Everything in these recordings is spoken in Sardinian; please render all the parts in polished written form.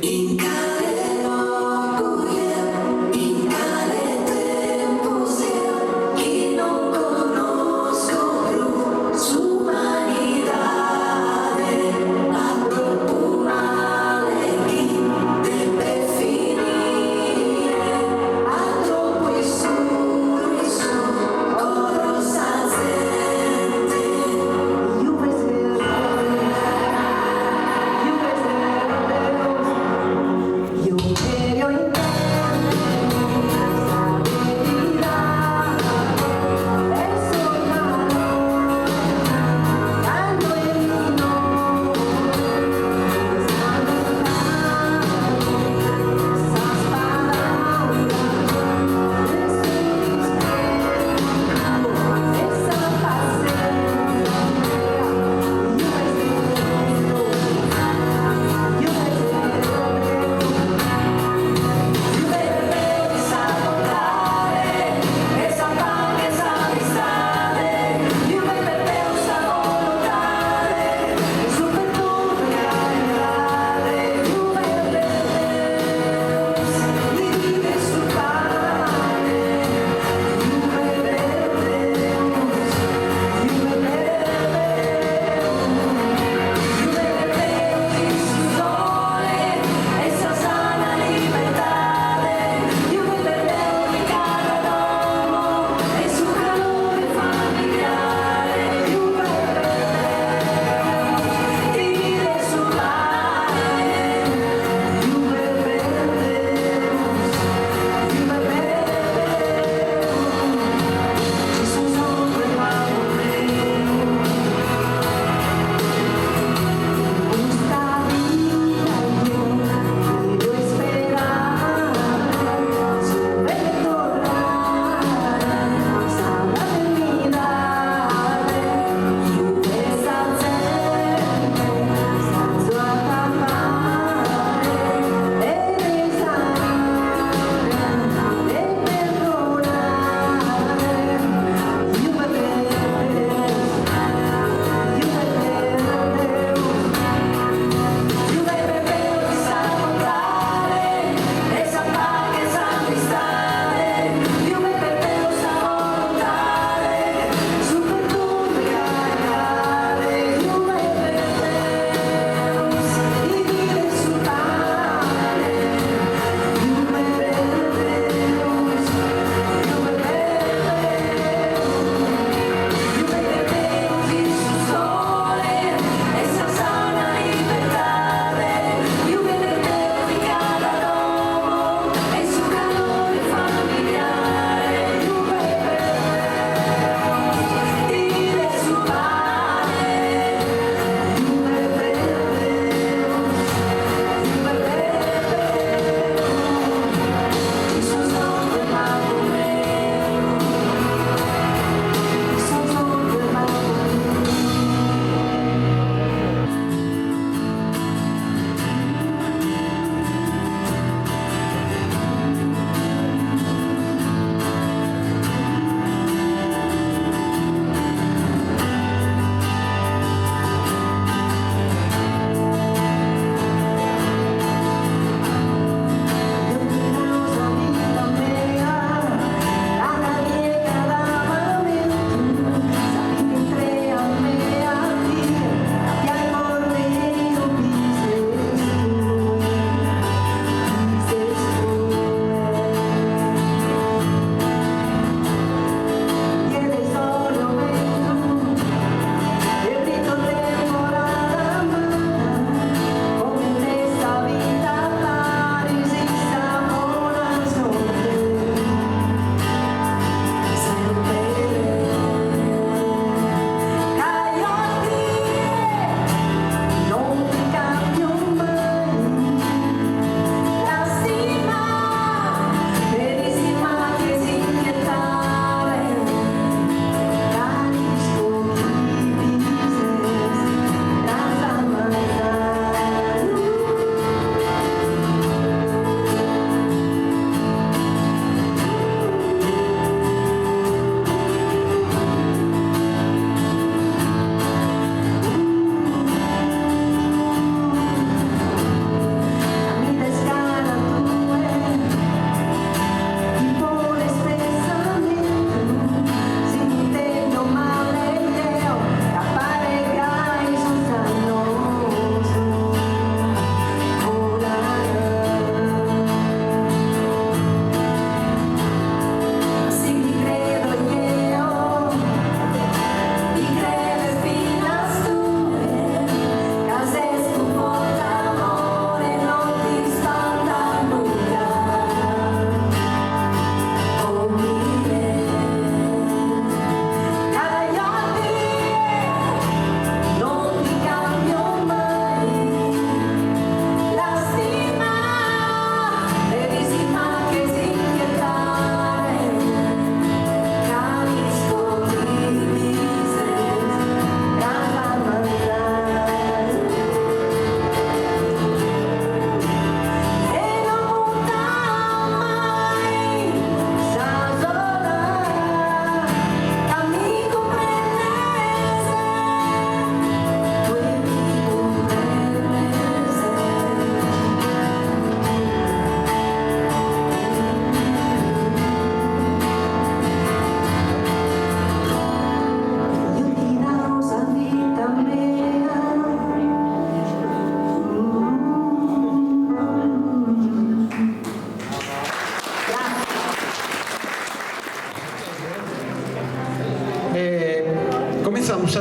In cale logu jeo, in cale tempus jeo, chi non connosco prus s'umanidade, a troppu male chi depet finire, a troppu iscuru in su coro sa zente. You guys have, you guys have.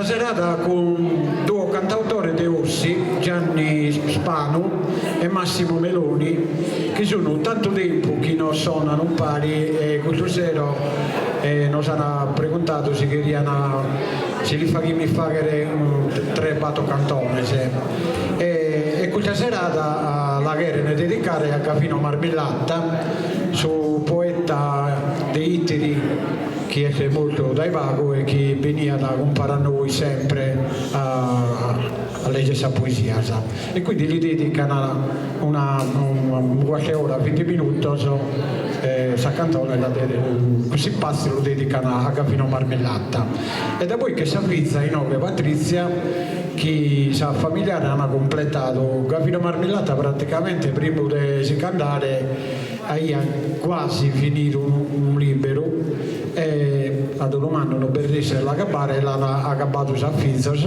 Sa serada cun duos cantautores de Ossi, Gianni Spanu e Massimo Meloni, chi sun tantu tempus chi nos sonan umpari e custu sero nos an preguntadu si cherian si lis faghimis faghere tres bator cantones e custa serada la cheren dedicare a Gavino Marmillata, su poeta de Itiri chi est mortu dae pagu e chi beniat umpare a nois sempre a leggere sas poesias e quindi li dedican una unu cuartu 'e ora vinti minutos sa cantone la custu ispatziu lu dedican a Gavino Marmillata e daboi ch'est sa fiza inoghe Patrizia chi sa familiares an cumpletadu Gavino Marmillata praticamente primu de si ch'andare Aiat quasi finidu unu liberu e a dolu mannu no b'est ressidu a l'agabbare e l'an agabbadu sas fizos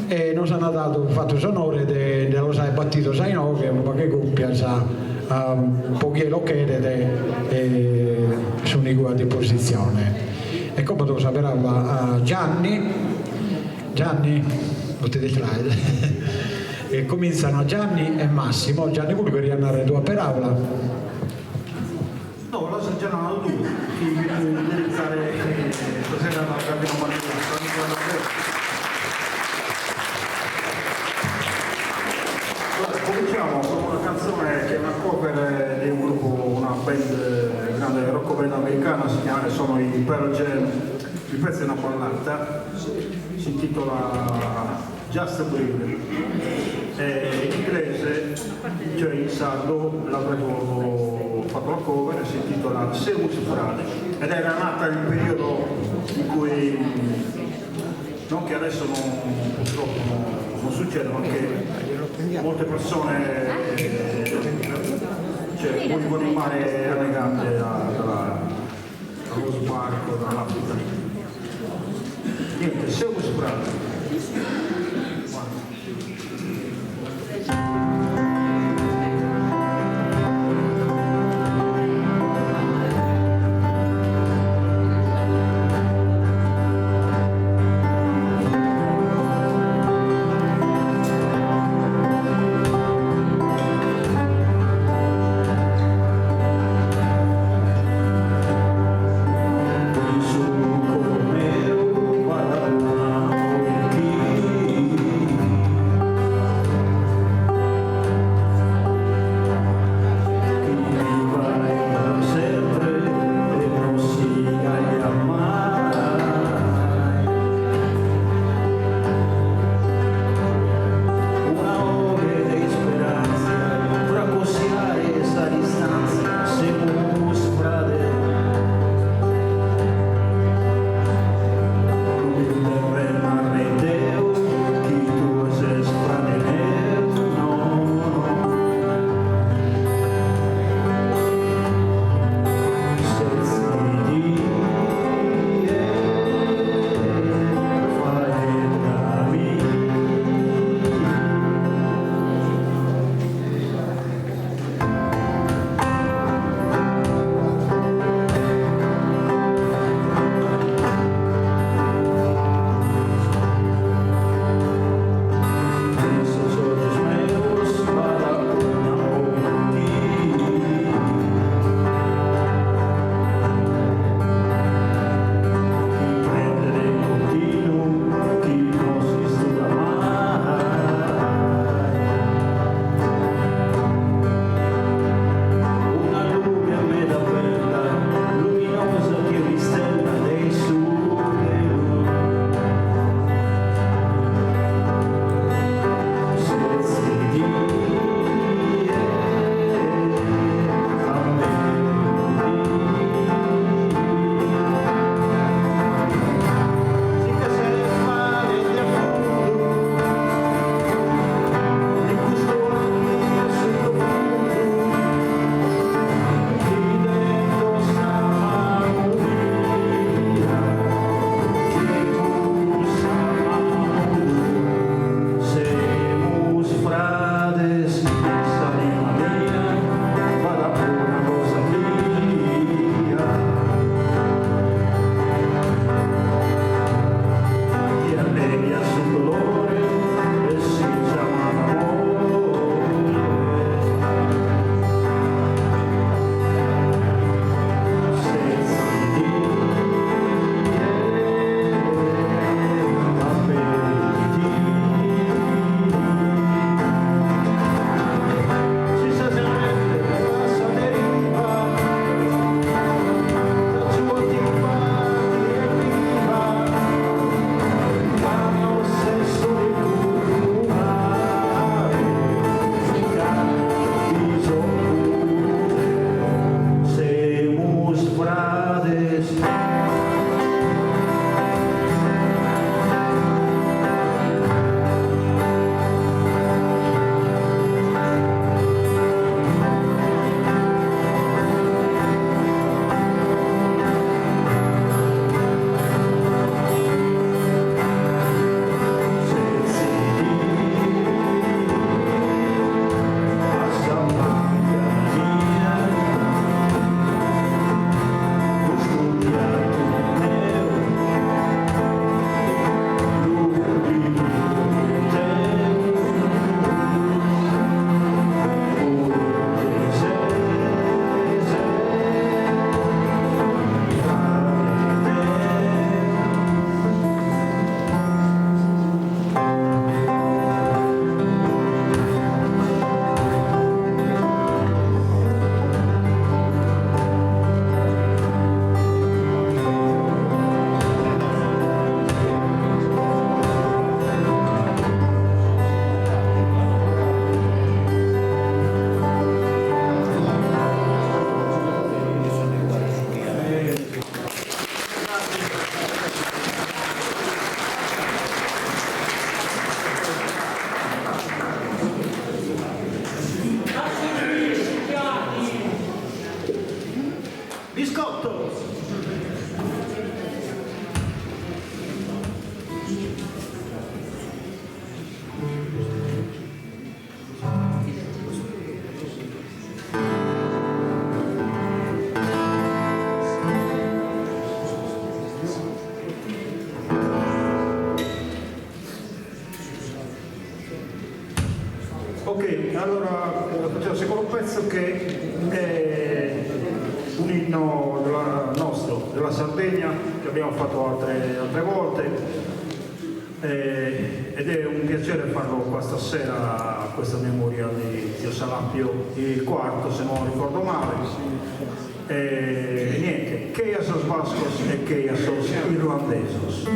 e nos an dadu fatu s'onore de nde los aer batidos a inoghe unu pagu 'e copias po chie lo cheret sun igue a dispositzione. E como do sa paraula a Gianni. Gianni, no ti distraes. E comintzan Gianni e Massimo. Gianni puru cheriat narrer duas peraulas. No, l'as già nadu tue chi cherimus dedicare sa serada a Gavino Marmillata. Allora, cominciamo con una canzone che è una cover di un gruppo, una band, grande rock band americana, si chiama, sono i Pearl Jam. Il pezzo è una ballata, si intitola Just Breathe. E in inglese, cioè in sardo, l'avevo fatto la cover e si intitola Semus Frades. Ed era nata in un periodo in cui, non che adesso non, purtroppo non, non succede, ma che molte persone cioè, morivano in mare annegate da, dallo sbarco dall'Africa. Niente, semus frades. Allora facciamo il secondo pezzo che è un inno della, nostro, della Sardegna, che abbiamo fatto altre, altre volte. Eh, ed è un piacere farlo qua stasera a questa memoria di zio Salapio, il quarto se non ricordo male. E niente, Cheja sos bascos e cheja sos irlandesos.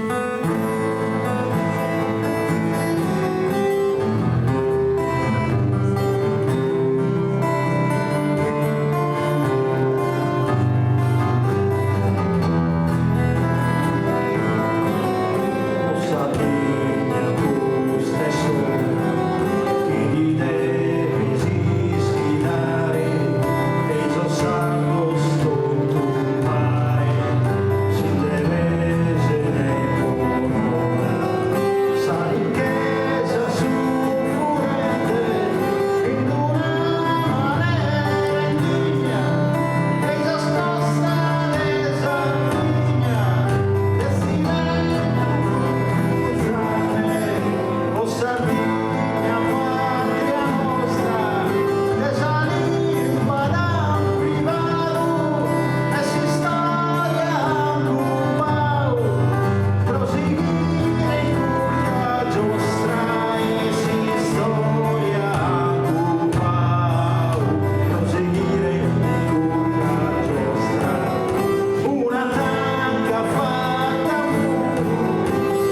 O Sardigna custa est s'ora chi ti deves ischidare e sos sardos totu umpare si nde pesen bonora sa richesa sun furende in una manera indigna e sas costas de Sardigna de tzimentu O Sardigna patria nostra de sa limba t'an privadu e s'istoria an cubadu pro sighire in custa giostra e s'istoria an cubadu pro sighire in custa giostra una tanca fatta a muru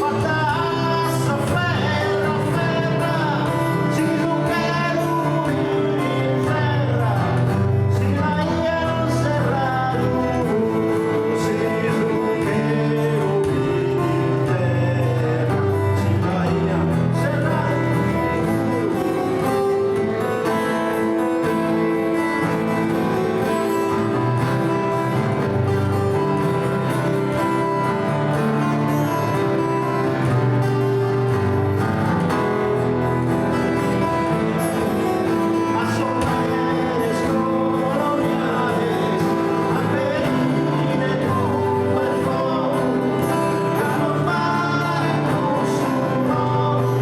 fatta a s'aferra aferra si su chelu b'inserra si l'aian serradu si su chelu b'interra si l'aian serradu. A sos meres coloniales aberide tumba e fogu ca nos balet cussu logu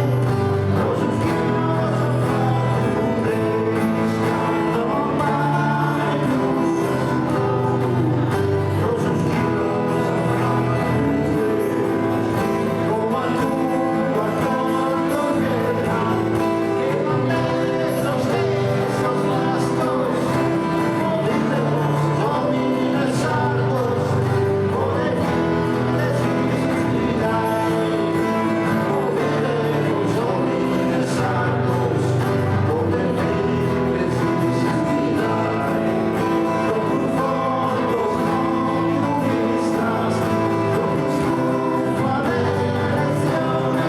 pro su chi nos an fatu deris ca nos balet cussu logu pro su chi nos an fatu deris como a tumbas gherra che irlandesos e sos bascos movide·bos omines sardos bos devides ischidare movide·bos omines sardos bos devides ischidare Tropu fortes comunistas pro curpa de elezione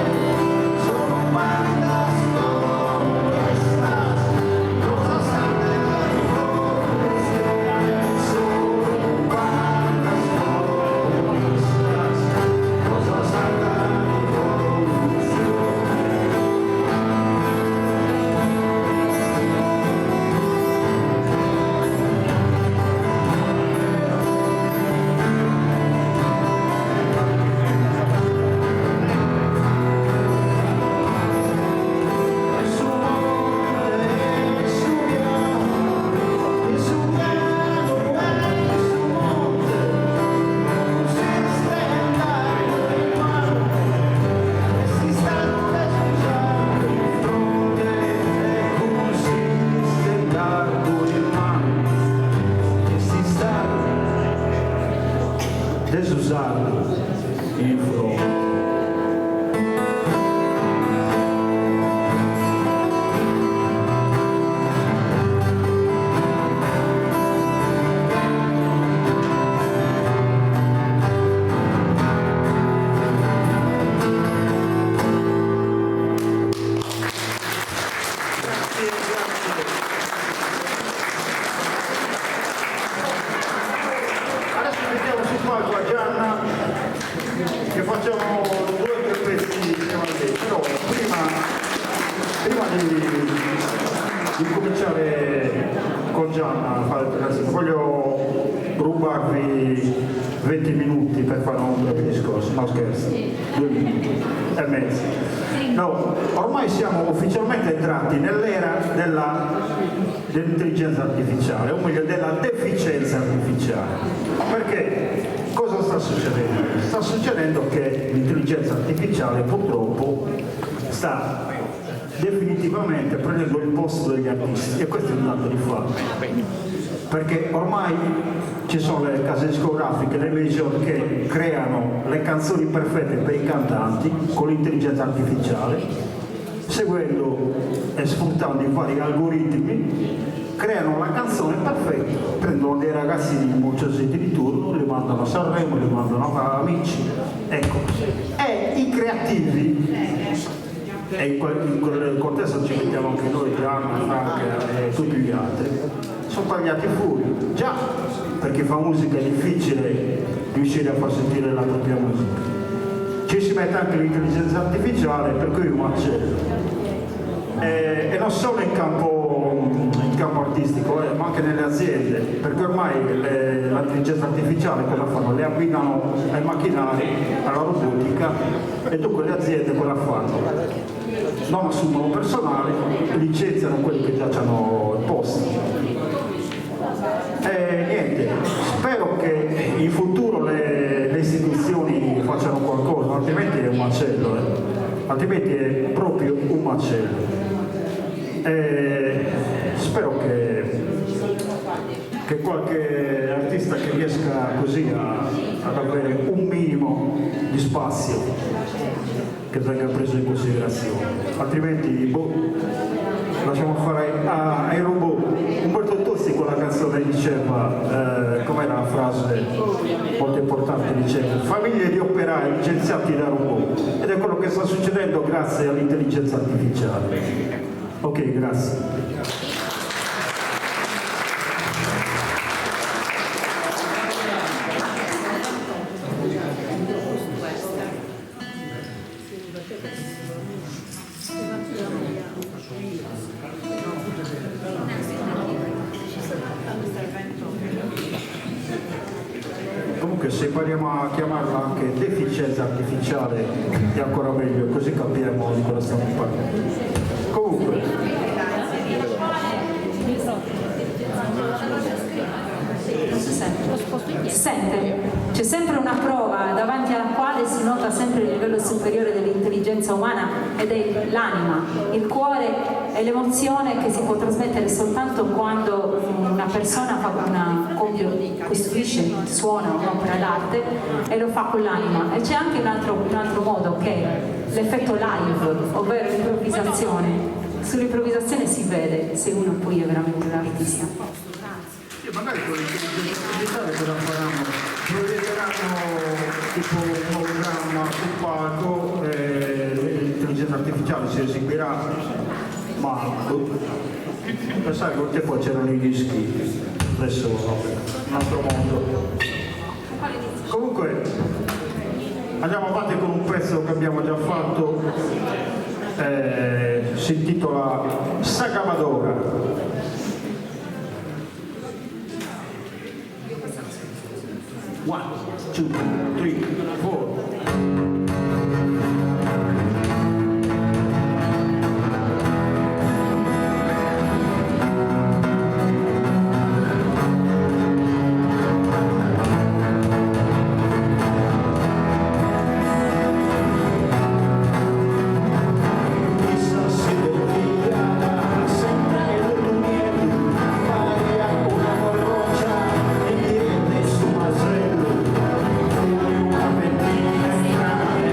sono bandas comunistas pro sa sarda rivoluzione sono bandas comunistas pro sa sarda rivoluzione. In su monte e in su pianu, in su pianu e in su monte, cun s'istendardu in manu, est istadu de su sardu in fronte, e cun s'istendardu in manu, est istadu de su sardu in fronte. Grazie, grazie. Adesso mettiamo sul palco a Gianna che facciamo due o tre pezzi insieme a lei, però prima, prima di, di cominciare con Gianna a fare le canzoni, voglio rubarvi 20 minuti per fare un breve discorso, no scherzo, 2 minuti e mezzo. No, ormai siamo ufficialmente entrati nell'era dell'intelligenza artificiale, o meglio della deficienza artificiale. Perché cosa sta succedendo? Sta succedendo che l'intelligenza artificiale purtroppo sta definitivamente prendendo il posto degli artisti e questo è un dato di fatto. Perché ormai ci sono le case discografiche, le major che creano le canzoni perfette per i cantanti con l'intelligenza artificiale, seguendo e sfruttando i vari algoritmi, creano la canzone perfetta, prendono dei ragazzini mocciosetti di turno, li mandano a Sanremo, li mandano a Amici, ecco. E i creativi, e in quel contesto ci mettiamo anche noi, Gianni, Frank e tutti gli altri, sono tagliati fuori. Già, perché fa musica è difficile riuscire a far sentire la propria musica. Ci si mette anche l'intelligenza artificiale, per cui è un macello. E non solo in campo artistico, ma anche nelle aziende, perché ormai l'intelligenza artificiale cosa fanno? Le abbinano ai macchinari, alla robotica e dunque le aziende cosa fanno? Non assumono personale, licenziano quelli che già hanno il posto. E niente, spero che in futuro le istituzioni facciano qualcosa, altrimenti è un macello, eh. Altrimenti è proprio un macello. E spero che qualche artista che riesca così ad avere un minimo di spazio che venga preso in considerazione, altrimenti boh, lasciamo fare ai robot. Umberto Tozzi con la canzone diceva, com'era la frase molto importante, diceva famiglie di operai licenziati da robot, ed è quello che sta succedendo grazie all'intelligenza artificiale. Ok, grazie. Comunque se impariamo a chiamarla anche deficienza artificiale è ancora meglio, così capiamo di cosa stiamo parlando. Comunque, Non si sente. Si sente. C'è sempre una prova davanti alla quale si nota sempre il livello superiore dell'intelligenza umana ed è l'anima, il cuore e l'emozione che si può trasmettere soltanto quando una persona fa una, compie, costruisce, suona un'opera d'arte e lo fa con l'anima. E c'è anche un altro modo che è l'effetto live, ovvero l'improvvisazione. Sull'improvvisazione si vede se uno poi è veramente un artista. Sì, magari con l'intelligenza artificiale cosa faranno? Proietteranno tipo un ologramma sul palco, l'intelligenza artificiale si eseguirà, ma boh, pensare che un tempo c'erano i dischi, adesso vabbè, un altro mondo. Comunque andiamo avanti con un pezzo che abbiamo già fatto, si intitola S'Acabadora. One, two, three, four. Issa si desviava sempre lutu nieddu, pariat una corroccia mirende su masellu. Una pentina.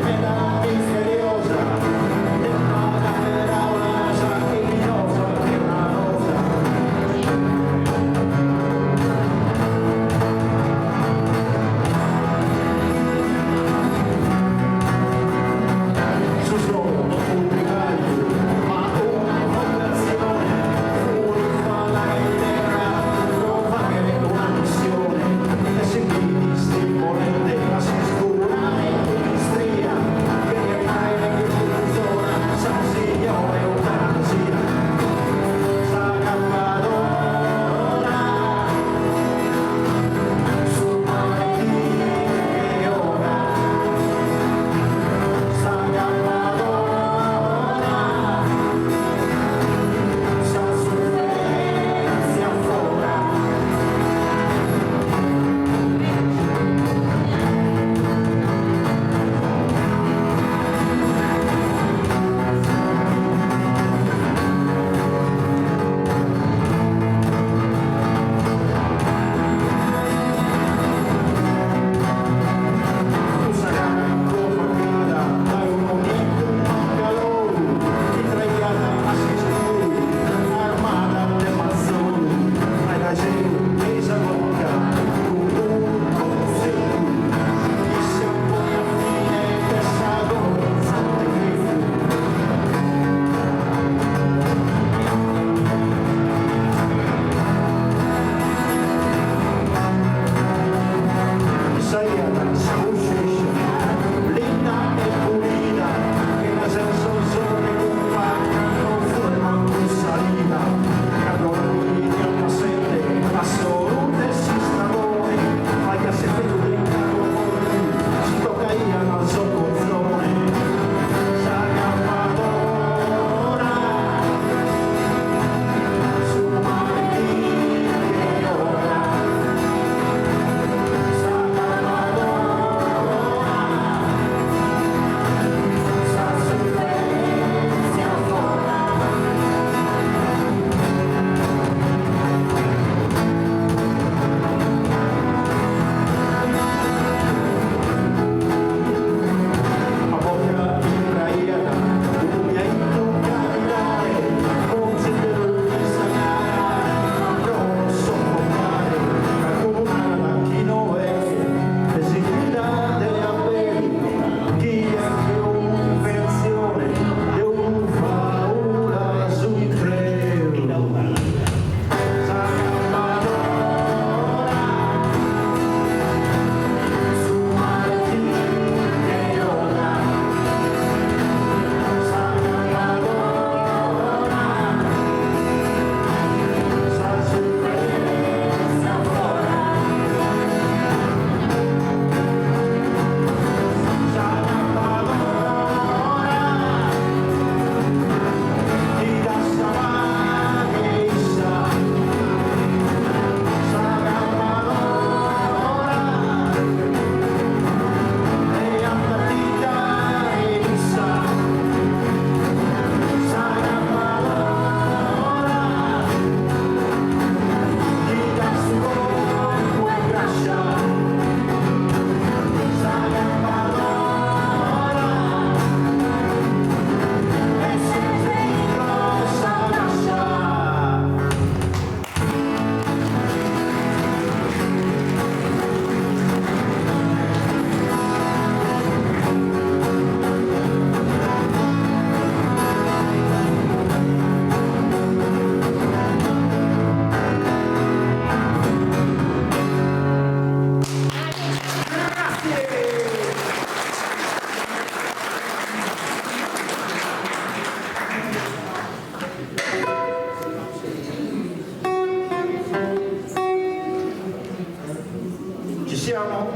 Ci siamo?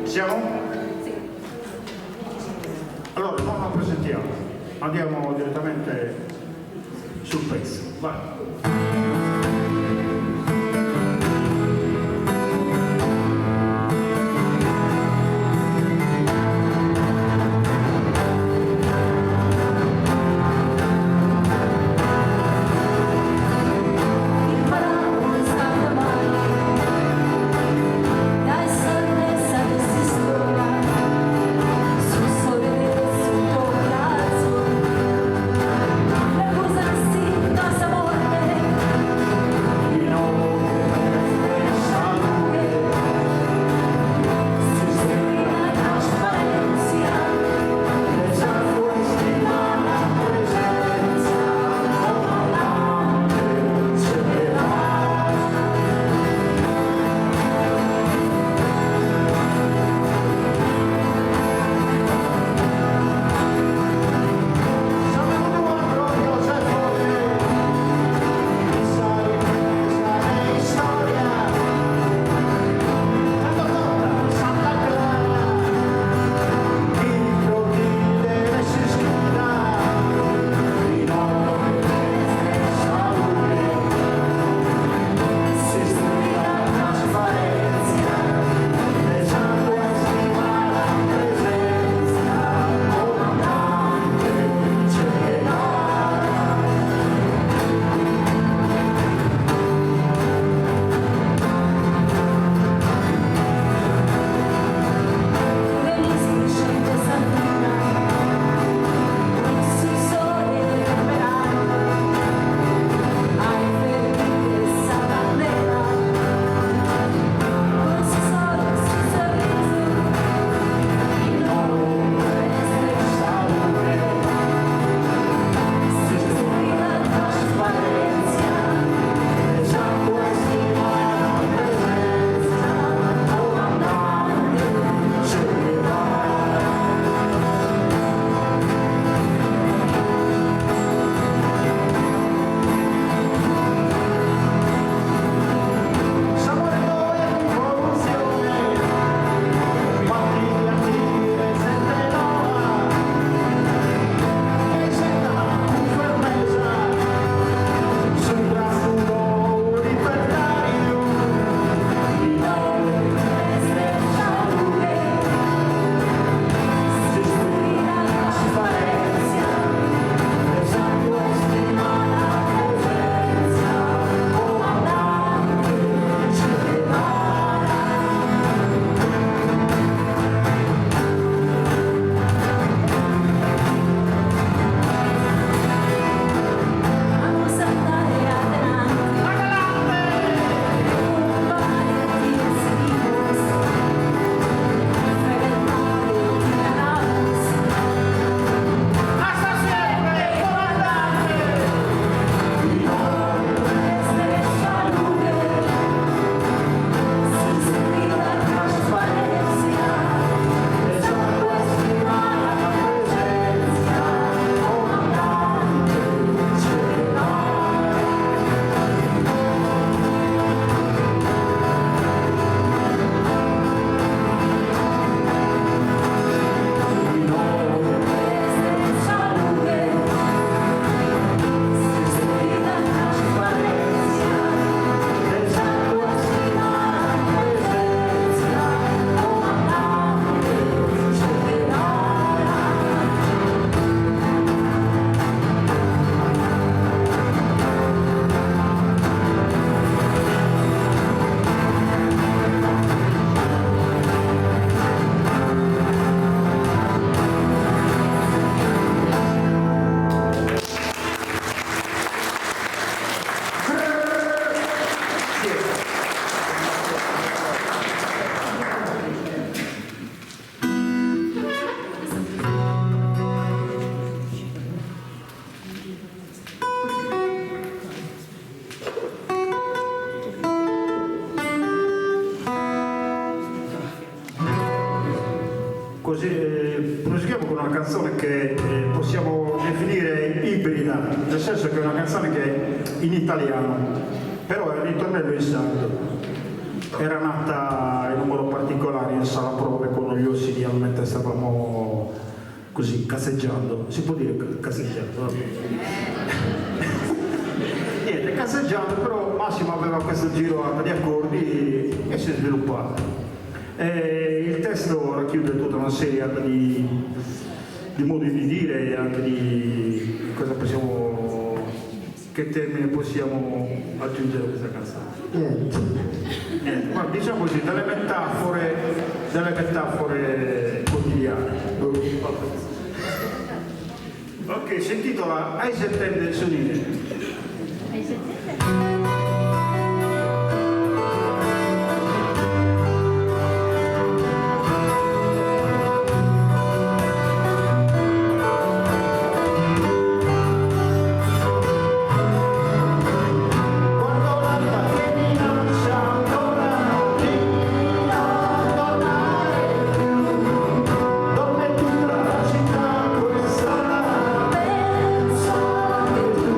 Siamo? Sì. Allora, non la presentiamo, andiamo direttamente sul pezzo. Vai. Chiudiamo con una canzone che possiamo definire ibrida, nel senso che è una canzone che è in italiano, però è il ritornello in sardo. Era nata in un modo particolare in sala prove con gli Ossidian mentre stavamo così cazzeggiando. Si può dire cazzeggiando? Vabbè. Niente, cazzeggiando, però Massimo aveva questo giro di accordi e si è sviluppato. E il testo racchiude tutta una serie di modi di dire e anche di cosa possiamo, che termine possiamo aggiungere a questa canzone. Niente. Niente, ma diciamo così, delle metafore quotidiane. Ok, si intitola Aisettende su nie. Quando l'alba che minaccia ancora di non tornare più, dorme tutta la città questa Penso che tu.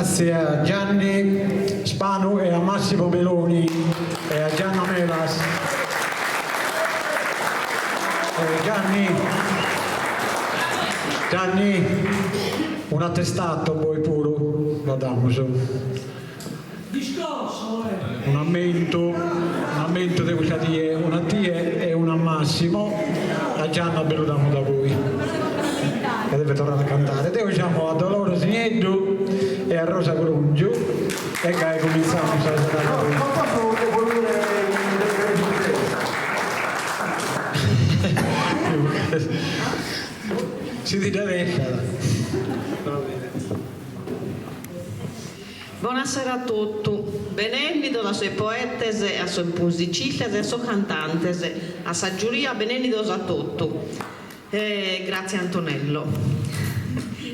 Grazie a Gianni Spanu e a Massimo Meloni e a Gianna Melas. Gianni, Gianni, un'attestato poi puru lo damus. Un'ammentu, un'ammentu de custa die, una a tie e una a Massimo, a Gianna bi lu damus da poi, ca devet torrare a cantare. Deo giamo a Dolores Nieddu e a Rosa Corongiu e gai cumintzamus sa serada. Non posso evoluire in resistenza. Si ti dda dessat. Va bene. Bonasera a totu, benennidos a sos poetes, a sos musicistas e a sos cantantes, a sa giuria, benennidos a totu. E gratzie Antonello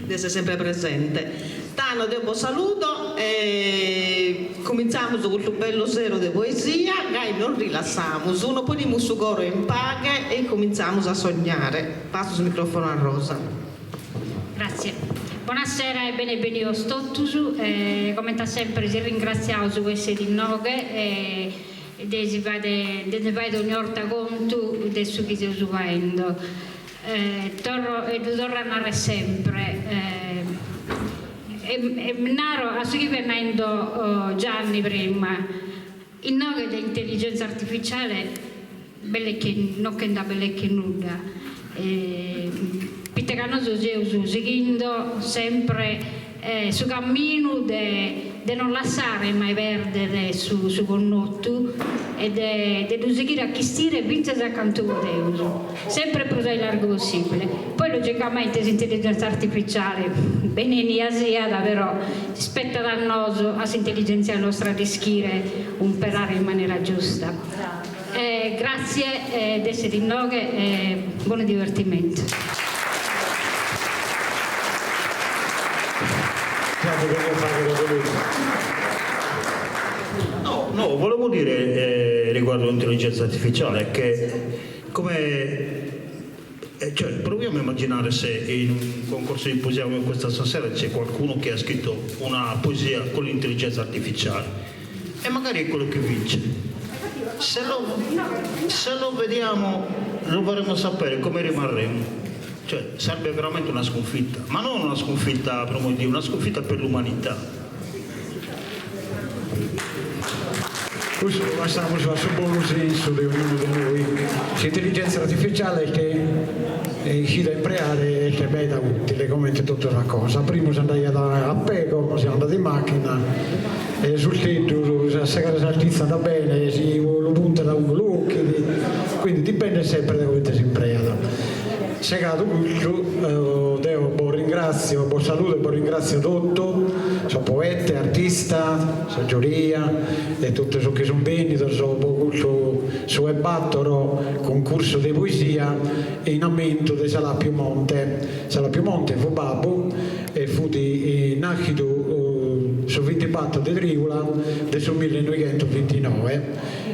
de esser sempre presente. Tando deo bos saludo e cumintzamus custu bellu sero de poesia, gai nos rilassamus, nos ponimus su coro in paghe e incumintzamus a sognare. Passo su microfono a Rosa. Grazie. Bonasera e bene benidos totus. Comente a sempre si ringratziaus po essere inoghe e de si fagher de ndi fagher ogni 'orta contu de su chi seus faendo. Torro e ddu torro a narrer sempre e naro a su chi fiat naendo Gianni prima, inoghe de intelligenza artificiale Belle che no che nd'at belle che nudda, poita ca nosu seus sighindo sempre su camminu de de non lassare mai perdere su su connotu e de de ddu sighire a chistire fintzas a cantu podeus, sempre prus a illargu possibile. Poi logicamente s'intelligenza artificiale benenia siat, però spettat a nosu, a s'intelligentzia nostra de ischire umperare in manera giusta. Gratzie de essere inoghe e bonu divertimentu. No, no, volevo dire riguardo l'intelligenza artificiale che come cioè proviamo a immaginare se in un concorso di poesia come questa stasera c'è qualcuno che ha scritto una poesia con l'intelligenza artificiale e magari è quello che vince. Se lo, se lo vediamo lo faremo sapere come rimarremo. Cioè sarebbe veramente una sconfitta, ma non una sconfitta per amor di Dio, una sconfitta per l'umanità. Custu lu lassamus a su bonu sensu de ognunu de nois. S'intelligèntzia artificiale est iscida impreare est meda ùtile, comente totu sas cosas. Primu s'andaiat a pee, como si andat in màchina, e s'urteddu a segare sartitza andat bene, si lu puntat a unu lu ochit, quindi dipendet sempre de comente s'impreat. Segadu custu, deo bos ringràtzio, bos saludo e bos ringràtzio totu, sos poete, artista, sa giuria e totu sos chi sunt bènnidos po custu su 'e bator cuncursu de poesia in ammentu de Salàpiu Monte. Salàpiu Monte fut babbu e fut nàschidu su bintibator de trìula de su millenoighentosbintinoe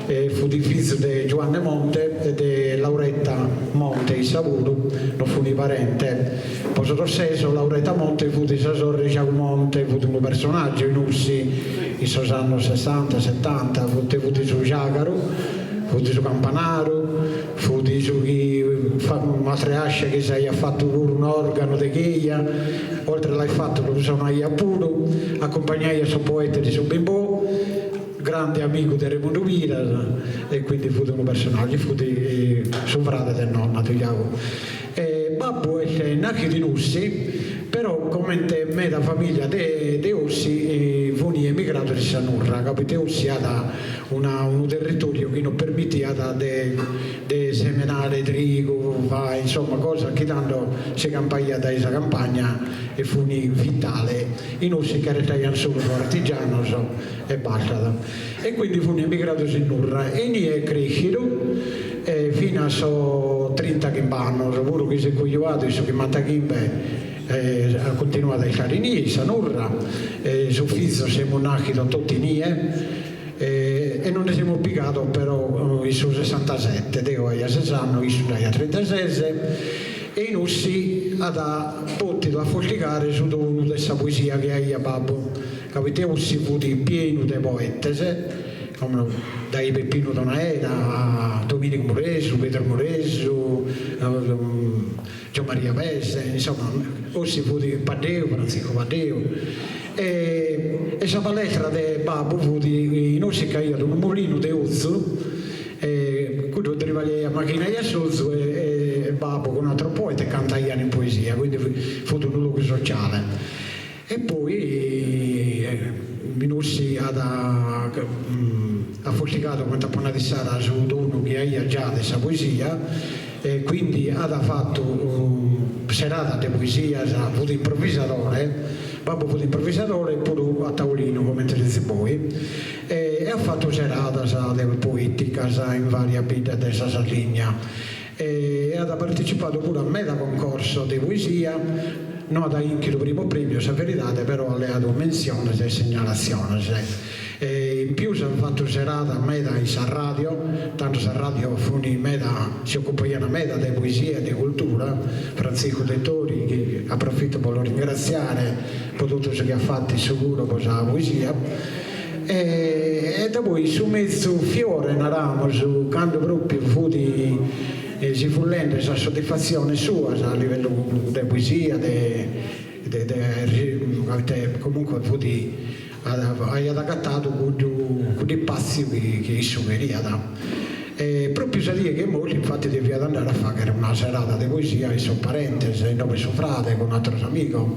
e fut fizu de Giuanne Monte e de Lauretta Monte, issa puru no fut parente. Po sos ossesos Lauretta Monte fut sa sorre 'e Giagu Monte, fut unu personaggiu in Ossi in sos annos sessanta, setanta, fut fut su giàgaru, fut su campanaru, fut su chi matriascia chi s'aiat fatu puru un'organu de cheja, oltre l'aiat fatu lu sonaiat puru, accumpagnaiat sos poetes de su Bimbò, grande amigu de Remundu Piras e quindi fut unu personaggiu, fut su frade de nonna de Giagu. E babbu est nàschidu in Ossi, però comente meda familia de de Ossi funi emigrados in sa Nurra, ca poite Ossi at una unu territoriu chi no permitiat de de semenare trigu, fae, insomma cosas chi tando si campaiat dae sa campagna e funi vitale, in Ossi che restaian solu sos artigianos e bastat. E quindi funi emigrados in Nurra e inie est creschidu e fina a sos trintachimb'annos, puru chi s'est cojuadu in su chimbantachimbe at continuadu a istare inie in sa Nurra e sos fizos semus naschidos totu inie e nos nde semus pigados però in su sessantasette, deo aia ses annos, issu nd'aiat trintases e in Ossi. at pòtidu afortigare su donu de sa poesia chi aiat babbu, ca poite Ossi fut pienu de poetes, como dae Peppinu Donaera a Dominicu Muresu, Pedru Muresu, Giommaria Pes, insomma Ossi fut Paddeu, Frantziscu Paddeu, e e sa palestra de babbu fut in Ossi c'aiat unu molinu de ozu e cuddu tribagliaiat machinaiat s'ozu e e babbu cun ateros poetes cantaian in poesia, quindi fut unu logu sociale. E poi in Ossi at afortigadu, comente apo nadu issara, su donu chi aiat già de sa poesia e quindi at fatu seradas de poesias, fut improvisadore, babbu fut improvisadore e puru a taulinu comente sezis bois, e at fatu seradas de poeticas in varias biddas de sa Sardigna e at partecipadu puru a meda concorsos de poesia, no at inchidu primu premiu sa veridade, però at leadu mentziones e segnalatziones. E in pius at fatu seradas meda in sa radio, tando sa radio funi meda, si occupaian meda de poesia e de cultura, Frantziscu Dettori, chi aprofito po lu ringratziare po totu su chi at fatu issu puru po sa poesia, E dapoi su mezu fiore, naramus, cando propriu fut si fut lende sas soddisfatziones suas a livellu de poesia, de de comunque fut aiat agatadu cuddu cuddu ispatziu chi issu cheriat. E propriu sa die chi est mortu infati deviat andare a faghere una serada de poesia in sos parentes, inoghe su frade cun ateros amigos.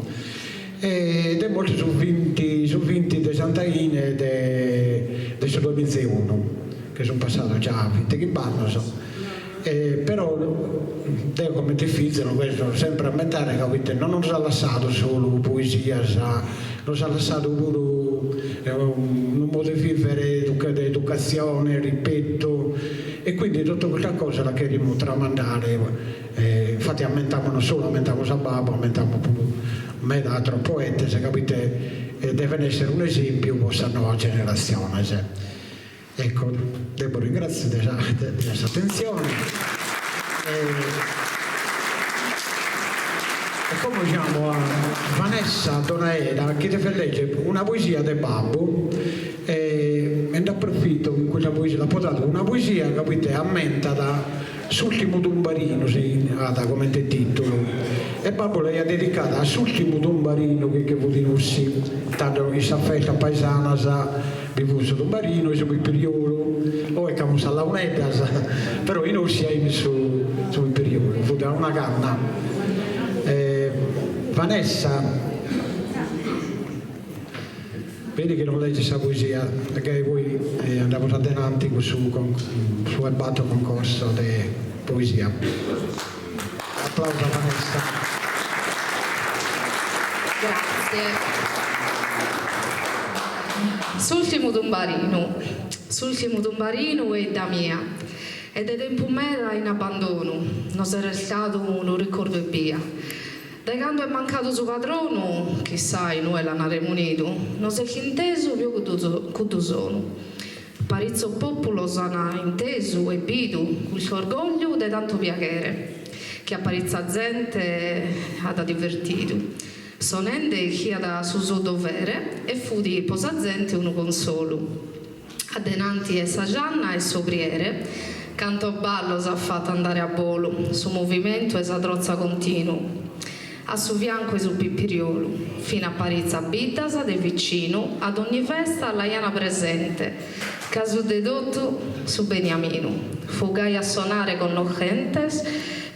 Ed est mortu su vinti su vinti de Sant'Aine de de su duamiza e unu, che sun passados già vintichimb'annos, e però deo comente fizu lu cherzo sempre ammentare ca poite non nos at lassadu solu poesias, nos at lassadu puru unu modu 'e vivere de educatzione, rispettu e quindi totu custa cosa la cherimus tramandare E infati ammentamus non solu ammentamus a babbu, ammentamus puru meda ateros poetes ca poite deven essere un'esempiu po sas noas generatziones. Ecco, deo bos ringratzio de sa de s'atentzione e como giamo a Vanessa Donaera chi devet leggere una poesia de babbu e nd'aprofito cun custa poesia, l'apo dadu una poesia ca poite ammentat S'ùrtimu tumbarinu si narat comente tìtulu e babbu l'aiat dedicada a s'ùrtimu tumbarinu chi che fut in Ossi, tando in sas festas paesanas bi fut su tumbarinu e su pipiriolu, oe c'amus sas launeddas, però in Ossi aimis su su pipiriolu, fut a una canna. Vanessa. Beni chi nos legges sa poesia e gai poi andamus adenanti cun su su 'e bator concorso de poesia. Applauso a Vanessa. Grazie. S'ultimu tumbarinu. S'ultimu tumbarinu 'e 'idda mia. E de tempus meda in abbandonu. Nos est restadu unu ricordu ebbia. Dae cando est mancadu su padronu, chissà inue l'ana remunidu, no s'est intesu pius cuddu sonu. Paritzos populos ana intesu e bidu custu orgogliu de tantu piaghere, chi a paritza zente at divertidu, sonende 'ichiat su sou dovere e fut po sa zente unu consolu. A denanti 'e sa gianna 'e s'obriere, cantos ballos at fatu andare a bolu, su movimentu 'e sa trotza continu. A su fiancu 'e su pipiriolu, fina paritzas biddas de vicinu a dogni festa l'aian presente, ca su de totu su beniaminu. Fut gai a sonare connoschentes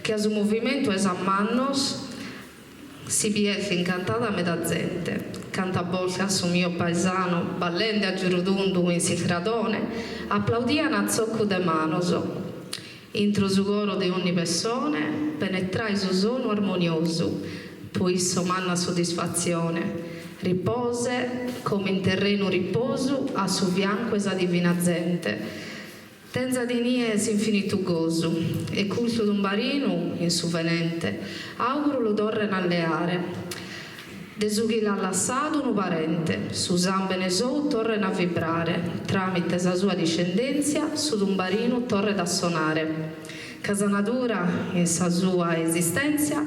chi a su movimentu 'e sas manos Si biet incantada meda zente. Cantas boltas su mio paesanu ballende a girutundu in s'istradone aplaudian a tzoccu de manos. Intro su coro de ogni pessone penetrait su sonu armoniosu, po isso manna soddisfatzione. Ripose como in terrenu riposu a su fiancu 'e sa divina zente. Tenzat inie s'infinitu gosu. E custu tumbarinu in su venente auguro lu torren a leare. De su chi l'at lassadu unu parente, su sambene sou torren a vibrare, tramite sa sua discendentzia su tumbarinu torret a sonare. Ca sa natura in sa sua esistentzia.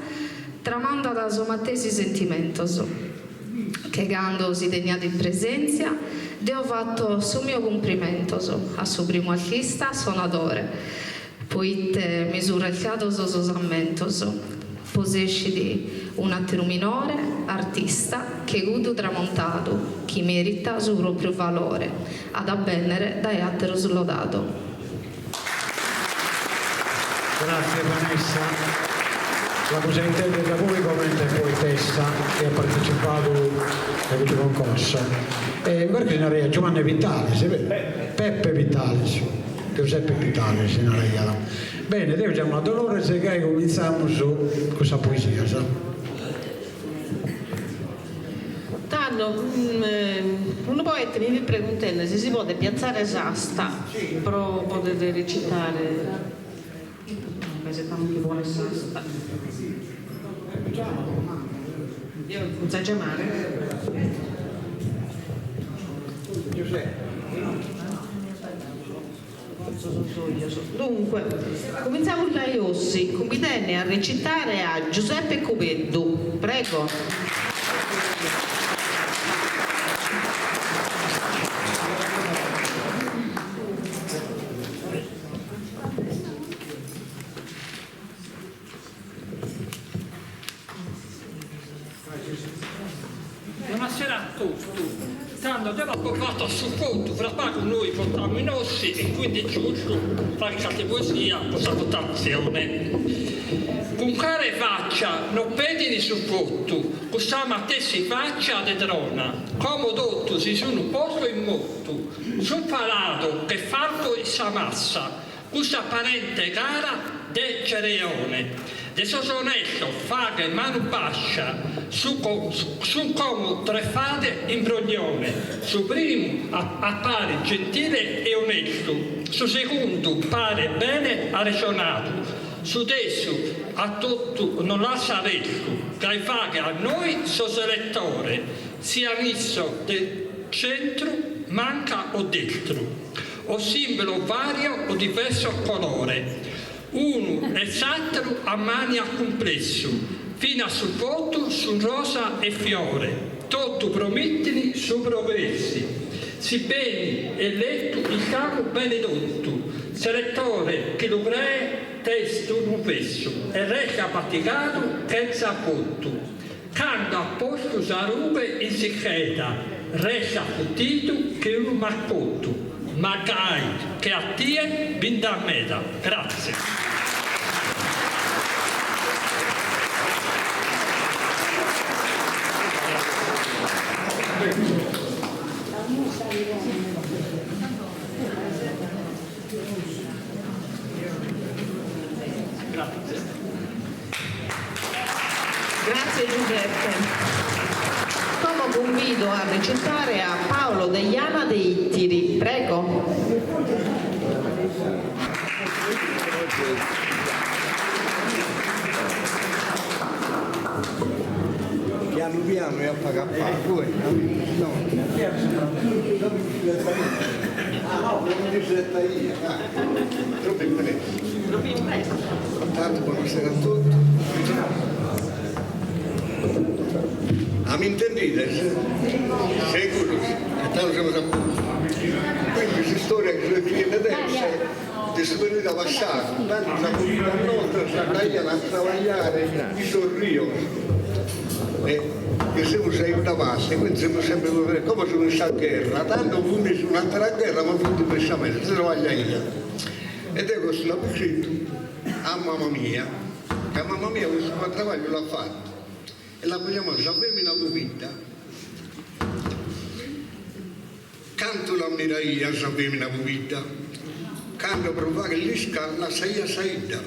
Tramandat sos matessi sentimentos che cando si teniat in presèntzia, deo fato su mio cumprimentos a su primu artista sonadore, poite mi sun restados sos ammentos, pos'essit un'àteru minore artista che cuddu tramontadu chi meritat su pròpriu valore, at a bènnere dae àteros lodadu. Grazie Vanessa. L'amus a intendere da poi comente poetessa chi at partecipadu a custu concorso. E mi paret chi si naraiat Giuanne Vitale, si beru? Peppe Vitale, Giuseppe Vitale si naraiat. Bene, deo giamo a Dolores e gai comintzamus cun sas poesias. Tando, unu poete mi fit preguntende si si podet piatzare s'asta pro poder recitare. Isettamus chi ponet s'asta. Eo cominzo a giamare. Dunque, comintzamus dae Ossi, cumbidende a recitare a Giuseppe Cubeddu. Prego. Bonasera a totu. Tando deo apo fatu a su votu, fra pagu nois votamus in Ossi e quindi est giustu fagher carchi poesia pro sa votatzione. Cun cale faccia no pedin su votu, cun sa matessi faccia de trona, como totu si sun postos in motu, sun falados che falco in sa massa, Custa aparente cara de Cereone, de sos onestos faghet manu bascia, su sun como trefade imbroglione, su primu aparit gentile e onestu, su segundu paret bene arrejonadu, su terzu a totu no lassat restu, gai faghet a nois sos elettores, sian issos de centru, manca o destru. O simbolo vario o diverso colore, unu e s'atteru ammaniat cumplessu, finas su votu sun rosa e fiore, totu promittin su progressi. Si benit elettu istamus bene totu, s'elettore chi lu creet est unu fessu e restat fatigadu chentza votu. Cando at postu sa rughe in s'ischeda, restat futtidu che unu marcottu, ma gai che a tie bi nd'at meda. Grazie. Grazie Giuseppe. Como cumbido a recitare a Paolo Deiana de Ittiri. Prego. Pianu pianu e a pagu a pagu, no. Troppu in presse. Troppu in presse. Tantu bonasera a totu. A m'intendides? Seguros? E tando semus a puntu. Quindi s'istoria chi so iscriende deo est de su periodu passadu, cando sa cultura nostra s'andaiat a trabagliare in sos rios e che semus a custa parte, quindi semus sempre, como semus in sa gherra, tando fumis un'atera gherra ma fit diversamente, si trabagliaiat. E deo custu l'apo iscritu a mama mia, ca mama mia custu trabagliu l'at fatu e l'apo giamadu sa femina pubidda. Cantu l'ammiraia sa femina pubidda, cando pro fagher l'isca lassaiat sa 'idda,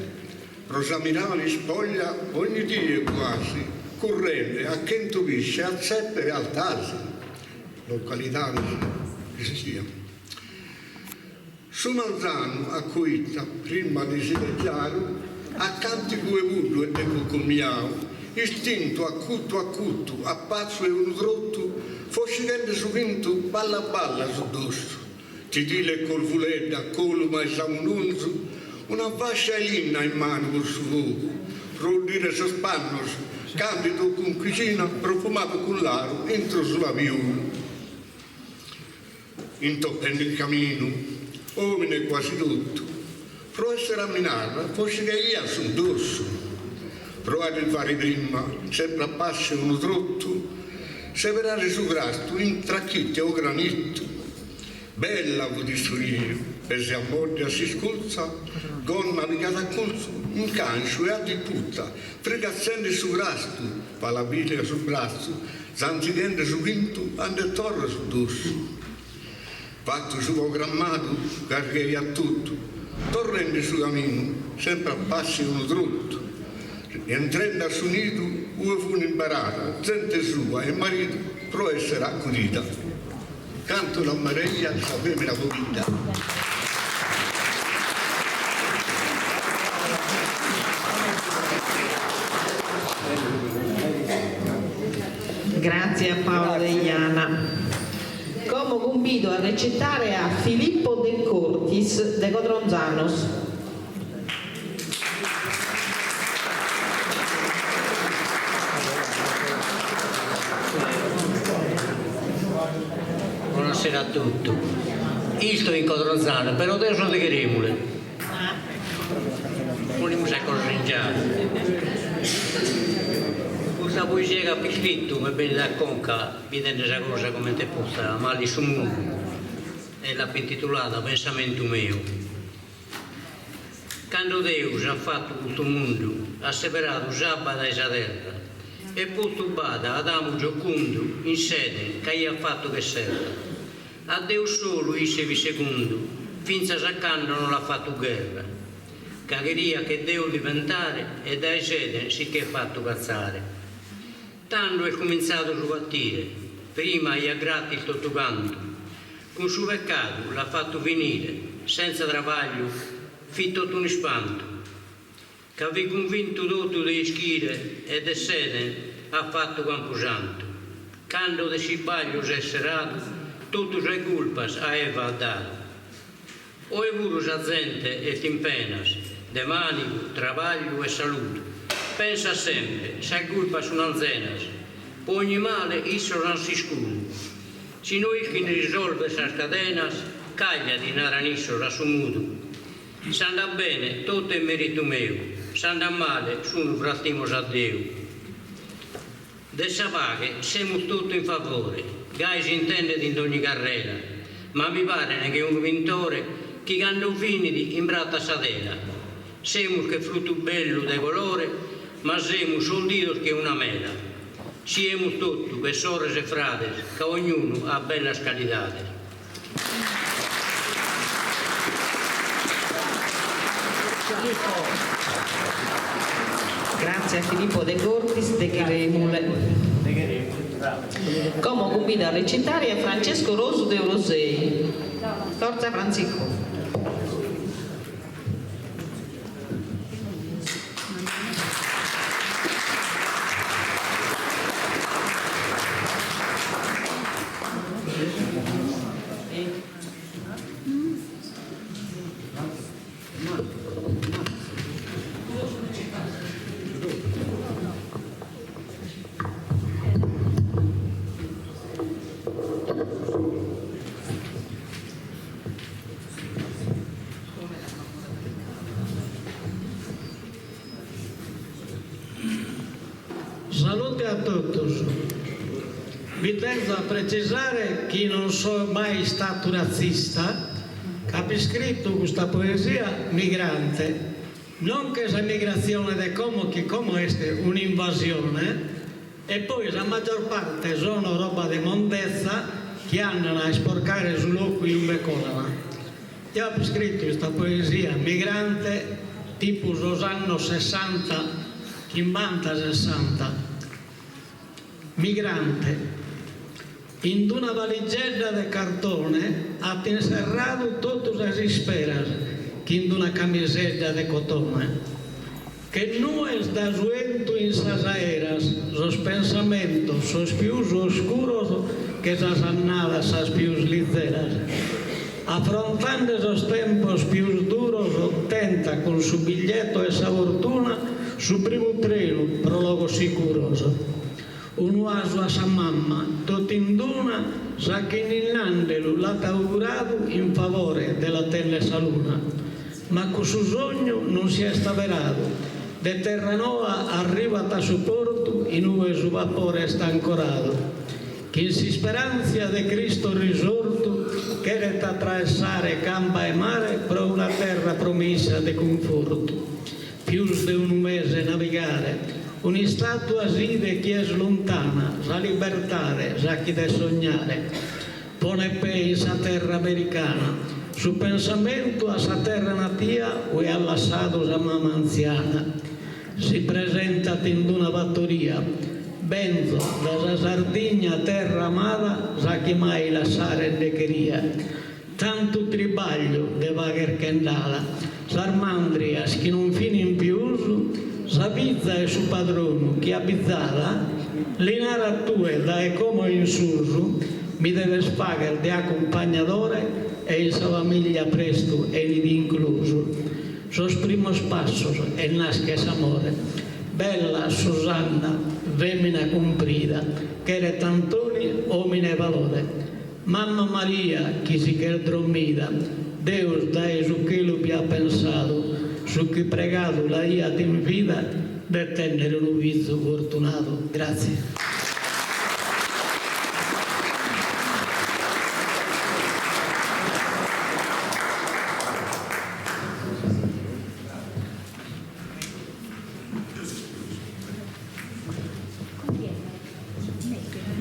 pro sa mirare ispoglia ogni die guasi, currende a chentu pisce a Zeppere e Altasi, localidades chi esistian. Su manzanu a coita, prima de si giaru, a cantigu 'e puddu e de cuccumiau, istintu acutu acutu, a passu 'e unu trottu, foscighende su chintu balla balla su dossu. Titile e corvuledda, columa 'e samununzu, una fascia 'e linna in manu pro su fogu, pro 'uddire sos pannos. Candidu cun chijina, profumadu cun laru intro su labiolu. Intoppende in caminu, omine quasi totu, pro essere a mi narrer foscigaiat su dossu. Pro arrivare prima, sempre a passu 'e unu trottu, seberare su crastu in trachite o granitu. Bella fut su riu, pese a modde a s'isculza, gonna pigada a culzu, in canciu e a diputta, frigazzende su crastu, palapile su bratzu, zanzighende su chintu a nde torra su dossu. Fattu su programmadu carriaiat totu, torrende su caminu sempre a passu 'e unu trottu, intrende a su nidu ue fun imbarada zente sua e maridu pro essere accudida. Cantu l'ammareiat sa femina pobidda. Grazie a Paolo Deiana. Como cumbido a recitare a Filippo De Cortis de Codronzanus. Bonasera a totu. Isto in Codronzanu, però deo so de Cherèmule. Ponimus sas cosas in giaru. Custa poesia chi apo iscritu m'est bennida a conca bidende sa cosa comente est posta mali su mundu e l'apo intitulada Pensamentu meu. Cando Deus at fatu custu mundu at seberadu s'abba dae sa terra e postu b'at Adamu giocundu in s'Eden ch'aiat fatu che serra. A Deus solu isse fit segundu fintzas a cando no l'at fatu gherra ca cheriat che Deus diventare e dae s'Eden si ch'est fatu catzare. Tando est cumintzadu su patire, prima aiat gratis totu cantu, cun su pecadu l'at fatu finire, senza trabagliu fit totu un'ispantu, ca fit cunvintu totu de ischire e de s'Eden at fatu campusantu, cando de s'isbagliu s'est seradu totu sas culpas a Eva at dadu. Oe puru sa zente est in penas de manigu, trabagliu e saludu. Pensat sempre, sas culpas sun anzenas, po ogni male issos an s'iscudu. Si no ischin risolver sas cadenas, cagliadi, naran issos, a su mudu. S'andat bene, totu est meritu meu, s'andat male, sun frastimos a Deu. De sa paghe semus totu in favore, gai s'intendet in dogni carrera, ma mi paren che unu pintore chi cando finit imbratat sa tela. Semus che frutu bellu de colore, ma semus sordidos che una mela. Siemus totu che sorres e frades, ca ognunu at bellas calidades. Grazie a Filippo De Cortis de Cheremule. Como cumbido a recitare a Francesco Rosu de Orosei. Forza Frantziscu. Salute a totus. Bi tenzo a precisare chi non so mai istatu ratzista, ca apo iscritu custa poesia migrante, non che sa migratzione de como chi como est un'invasione, e poi sa maggior parte sono roba de mondezza chi andan a isporcare su locu inube colan. Eo apo iscritu custa poesia migrante tipu sos annos sessanta, chimbanta sessanta. Migrante. In d'una valigedda de cartone at inserradu totu sas isperas chin d'una camisedda de cotone. Che nues da su 'entu in sas aeras sos pensamentos sos pius oscuros che sas annadas sas pius lizeras. Afrontande sos tempos pius duros tenta cun su biglietto 'e sa fortuna. Su primu trenu pro logos sicuros. Unu 'asu a sa mamma, totu in d'una, sa chi ninnandelu l'at auguradu in favore de la tenner sa luna. Ma cussu sognu non si est averadu, de Terranoa arribat a su portu in ue su vapore est ancoradu. Chin s'isperantzia de Cristos risortu cheret atraessare campa e mare pro una terra promissa de cunfortu. Pius de unu mese navigare, un'istatua s'idet chi est lontana, sa libertade, sa chi det sognare. Ponet pè in sa terra americana, su pensamentu a sa terra natia ue at lassadu sa mama antziana. Si presentat in d'una fattoria, Benzo da sa Sardigna terra amada sa chi mai lassare nde cheria. Tantu tribagliu de fagher che nd'at, sas mandrias chi non finin pius, sa fiza 'e su padronu chi abizada, li narat tue dae como in susu mi deves fagher de acumpagnadore e in sa famiglia prestu 'enit inclusu. Sos primos passos e naschet s'amore. Bella Susanna, femina cumprida, cheret Antoni omine 'e valore. Mamma Maria chi si ch'est drommida, Deus dae su chelu bi at pensadu, su chi pregadu l'aiat in vida de tennere unu fizu fortunadu. Grazie.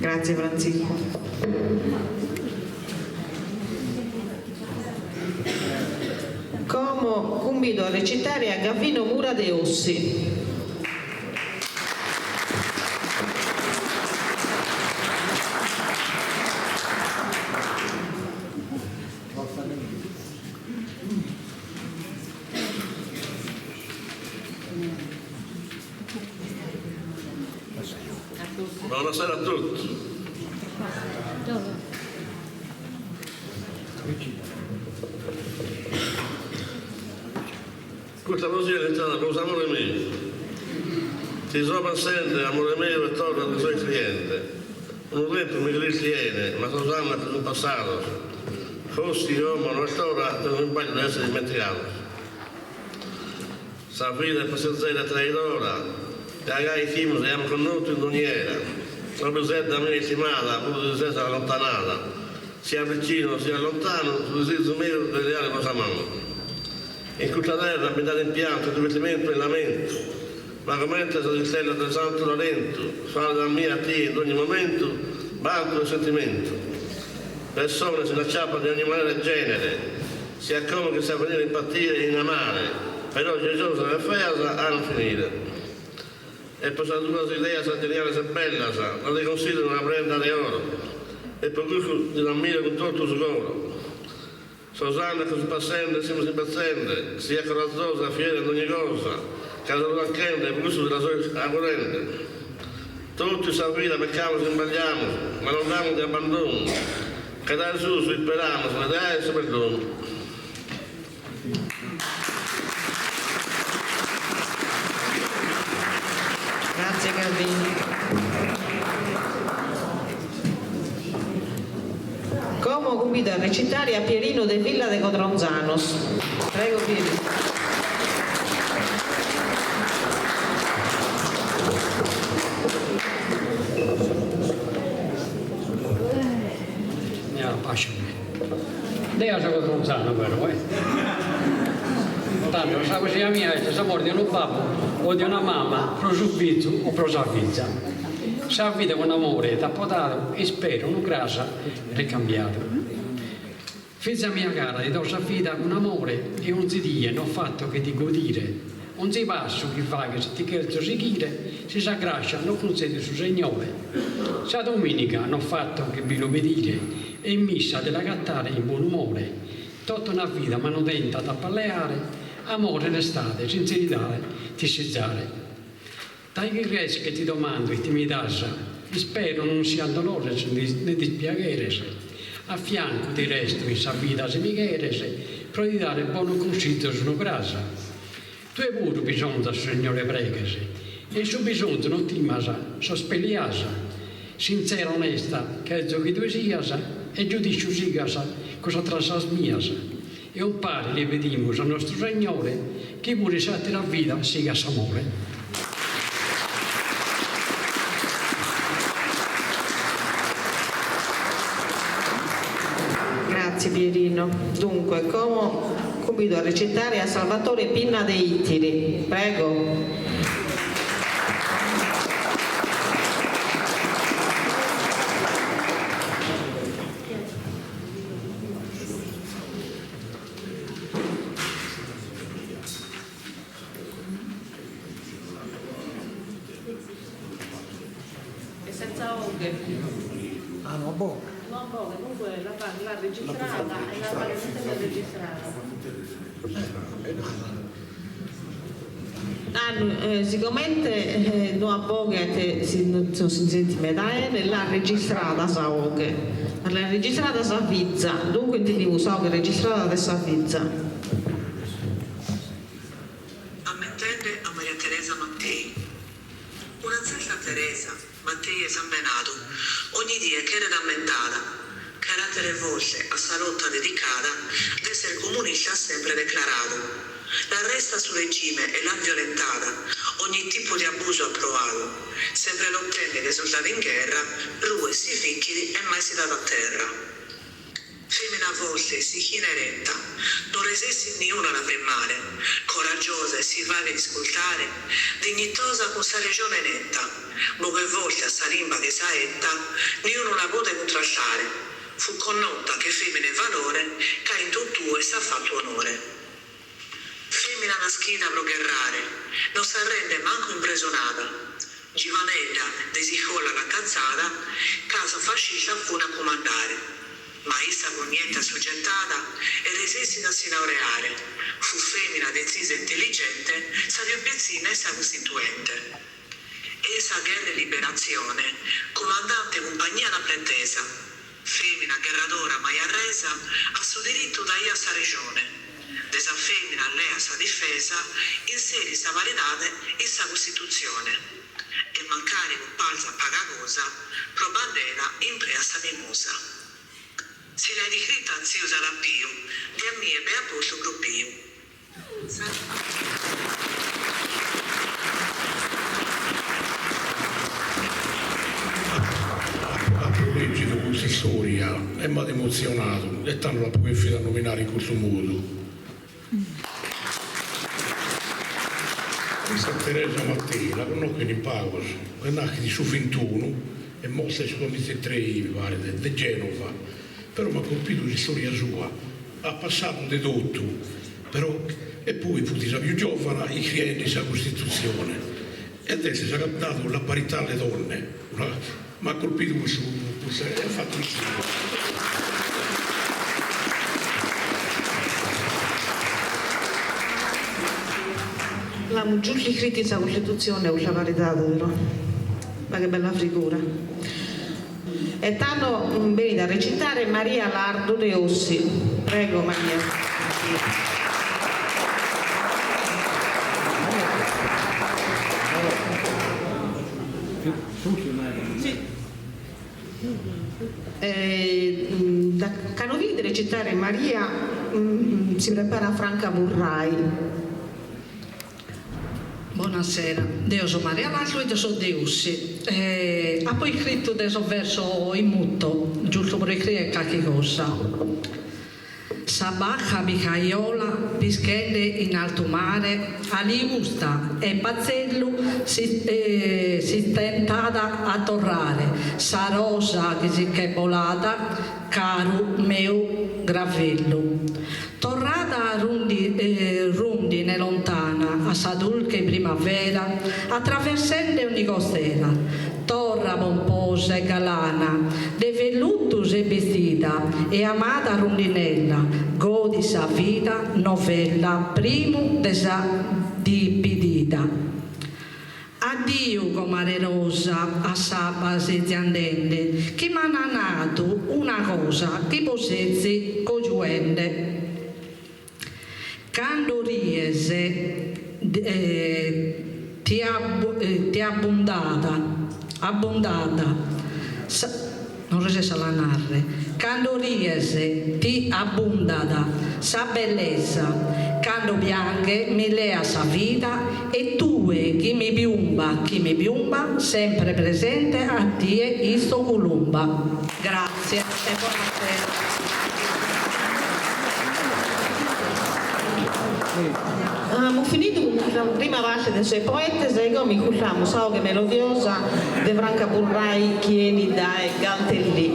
Grazie Frantziscu. Como cumbido a recitare a Gavino Mura de Ossi. Buonasera a tutti. Questa poesia è iniziata con amore mio. Ti so passende, amore mio, e torra ti soy cliente. Unu tempus mi cheristi 'ene, ma sos annos che sun passados, fossi como no est ora de unu isbagliu de esser ismentigados. Sa vida est passizera e traidora, ca gai fimus e amus connotu in dogni era. O pisedda mia istimada, puru si ses allontanada, sia vicinu o sia lontanu, su disizu meu de leare pro sa manu. In custa terra bi nd'at in piantu, in divertimentu e in lamentu, ma comente sas istellas de Santu Larentu, faghet a mie a tie in dogni momentu bantu e sentimentu. Pessones si nd'acciapan de ogni manera e genere, siat como che in s'avvenire in patire e in amare, però gioiosas e feas an a finire. E pro sas tuas ideas geniales e bellas, la ti considero una prenda de oro, e pro cussu ti l'ammiro cun totu su coro. Sos annos che sun passende e semus imbetzende, sias corazosa e fiera in dogni cosa, ca so tanchende e pro cussu ti la so augurende. Totu in sa vida peccamus e isbagliamus, ma non damus de abbandonu, ca dae susu isperamus de aer su perdonu. Grazie Gavino. Como cumbido a recitare a Pierino de Villa de Codronzanos. Prego Pierino. Deo so codronzanu però, eh. Tando sa poesia mia est s'amore de unu babbu o de una mama pro su fizu o pro sa fiza. Sa vida cun amore t'apo dadu e ispero unu cras ricambiadu. Fiza mia cara ti do sa vida cun amore e onzi die no fatto che ti godire, onzi passu chi faghes ti cherzo sighire si sa grascia nos cuntzedit su Segnore. Sa dominica no fatto che bi lu pedire e in missa de l'agatare in bonumore. Tota una vida manu tenta t'apo a leare, amore, onestade, sintzeridade t'insinzare. Dai chi creschet ti domando ite mi das, ispero non sian dolores ne dispiagheres, a fiancu ti resto in sa vida si mi cheres, pro ti dare bonos cunsizos unu cras. Tue puru bisonzu a su Segnore preghes e in su bisonzu non timas sos pelias. Sintzera onesta cherzo chi tue sias e giudisciu sigas cun sas trassas mias e umpare li pedimus a Nostru Segnore chi puru in s'atera vida sigat s'amore. Grazie Pierino. Dunque, como cumbido a recitare a Salvatore Pinna de Ittiri. Prego. E senza 'oghe. Ah, no boghe. No boghe, comunque l'at registrada e la faghet registrada. Ah, sigomente no at boghe si non si sentit meda 'ene, l'at registrada sa 'oghe, l'at registrada sa fiza, dunque intendimus sa 'oghe registrada de sa fiza. Ammentende a Maria Teresa Mattei. Una tzerta Teresa Mattei 'e sambenadu, ogni die cheret ammentada, carattere forte, a sa lotta dedicada, d'esser comunista at sempre declaradu. L'arrestat su regime e l'at violentada, ogni tipu de abusu at proadu, sempre lottende che soldadu in gherra, ruet, si ficchit e mai si dat a terra. Femina forte, s'ichina eretta, no resessit niunu a la frimmare, coraggiosa e si faghet iscultare, dignitosa cun sa rejone netta, boghe forte a sa limba che saetta, niunu la podet cuntrastare, fut connotta che femina 'e valore ca in totue s'at fattu onore. Femina naschida pro gherrare, no s'arrendet mancu impresonada, Giovanedda de s'iscola l'an catzada ca sos fascistas fun a cumandare. Ma issa pro niente assuggettada e resessit a si laureare, fut femina detzisa e intelligente, sa pius pitzinna 'e sa Costituente. E in sa gherra 'e liberatzione, cumandante 'e cumpagnia l'an pretesa. Femina gherradora mai arresa, a su dirittu daiat sa rejone. De sa femina leat sa difesa, inserit sa paridade in sa Costitutzione. E mancari cumpalzat paga cosa, pro bandera impreat sa mimosa. Si l'ait iscrita tziu Sarapiu, de a mie b'aiat postu propiu. Apo lègidu custa istòria e m'at emotzionadu e tando l'apo chèrfidu annominare in custu modu. Custa Teresa Mattei la connoschen in pagos, est nàschida in su vintunu e morta in su duamiza e trei, mi paret, de Genova, però m'at colpidu s'istòria sua, at passadu de totu, però e poi fut sa pius giovana iscriende sa Costitutzione ed est sa ch'at dadu la parità alle donne, m'at colpidu custu custu e at fatu L'amus giustu iscritu in sa Costitutzione custa paridade però. Ma che bella frigura. E tando benit a recitare Maria Lardu de Ossi. Prego Maria. Da cando finit de recitare Maria si preparat Franca Burrai. Bonasera, deo so Maria Lardu e so de Ossi. Apo iscritu de sos versos in muto, giustu pro iscriere carchi cosa. Sa barca piscaiola pischende in altu mare, aligusta e pazellu s'istentat a torrare, sa rosa chi si ch'est bolada, caru meu gravellu. Torrada rundine lontana a sa dulche primavera, atraversende ogni costera, torra pomposa e galana, de vellutu ses bestida e amada rundinella, godi sa vida novella primu de sa dispidida. Adiu comare Rosa a s'abba sezis andende chi m'an nadu una cosa chi bos sezis cojuende. Cando ries. Ti ti abbundat abbundat sa non resesso a la narrer cando ries ti abbundat sa bellesa cando pianghes mi leas sa vida e tue chi mi piumba chi mi piumba sempre presente a tie isto culumba. Grazie e bonasera. Amus finidu cun sa prima parte de sos poetes e como iscurtamus sa 'oghe melodiosa de Franca Burrai chi 'enit dae Galtellì.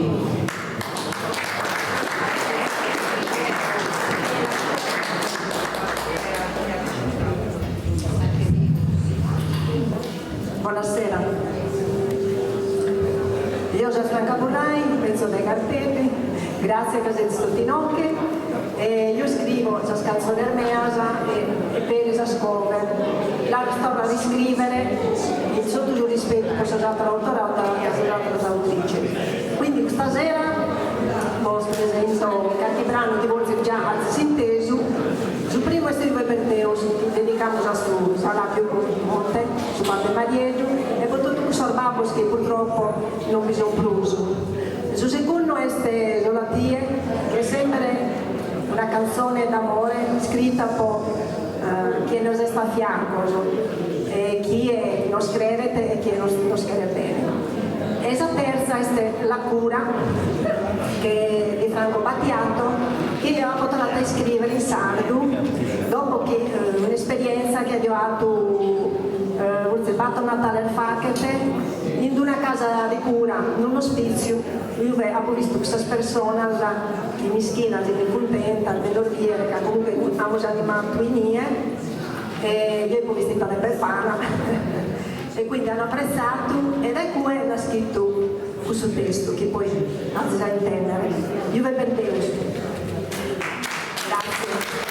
Buonasera. Io sono Franca Burrai, penso dai Garteddi, grazie che siete tutti inoghe. E io scrivo sas canzones meas e, e per sas cover. La sto a riscrivere in sotto il rispetto per questa altra autorata e questa altra autrice. Quindi stasera vos presento qualche brano di forse già azis intesu. Su primu est Juve per Deus, dedicamus a su Salàpiu Monte, su babbu 'e Marieddu, e po totu cussos babbos chi purtroppo non bi sun prus. Su segundu est Solu a tie, chi est sempre una canzone d'amore scrita po chie nos est a fiancos, e chie nos creret e chie nos nos cheret bene. E sa terza est La cura, che di Franco Battiato, chi eo apo torradu a iscrivere in sardu dopo chi un'esperienza chi aio atu fortzis bator Natales faghet in una casa de cura, in un'ospitziu, ue apo vistu cussas personas chi mischinas fin cuntentas de los biere ca comunque amus animatu inie e eo apo vestita de befana e quindi an apprezzatu e dae cue est naschitu cussu testu chi poi azis a intendere. Juve per Deus. Grazie.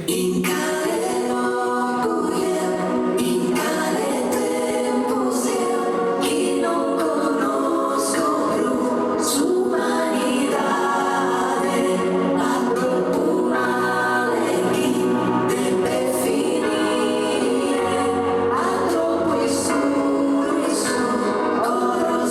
In cale logu eo, in cale tempus eo, chi non connosco prus s'umanidade, at troppu male chi depet finire, at troppu iscuru in su coro.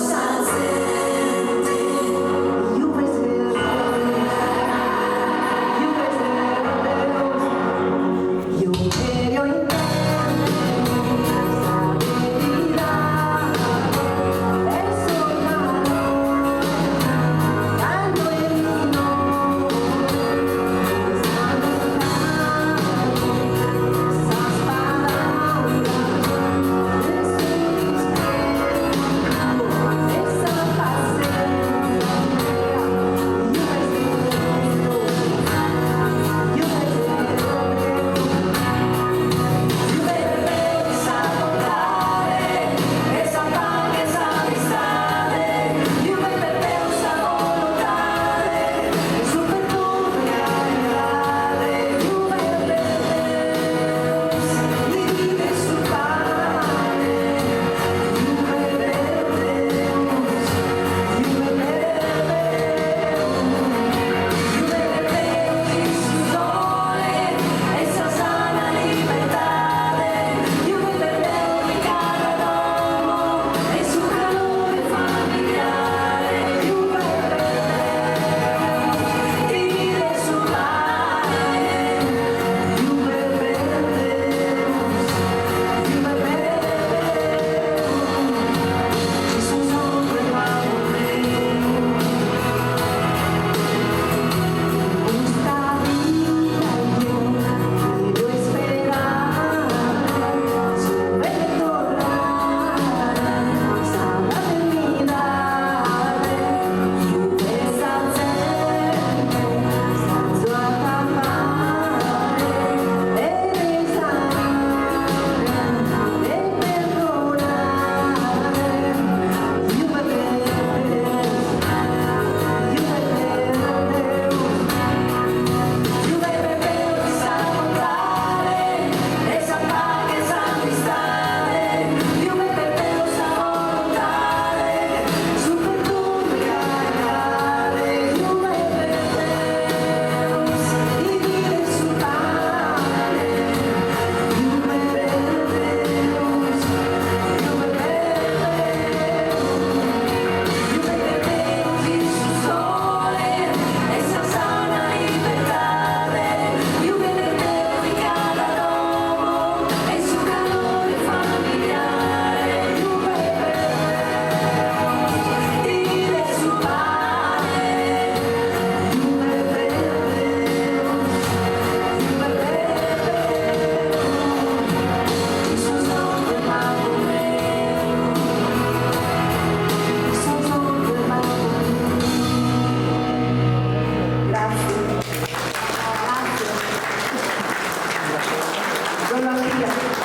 Bello a tie.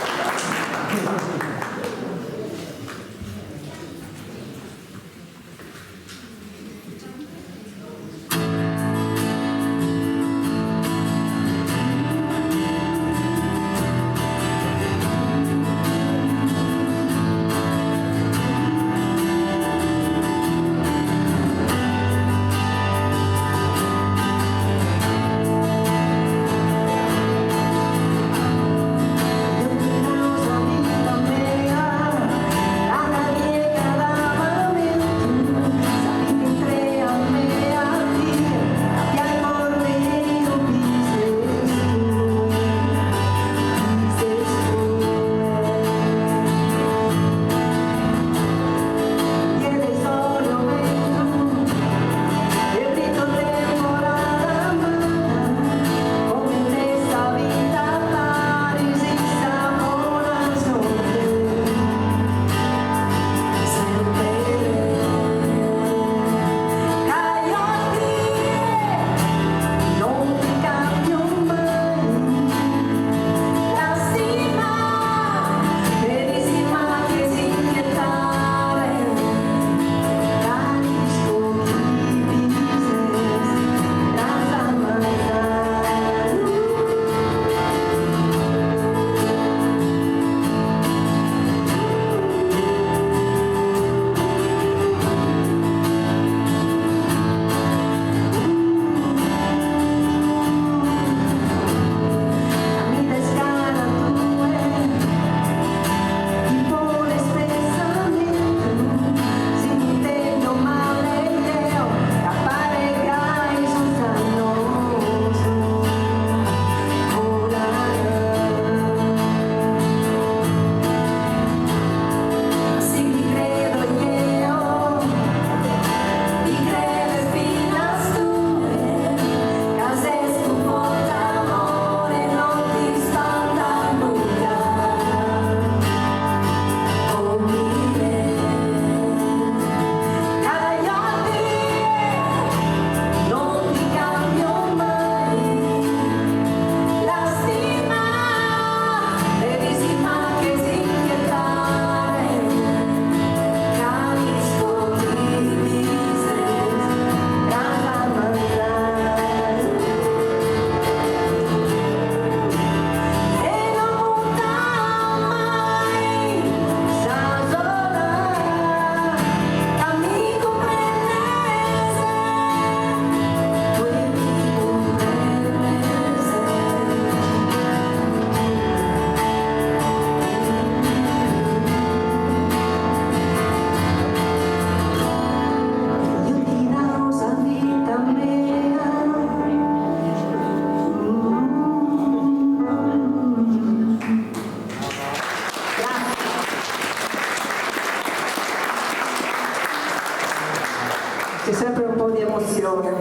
C'è sempre un po' di emozione.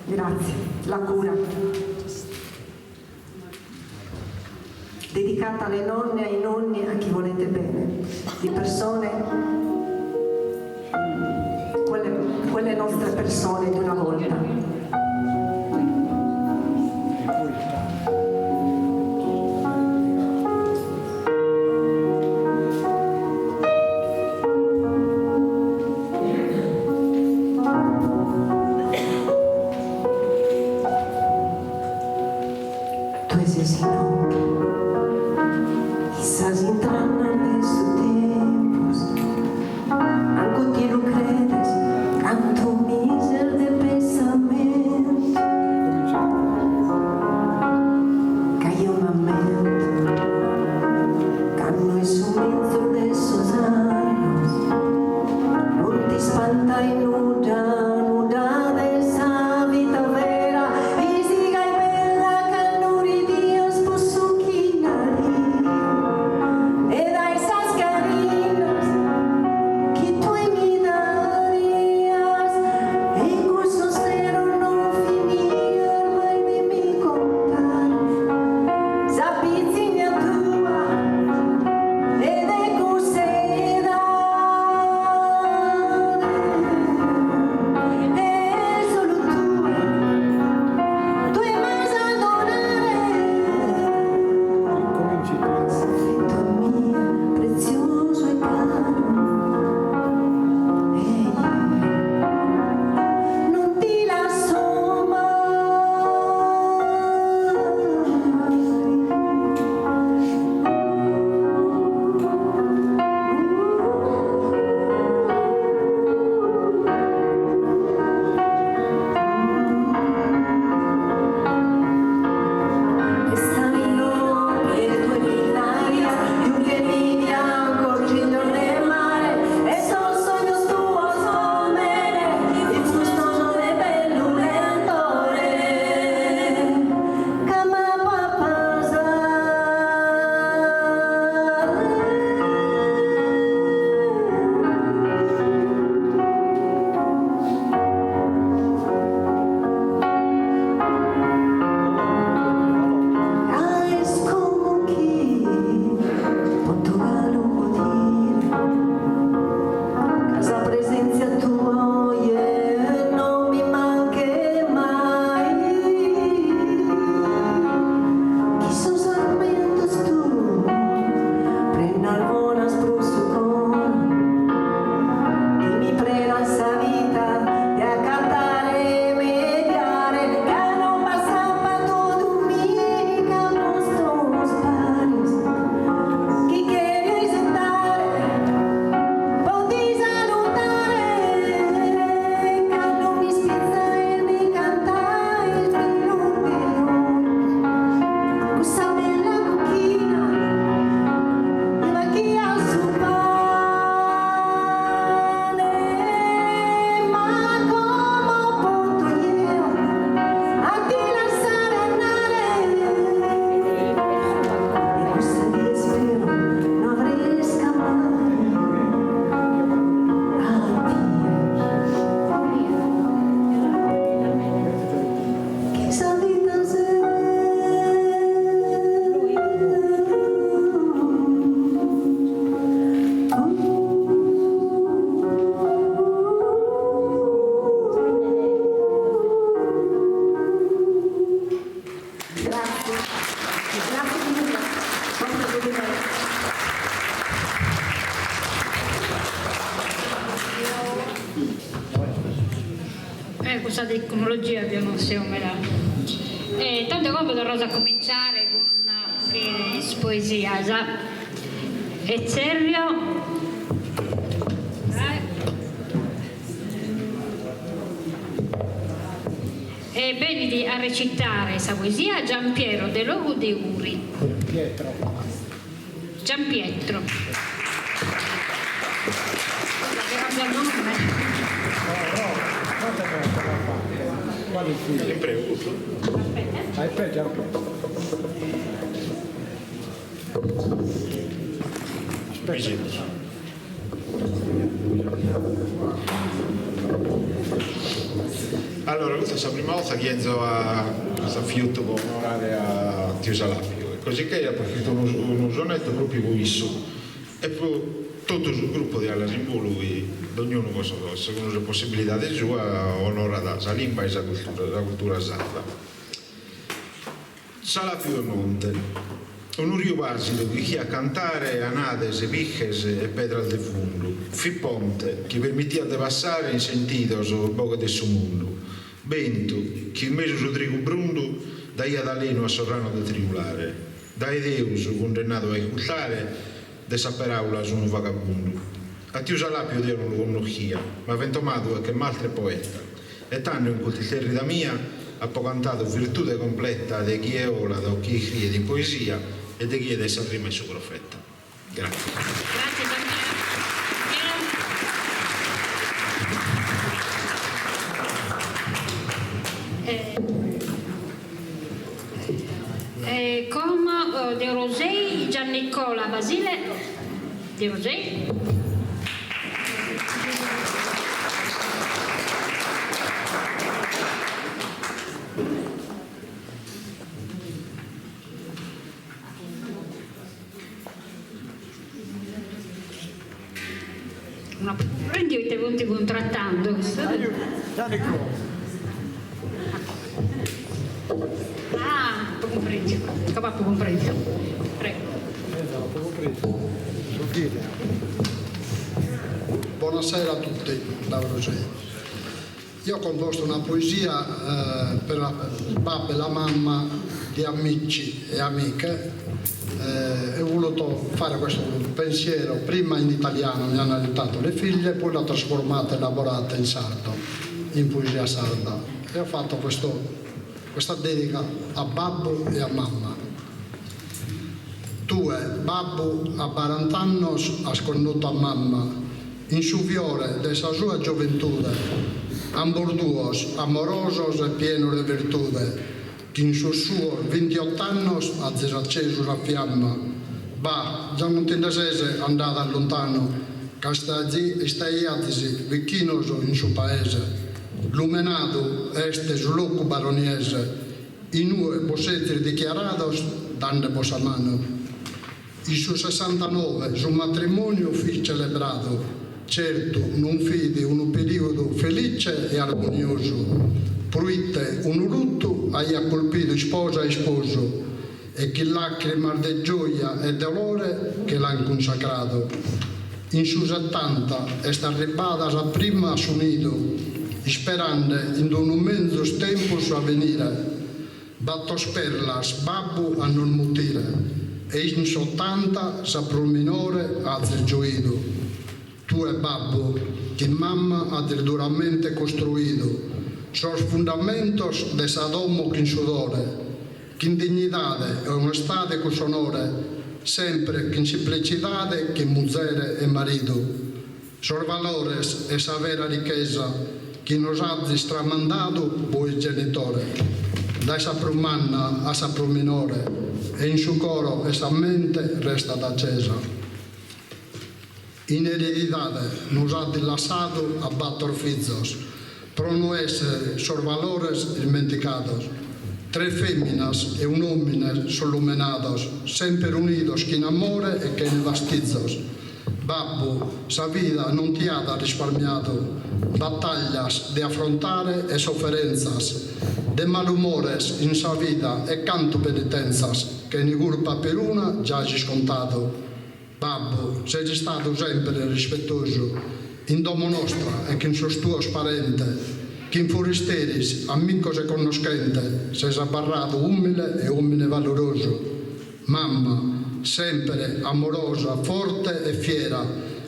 Grazie. La cura. Dedicata alle nonne, ai nonni, a chi volete bene. Di persone, quelle, quelle nostre persone di una volta. Tue ses inoghe, in sas intragnas de su tempus, mancu ti lu credes cantu mi ses de pensamentu. sa tecnologia deo non seo meda. E tando como torraus a cominciare cun is poesias. E tzerrio. E benit a recitare sa poesia Giampiero Delogu de Uri. Pietro. Giampietro. Allora, custa est sa prima 'orta chi 'enzo a custu afiutu po onorare a tiu Salapio e così che apo iscritu unu unu sonetto propriu po issu e po totu su gruppu de Alas in Bolu chi dognunu po segundu sa possibilidade sua onorat sa limba e sa cultura sa cultura sarda. Salàpiu 'e monte. Unu riu pàsidu chi 'ichiat cantare anades, piches e pedras de fundu. Fit ponte chi permitiat de passare in sentidos boghes de su mundu. Bentu chi in mesu su trigu brundu daiat alenu a sos ranos de triulare. Dae Deus cundennadu a iscultare de sa peràula as unu vagabundu. A tiu Salàpiu deo non lu connoschia, ma fentomadu est che mastre e poeta. E tando in cust'istèrrida mia apo cantadu virtude completa de chie 'olat o chie iscriet in poesia e de chie de sa rima est su profeta. Gràtzias. Gràtzias a tie. Como de Orosei Giannicola Basile de Orosei. No apo cumprendiu ite funt cuntrattando. Ah, apo cumprendiu. Como apo cumprendiu. Prego. Buonasera a tutti da Orosei. Io ho composto una poesia eh, per il babbo e la mamma di amici e amiche eh, e ho voluto fare questo pensiero prima in italiano, mi hanno aiutato le figlie, poi l'ho trasformata e elaborata in sardo, in poesia sarda. E ho fatto questo, questa dedica a babbo e a mamma. Tue, babbu, a barant'annos as connotu a mamma, in su fiore de sa sua gioventude, ambos duos amorosos e pienos de virtude, chin sos suos vintiot'annos azis accesu sa fiamma. Bah, già non ti nde ses andadu a lontanu, ca istaiazis vichinos in su paese. Lumenadu est su locu baroniese, Inue bos sezis dichiarados dande-bos sa manu. In su sessantanove su matrimoniu fit celebradu, certu non fit unu periodu felice e armoniosu, proite unu luttu aiat colpidu isposa e isposu e chin lacrimas de gioia e dolore che l'an cunsacradu. In su setanta est arribbada sa prima a su nidu, isperande in unu menzus tempus a venire. Battos perlas babbu a nos mutire e in s'otanta sa prus minore azis gioidu. Tue babbu chin mamma azis duramente costruidu sos fundamentos de sa domo chin sudore, Chin dignidade e onestade cun s'onore, sempre chin simplicidade che muzere e maridu. Sos valores e sa vera richesa chi nos azis tramandadu bois genitore, dae sa prus manna a sa prus minore e in su coro e sa mente restat accesa. In eredidade nos azis lassadu a battor fizos, pro no esser sos valores ismenticados. Tres feminas e un'omine sos lumenados, semper unidos chin amore e chene fastizos. Babbu, sa vida non ti at risparmiadu battaglias de afrontare e sofferenzas, de malumores in sa vida e cantu penitenzas, chene curpa peruna già as iscontadu. Babbu, ses istadu semper rispettosu in domo nostra e chin sos tuos parentes, Chin furisteris, amicos e connoschentes ses abarradu umile e omine valorosu. Mamma, sempre amorosa, forte e fiera,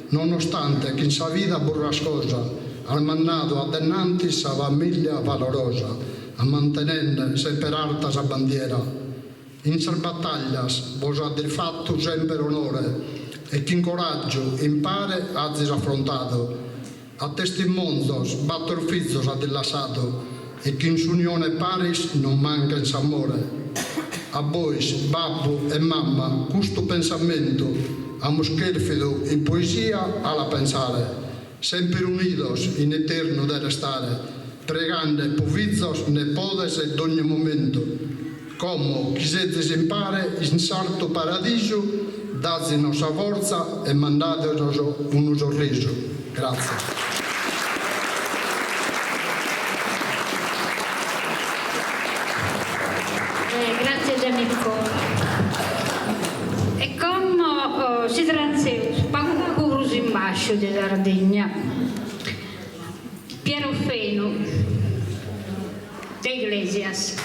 nonostante chin sa vida burrascosa, as mandadu a denantis sa familia valorosa, a mantenende semper arta sa bandiera. In sas battaglias bos azis fattu semper onore e chin coraggiu impare azis affrontadu. A testimonzos battor fizos azis lassadu e chin s'unione paris non manchen s'amore. A bois, babbu e mamma, custu pensamentu amus cherfidu in poesia a la pensare, semper unidos in eternu de restare, pregande po fizos, nepodes dogni momentu. Como chi sezis impare in s'artu paradisu, dazinos sa fortza e mandadenos unu sorrisu. Gratzias. Gratzias Giannico. E como si transeus pagu pagu prus in basciu de Sardigna. Piero Fenu. De Iglesias.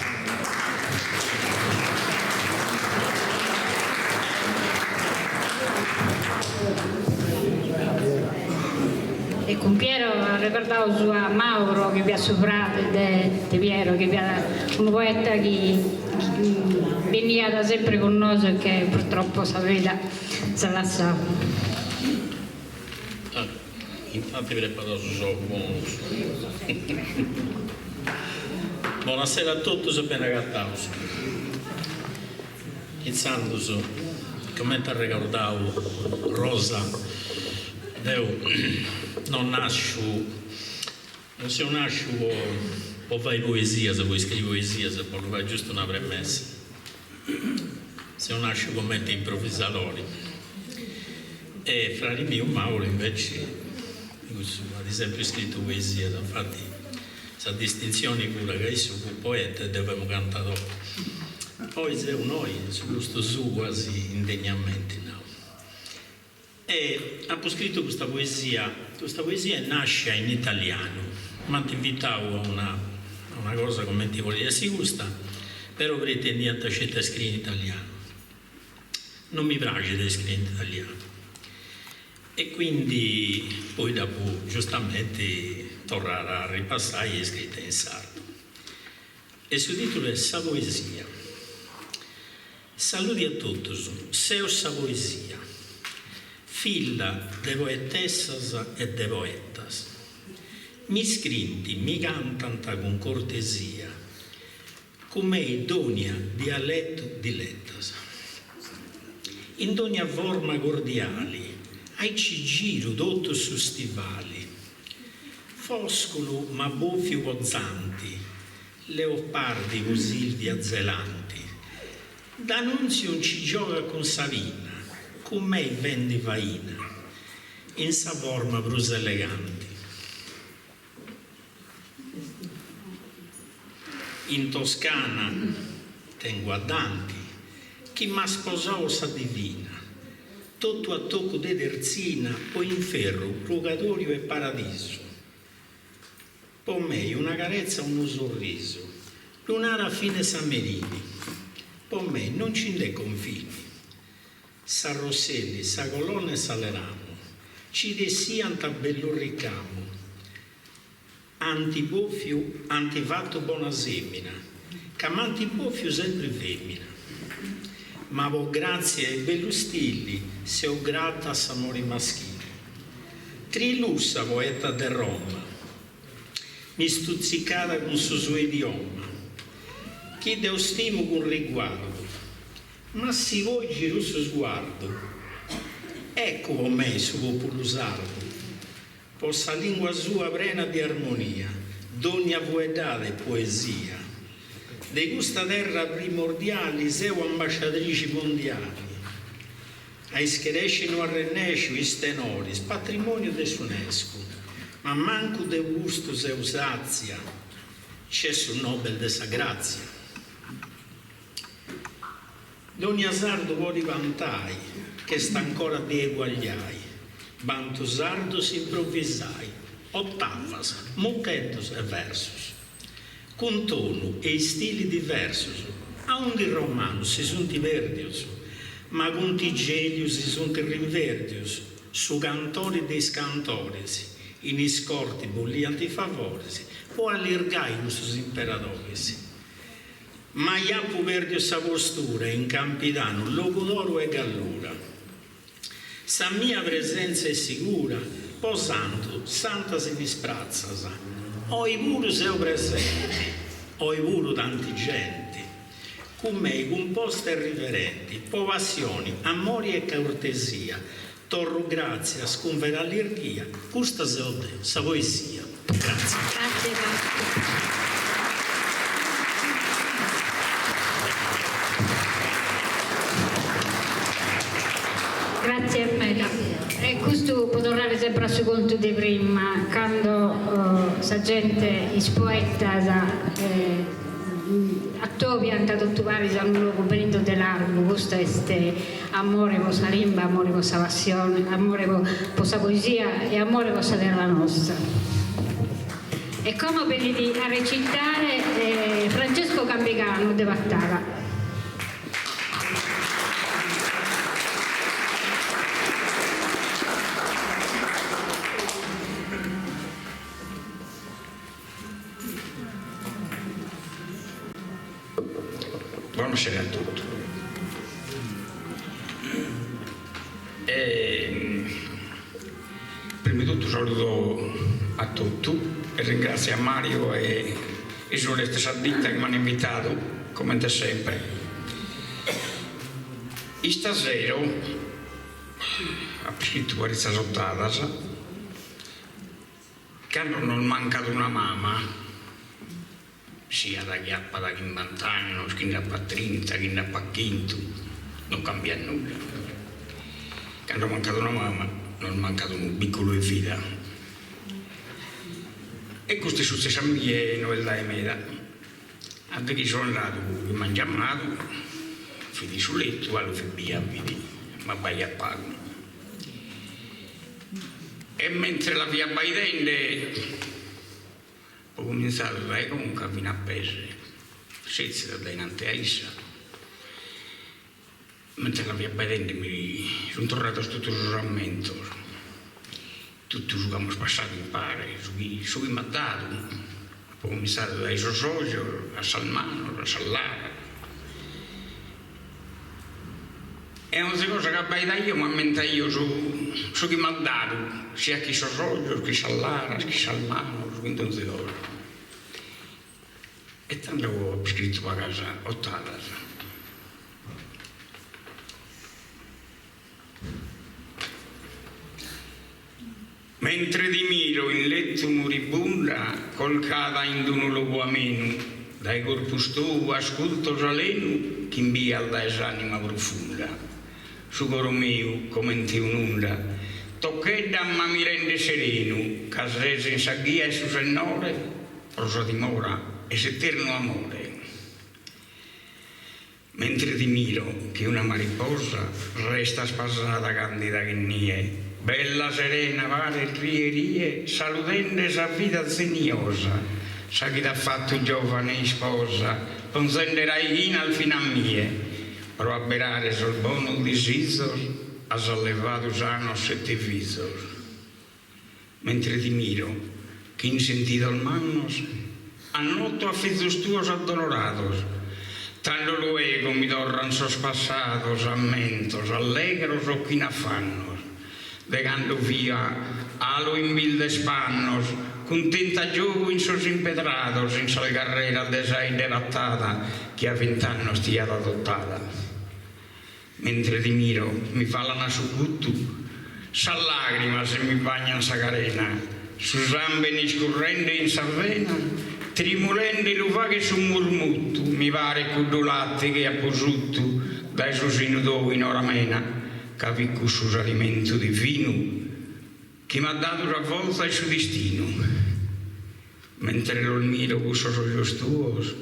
E cun Piero arregordaus a Mauro chi fiat su frade de Piero, chi fiat unu poeta chi beniat sempri cun nosu e che purtroppo sa vida s'at lassau. Intanti preparaus su giogu po nosu. Bonasera a totus e beni agataus. Intzandus, cumenti at arregordau Rosa, deu non nasciu, non seu nasciu po po fai poesias, po iscriri poesias, bollu fai giustu una premessa. Seu nasciu cumenti improvisadori e fradi miu Mauro inveci cussu at sempri scritu poesias, infati sa distintzioni fut ca issu fut poeta e deu femu cantadori. Oi seu innoi in su postu suu quasi indegnamenti nau. E apu scritu custa poesia, custa poesia est nascia in italianu, m'ant invitau a una a una cosa cumenti podit essi custa, però pretendiant sceti a scriri in italianu. Non mi praxit a scriri in italianu e quindi poi dd'apu giustamenti torrada a ripassai e scrita in sardu. E su titulu est Sa poesia. Saludi a totus, seu sa poesia, filla de poetessas e de poetas. Mi scrint, mi cantant cun cortesia, cun mei dònnia dialetu diletas. In dònnia forma cordiali, aici giru totu su stivali. Fosculu m'at bòfiu po Zanti, Leopardi cun Silvia Zelanti. D'Annunzio nci giogat cun Sabina, cun mei fendi faina, in sa forma prus eleganti. In Toscana tengu a Danti, chi m'at sposau sa divina, totu a tocu de tertzina po inferru, prugadoriu e paradisu. Po mei una carezza unu sorrisu, ddu narat finas sa Merini, po mei non nci nd'est confini. Sa Rosselli, sa Colonna e s'Aleramo, nci tessiant bellu ricamu, ant bòfiu, ant fatu bona sèmina, ca m'ant bòfiu sempri fèmina. Ma po gràtzia e bellu stili seu grata a s'amori maschili. Trilussa poeta de Roma. Mi stutzicada cun su suo idioma. Chi deu stimu cun riguardu. Ma si poi giru su sguardu. Eccu po mei su populu sardu. Po sa lingua sua prena di armonia. Dogna fueddada est poesia. De custa terra primordiali seu ambasciadrixi mondiali. A iscaresci no arrennèsciu is tenoris, patrimòniu de s'Unesco, ma mancu de custu seu sàtzia, nc'est su Nobel de sa Gràtzia. Dònnia sardu podit bantai, ch'est ancora de eguagliai, bantu sardu s'improvisai. Otavas, mutetos e versos. Cun tonu e istili diversos, aundi is romanos si sunt pèrdios, ma cun Tigèliu si sunt rinvèrdios, su cantore de is cantores, in is cortes boliant is favores, po allirgai cussos imperadores. Mai apu pèrdiu sa postura in Campidanu, Logudoro e Gallura. Sa mia presèntzia est sigura, po santu, santas in is pratzas. Oi puru seu presenti, oi puru tanti genti, cun mei cumposta e riverenti, po passioni, amori e cortesia, torru gràtzias cun vera allirghia, custa seu deu, sa poesia. Gràtzias. Gràtzias meda. E custu po torrare sempre a su contu de prima, cando sa gente, is poetas, atobiant totu paris a unu logu benindo de largu, custu est amore po sa limba, amore po sa passione, amore po sa poesia e amore po sa terra nostra. E como benit a recitare Francesco Cambiganu de Pattada. Bonasera a totu. E prima 'e totu saludo a totu e ringratzio a Mario e su restu 'e sa ditta chi m'an invitadu, comente sempre. Istasero apo iscritu paritzas otadas Cando nos mancat una mama, siat chi apat chimbant'annos, chi nd'apat trinta, chi nd'apat chentu, non cambiat nudda. Cando mancat una mama, nos mancat unu bicculu 'e vida. E custu est sutzessu a mie no est dae meda. A de chi so andadu chi m'an giamadu, fit in su lettu, galu fit bia, fit, ma b'aiat pagu. E mentre la fia abbaidende, apo comintzadu dae conca fina a pes, sètzida dae innanti a issa, mentre la fia abbaidende mi sunt torrados totu sos ammentos, totu su chi amus passadu impare, su chi su chi m'at dadu, apo comintzadu dae sos ojos a sas manos, a sas laras. E onzi cosa chi abbaidaio m'ammentaio su su chi m'at dadu, siat chin sos ojos, chin sas laras, chin sas manos, chin donzi cosa. E tando apo iscritu pagas otadas. Mentre ti miro in lettu moribunda colcada in d'unu logu amenu, dae corpus tou asculto s'alenu ch'imbias dae s'anima profunda. Su coro meu comente un'unda toccheddat ma mi rendet serenu ca ses in sa ghia 'e su Sennore pro sa dimora 'e s'eternu amore. Mentre ti miro che una mariposa restas pasada candida che nie, bella serena pares rie rie saludende sa vida zeniosa, sa chi t'at fattu giovane isposa ponzende raighinas fin'a mie, pro abberare sos bonos disizos as allevadu sanos sette fizos. Mentre ti miro chin sentidos mannos annoto a fizos tuos addolorados, tando luego mi torran sos passados ammentos allegros o chin affannos, de cando fia 'alu in bildes pannos, cuntenta a giogu in sos impedrados in sas garreras de sa 'idda 'e Pattada chi a vint'annos ti at adottada. Mentre ti miro mi falan a sucuttu sas lagrimas e mi bagnan sa carena, su sambene iscurrende in sa vena, trimulende lu faghet su murmuttu, mi paret cuddu latte chi apo suttu dae su sinu tou in ora amena, ca fit cussu s'alimentu divinu chi m'at dadu sa fortza 'e su destinu. Mentre los miro cussos ojos tuos,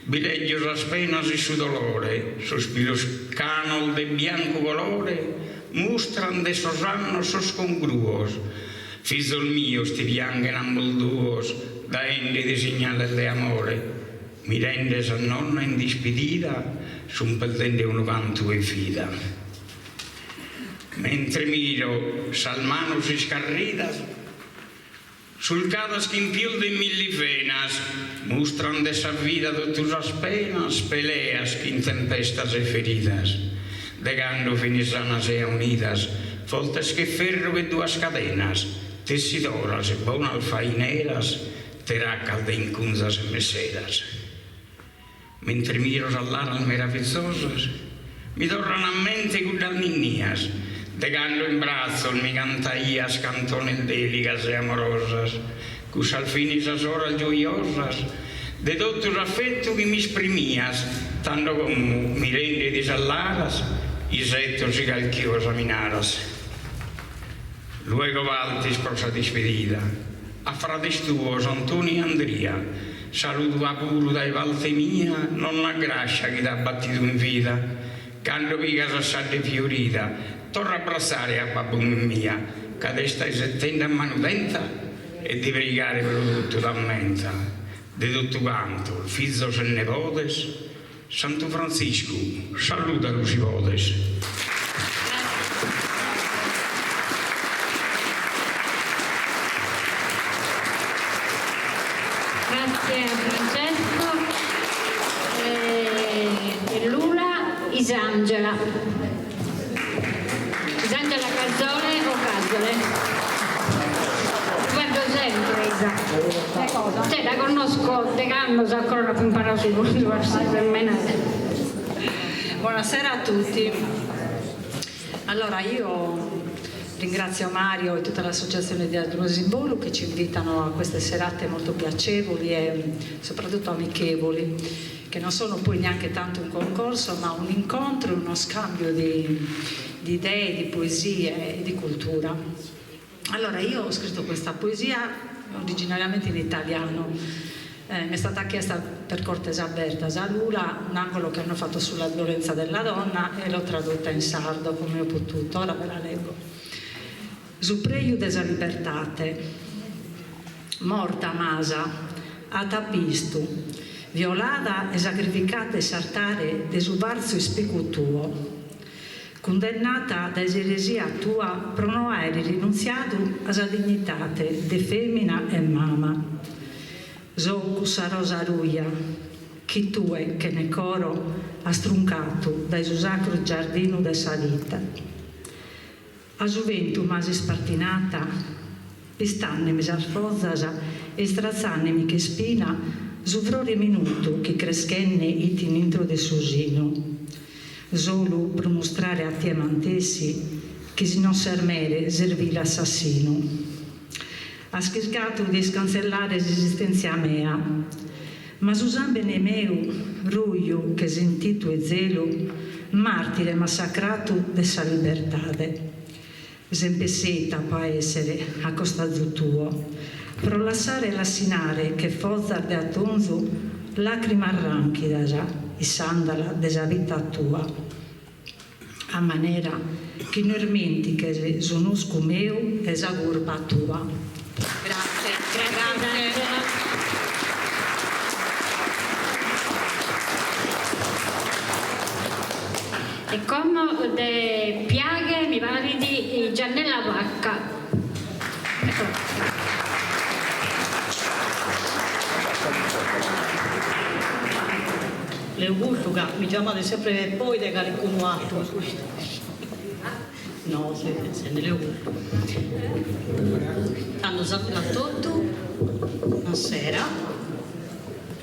bi leggio sas penas e su dolore, sos pilos canos de biancu colore mustran de sos annos sos congruos. Fizos mios ti pianghen ambos duos daendedi signales de amore, mirende sa nonna in dispidida sun peldende unu cantu 'e vida. Mentre miro sas manos iscarridas, sulcadas chin pius de milli venas, mustran de sa vida totu sas penas, peleas chin tempestas e feridas, de cando fin sanas e aunidas, fortes che ferru che duas cadenas, tessidoras e bonas faineras, teracas de incunzas e messeras. Mentre miro sas laras meravizosas, mi torran a mente cuddas ninnias, de cando in bratzos mi cantaias cantones deligas e amorosas, cussas fini sas oras gioiosas, de totu s'afetu chi m'isprimias, tando como, mirendedi sas laras, iseto si calchi cosa mi naras. Luego partis pro sa dispedida. A frades tuos Antoni e Andria, saludua puru dae parte mia nonna Grascia chi t'at batidu in vida, cando pigas a s'adde fiorida, torra a abbratzare a babbu Mimmia, ca t'est aisettende a manu tenta e de preigare pro totu t'ammenta, de totu cantos fizos e nebodes, Santu Frantziscu, saludalu si podes. Grazie a Francesco e Lula Isangela. Isangela Cazole o Cazole? Guardo sempre Isa. Cioè la conosco de cando ancora no apo imparadu su Buonasera a tutti. Allora io ringrazio Mario e tutta l'associazione di Adruesimbolu che ci invitano a queste serate molto piacevoli e soprattutto amichevoli, che non sono poi neanche tanto un concorso, ma un incontro e uno scambio di, di idee, di poesie e di cultura. Allora io ho scritto questa poesia originariamente in italiano. Eh, mi è stata chiesta per Cortes Abertas a Lula un angolo che hanno fatto sulla violenza della donna e l'ho tradotta in sardo come ho potuto. Ora ve la leggo. Su preju de sa libertate, morta m'as at bistu, violada e sacrificata in s'artare de su fartzu ispicu tuo, Cundennata dae s'eresia tua pro no àere rinuntziadu a sa dignitate de fèmina e mama. So cussa rosa ruja chi tue, chene coro, as truncatu dae su sacru giardinu de sa vita. A su bentu m'as ispartinata, pistànnemi sas fozas e istratzànnemi che ispina su frore minutu chi creschenne 'it in intro de su sinu. Solu pro mustrare a tie mantessi chi si non ses mere ses vile assassinu. As chircatu de iscantzellare s'esistèntzia mea, ma su sàmbene meu, ruju che sentitu 'e zelu, màrtire massacratu de sa libertade, sempre seit apo a èssere a costazu tuo, pro lassare lassinare che fozas de atonzu làcrimas rànchidas in s'àndala de sa vita tua. A manera chi no ismentiches su nuscu meu e sa curpa tua. Grazie. Grazie. E como de Piaghe mi parit Giannella Vacca. Leo custu ca mi giamades sempre poi de calicunu attu. No, sende leo custu. Tando saludo a totu, bonasera.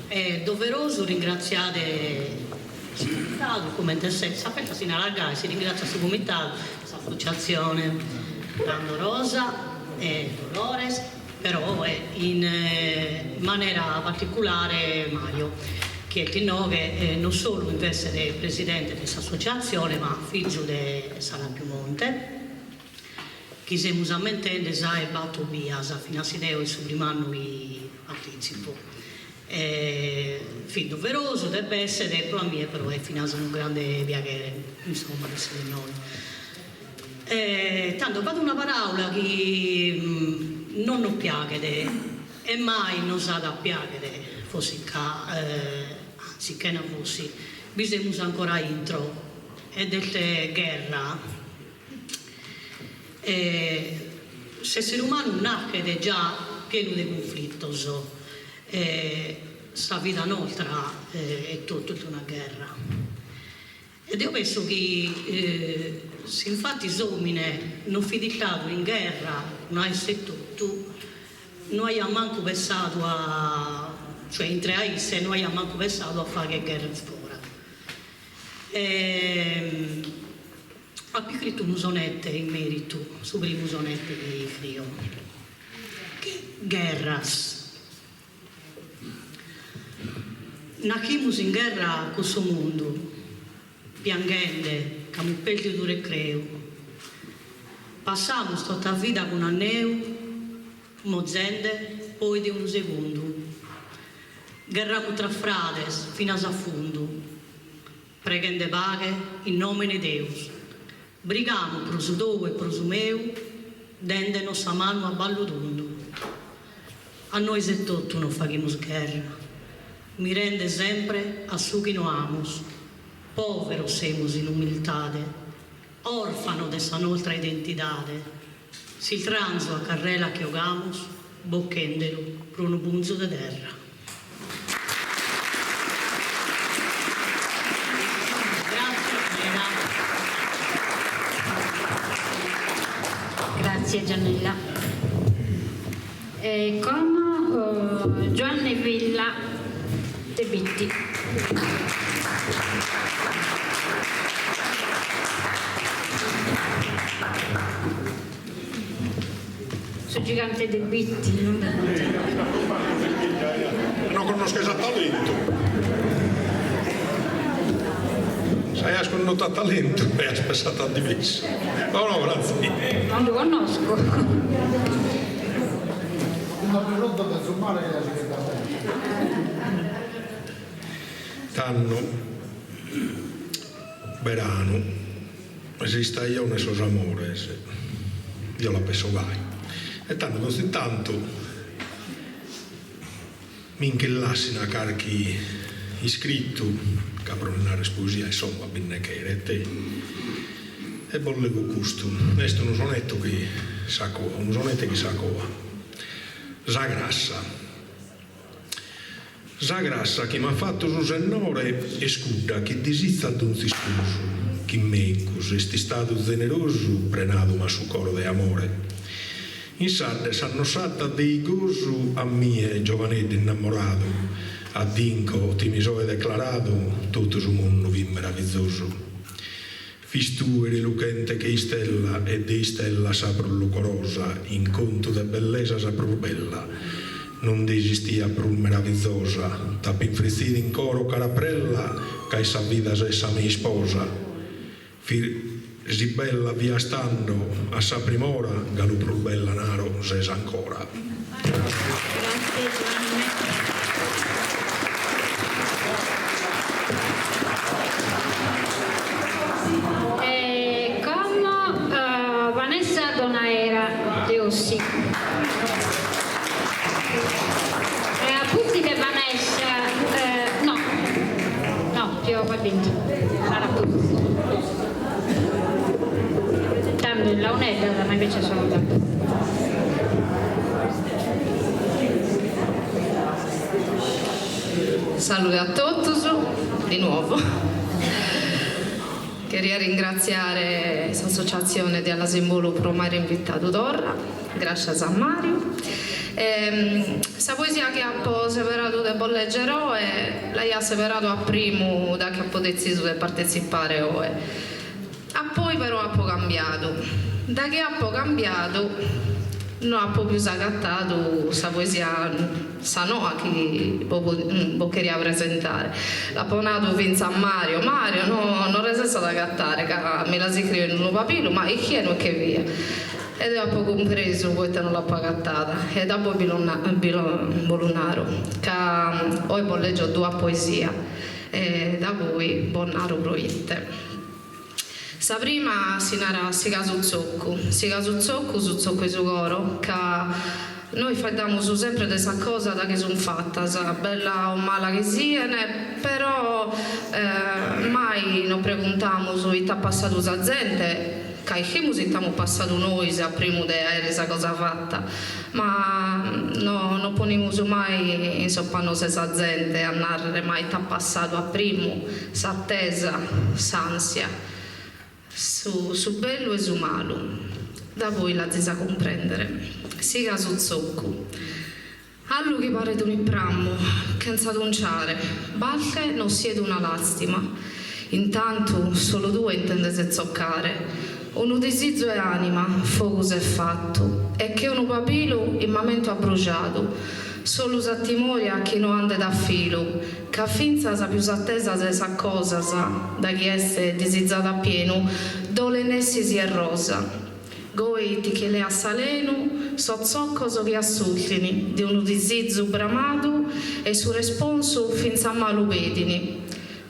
Est doverosu ringratziare su comitadu, comente sempre, sa festa si narat gai, si ringratziat su comitadu, s'associatzione Tando Rosa e Dolores, Però in manera particulare Mario, chi est inoghe non solu in veste de presidente de s'associatzione ma fizu de Sara Piumonte, chi semus ammentende sa 'e bator bias, finas si deo est su primu annu chi partitzipo. Fit doverosu, depet essere, pro a mie però est finas unu grande piaghere, insomma, de essere inoghe. E tando b'at una paràula chi non nos piaghet e mai nos at a piàghere, fossi ca, anzi chena fossi, bi semus ancora intro, ed est gherra. E s'èssere umanu naschet già pienu de cunflitos e sa vida nostra etotu est una gherra. E deo penso chi si infatis s'òmine non fit istadu in gherra cun a isse etotu, no aiat mancu pensadu a, cioè intre a isse no aiat mancu pensadu a fagher gherra fora. E apo iscritu unu sonete in meritu, su primu sonete chi iscrio, Gherras. Nachimus in gherra cun su mundu, pianghende c'amus pèrdidu recreu. Passamus tota vida cun anneu, mozende poi de unu segundu. Gherramus tra frades finas a fundu, preghende paghe in nòmene 'e Deus. Brigamus pro su tou e pro su meu, dèndenos sa manu a ballu tundu. A nois etotu nos faghimus gherra, mirende sempre a su chi no amus. Pòveros semus in umiltade, òrfanos de sa nostra identidade, s'istranzu a carrela che 'ogamus, bochendelu pro unu punzu de terra. Grazie Gianella. E como Giuanne Villa de Bitti. Su gigante de Bitti, non de No connosches a talentu. S'aias connotu a talentu, aias pensadu a diversu. No, no, Frantzì. Non ddu connosco. Tando, beranu. S'istajone 'e sos amores, deo la pesso gai. E tando donzi tantu mi nche lassin carchi iscritu, ca pro narrer poesia insomma bi nde cheret, e bos lego custu, est unu sonetto chi sa coa, unu sonete chi sa coa. Sa grassa. Sa grassa chi m'at fatu su Sennore est cudda chi disitzat donzi isposu, chin mecus est istadu zenerosu prenadu m'at su coro de amore. In s'adde s'annossata de gosu a mie giovaneddu innamoradu, a dinco ti mi soe declaradu totu su mundu fit meravizosu. Fis tue reluchente che istella e de istella sa prus lucorosa, in contu de bellesa sa prus bella. Non nd'esistiat prus meravizosa, t'ap'infritzidu in coro cara prella, ca 'e sa vida ses sa mea isposa. Si bella fias tando, a sa prim'ora, galu prus bella naro ses ancora. Grazie Giuanne. E como Vanessa Donaera de Ossi. E a pustis de Vanessa, no, no, ti ho faddito, Sara pustis. Tando in launeddas, ma invece sono da. Salute a totus, di nuovo. Cheria ringratziare s'associatzione de Alas in Bolu pro m'aere invitadu torra, gràscias a Mariu. Sa poesia chi apo seberadu de bos lègere oe l'aia seberadu a primu da chi apo detzisu de partetzipare oe. A poi però apo cambiadu. Da chi apo cambiadu no apo pius agatadu sa poesia sa noa chi bos cheria presentare. L'apo nadu fintzas a Mario, Mario no no resesso ad agatare ca mi las iscrio in unu pabilu ma ischia inue che fia. E deo apo cumpresu poite no l'apo agatada e daboi bi bi lu naro ca oe bos leggio duas poesia e daboi bos naro proite. Sa prima si narat Siga su tzoccu, siga su tzoccu, su tzoccu 'e su coro, ca nois faeddamus sempre de sas cosas da chi sun fattas, bella o mala chi sien, però mai nos preguntamus ite at passadu sa zente, ca ischimus ite amus passadu nois a primu de aere sa cosa fatta, ma no nos ponimus mai in sos pannos 'e sa zente a narrere ma ite at passadu a primu, s'attesa, s'ansia, su su bellu e su malu. Da poi l'azis a cumprendere. Siga su zoccu. Allu chi paret un'iprammu, chentza tunciare, balte no siet una lastima. Intantu solu tue intendes tzoccare. Unu disizu 'e anima, fogu s'est fattu, e che unu pabilu in mamentu at brujadu. Solu sa timoria chi no andet a filu, ca fintzas pius attesas 'e sas cosas, da chi est disizada a pienu, dolet nessi si est rosa. Goi ti che leat s'alenu, sos tzoccos chi assultin de unu disizu bramadu e su responsu fintzas malu pedin.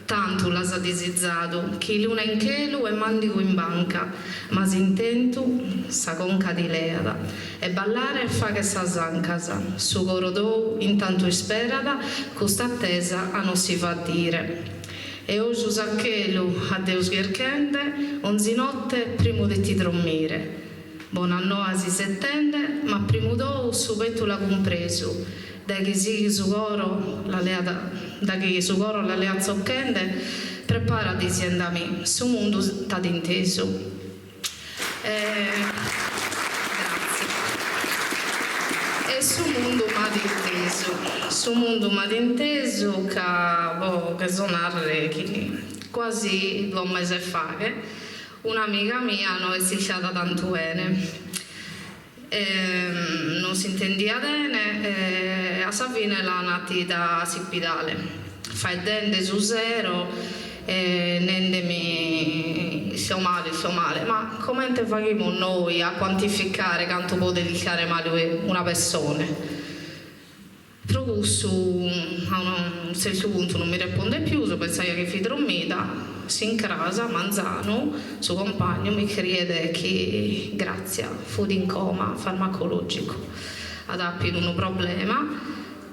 Tantu l'as disizadu chi luna in chelu e mandigu in banca, ma s'intentu sa conca ti leat e ballare faghet sas ancas, su coro tou intantu isperat custa attesa a no si faddire. E ojos a chelu a Deus chirchende, onzi notte primu de ti drommire. Bonas noas isettende, ma primu tou su pettu l'at cumpresu, dae chi sighit su coro la leat da chi su coro la leat tzocchende, preparati sienda mi, su mundu t'at intesu. E su mundu m'at intesu, su mundu m'at intesu ca bo cherzo narrer chi quasi duos meses faghet un'amiga mia no est istada tantu 'ene, non s'intendiat 'ene e a sa fine l'an 'atida a s'ispidale, faeddende su sero e nendemi isto male, isto male, ma comente faghimus nois a cuantificare cantu podet istare male una pessone? Pro cussu a unu tzertu puntu non mi repondet pius, pensaia chi fit drommida, s'incras manzanu su compagnu m'iscriet chi Grazia fut in coma farmacologicu, at apidu unu problema,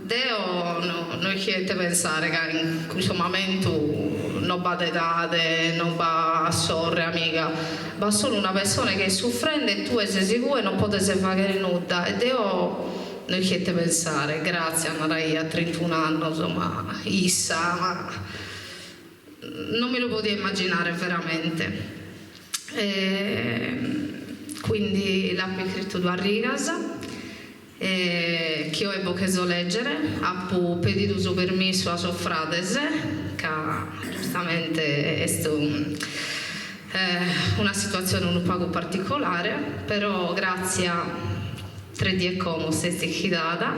deo no no ischia ite pensare ca in cussu mamentu no b'at edade, no b'at sorre, amiga, b'at solu una pessone chi est sufrende e tue ses igue e non podes fagher nudda e deo No ischia ite pensare, Grazia naraiat trintun'annos, ma issa, ma non mi lu podia immaginare veramente. E quindi l'apo iscritu duas rigas chi oe bos cherzo leggere, apo pedidu su permissu a sos frades ca giustamente est una situatzione unu pagu particolare, però Grazia Tre die como s'est ischidada,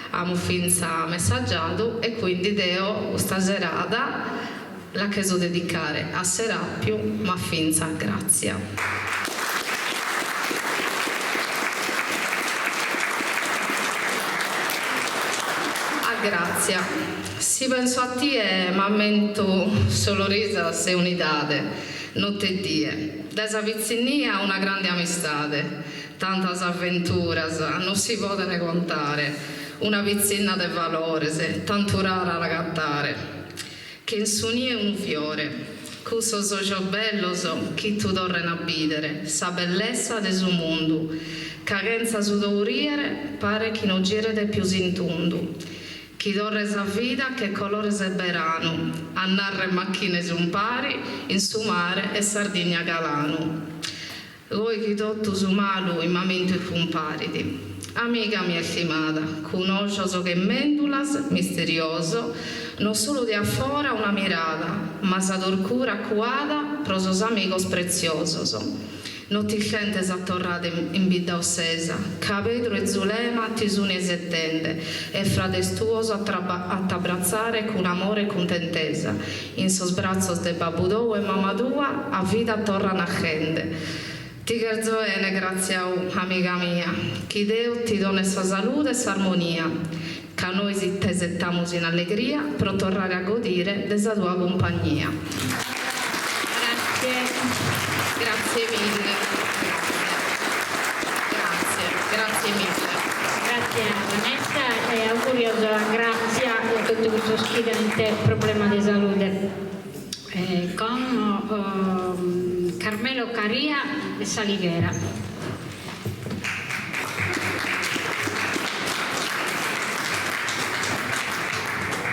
amus finza messaggiadu e quindi deo custa serada la cherzo dedicare a Serapiu ma finza a Grazia. A Grazia. Si penso a tie m'ammento solu risas e unidade, notte e die. Dae sa pitzinnia una grande amistade. Tantas avventuras non si podene contare, una pitzinna de valores, tantu rara a l'agatare. Che in su nie unu fiore, cussos ojos bellos chi tu torren a bidere sa bellesa de su mundu, ca chentza su tou riere paret chi no giret pius in tundu. Chi torret sa vida che colores 'e beranu, a narrer machines umpari in su mare 'e Sardigna galanu. Goi chi totu su malu in mamentu iscumparit. Amiga mia istimada, cun ojos che mèndulas, misteriosos, non solu de a fora una mirada, ma sa durcura cuada pro sos amigos pretziosos. No t'iltentes a torrare in bidda ossesa, ca Pedru e Zulema ti sun isetende e frades tuos a t'abbratzare cun amore e cuntentesa. In sos bratzos de babbu tou e mama tua a vida torra naschende. Ti cherzo 'ene, Grazia 'u, amiga mia, chi Deus ti donet sa salude e s'armonia, ca nois t'isetamus in allegria pro torrare a godire de sa tua cumpagnia. Grazie. Grazie mille. Grazie. Grazie mille. Grazie a Vanessa e augurios a Grazia e a totu cussos chi tenent problema de salude. Como Carmelo Caria de S'Alighera.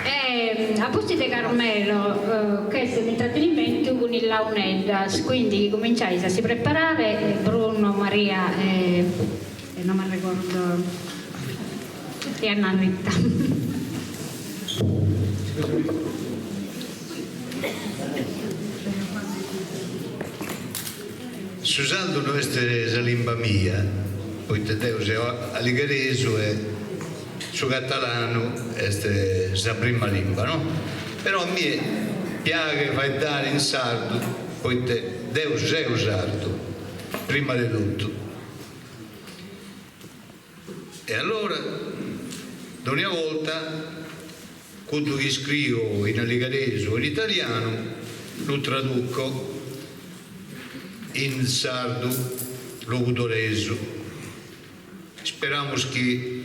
E a pustis de Carmelo ch'est un'intratenimentu cun is launeddas, quindi cuminciais a si preparare Bruno, Maria e no m'arregordo e Anna Rita. Su sardu no est sa limba mia, poite deo seo aligheresu e su catalanu est sa prima limba, no? Però a mie piaghet faeddare in sardu poite deo seo sardu, prima de totu. E allora, dogna volta, cuddu chi iscrio in aligheresu o in italianu lu traduco in sardu logudoresu. Speramus chi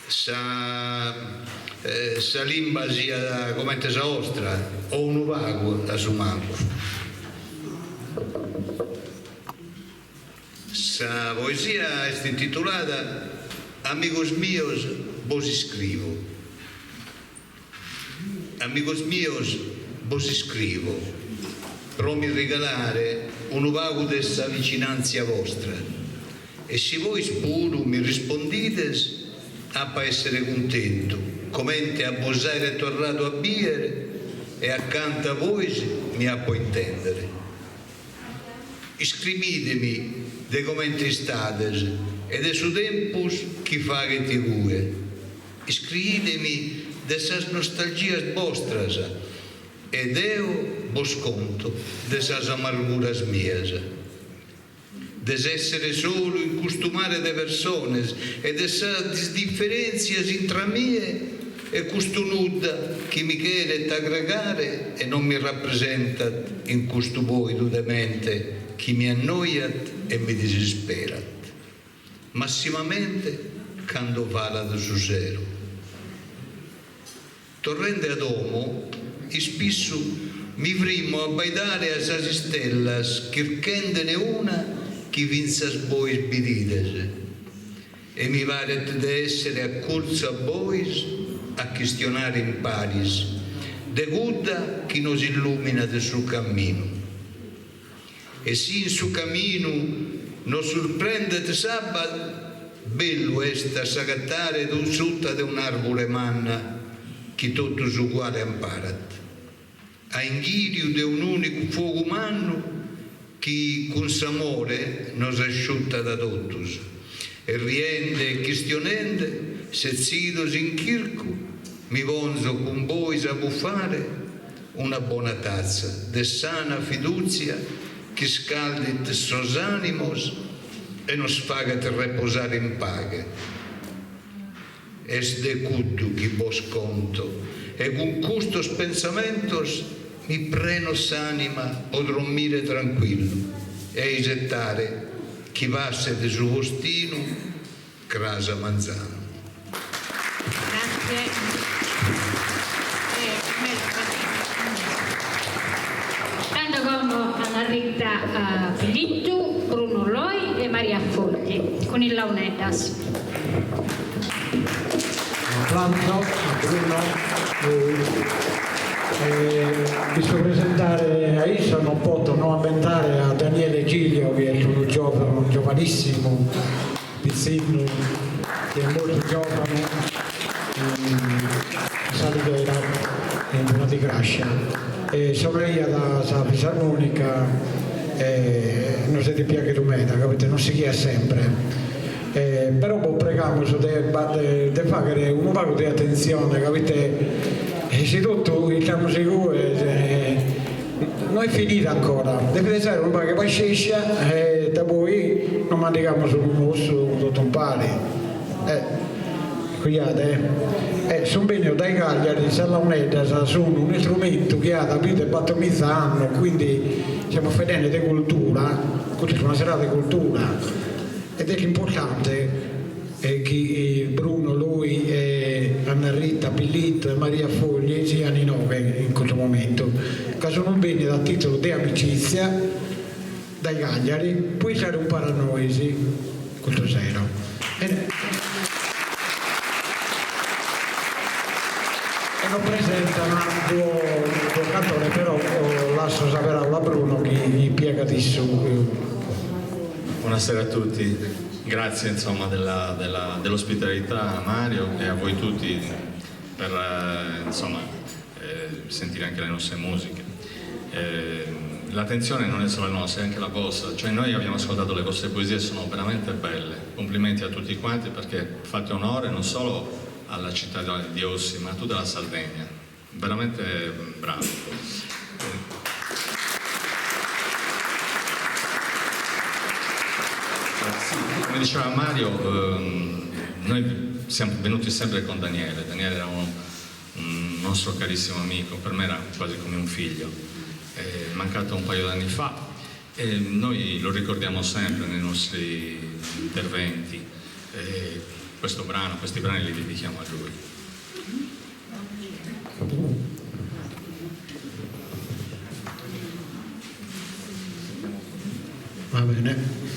sa sa limba siat comente sa 'ostra o unu pagu a su mancu. Sa poesia est intitulada Amigos mios bos iscrivo. Amigos mios bos iscrivo pro mi regalare unu pagu de sa vicinantzia vostra e si vois puru mi rispondides apo a essere cuntentu comente a bos aere torradu a biere e acanta a vois mi apo a intendere. Iscrimìdemi de comente istades e de su tempus chi faghet igue. Iscriìdemi de sas nostalgias bostras e deo bos conto de sas amarguras mias. De s'èssere solu in custu mare de persones e de sas diferèntzias intra mie e custu nudda chi mi cheret agregare e non mi rapresentat in custu bòidu de mente chi mi annoiat e mi disisperat, massimamente cando falat su sero. Torrende a domo, ispissu mi frimmo a abbaidare a sas istellas chirchendene una chi fintzas bois bidides e mi paret de essere acurtzu a bois a chistionare in paris de cudda chi nos illuminat su camminu. E si in su caminu nos surprendet s'abba, bellu est a s'agatare suta de un'àrbure manna chi totus uguale amparat, a inghìriu de un'ùnicu fogu mannu chi cun s'amore nos asciutat a totus, e riende e chistionende, setzidos in chircu, mi ponzo cun bois a bufare Una bona tatza de sana fidùtzia ch'iscaldit sos ànimos e nos faghet reposare in paghe. Est de cuddu chi bos conto e cun custos pensamentos mi preno s'ànima po drommire trancuillu e isetare chi passet su postinu Cras a manzanu. Tando como Anna Rita Pilittu, Bruno Loi e Maria Fogli cun is launeddas. Un'aplauso a Bruno Loi. Visto presentare a issu non poto no ammentare a Daniele Giglio chi est unu giovanu giovanissimo Pitzinnu chi est mortu giòvanu in S'Alighera in una digrascia e sonaiat sa fisarmonica e nos est piaghidu meda ca poita nos sighiat sempre però bos pregamus de de faghere unu pagu de atentzione ca poita si totu istamus igue No est finida ancora, devides aere unu pagu 'e pascescia e daboi nos mandigamus unu mossu totu umpari. Eh, cuidade eh. Sun bennidos dae Cagliari, sas launeddas sun un'istrumentu chi at pius de battomiza annos, quindi. Semus faeddende de cultura, custa est una serada de cultura ed est importante chi Bruno Loi e Anna Rita Pillitto e Maria Fogli sian inoghe in custu momentu, ca sun bennidos a titulu de amicizia dae Cagliari pro istare umpare a nois custu sero. E nos presentan duos cantores, però lasso sa paraula a Bruno chi ispiegat issu. Buonasera a tutti, grazie insomma della, della, dell'ospitalità a Mario e a voi tutti per insomma, sentire anche le nostre musiche. L'attenzione non è solo la nostra, è anche la vostra, cioè noi abbiamo ascoltato le vostre poesie, sono veramente belle. Complimenti a tutti quanti perché fate onore non solo alla città di Ossi, ma a tutta la Sardegna. Veramente bravi. Sì, come diceva Mario, noi siamo venuti sempre con Daniele. Daniele era un nostro carissimo amico, per me era quasi come un figlio. È mancato un paio d'anni fa e noi lo ricordiamo sempre nei nostri interventi. E questo brano, questi brani li dedichiamo a lui. Va bene.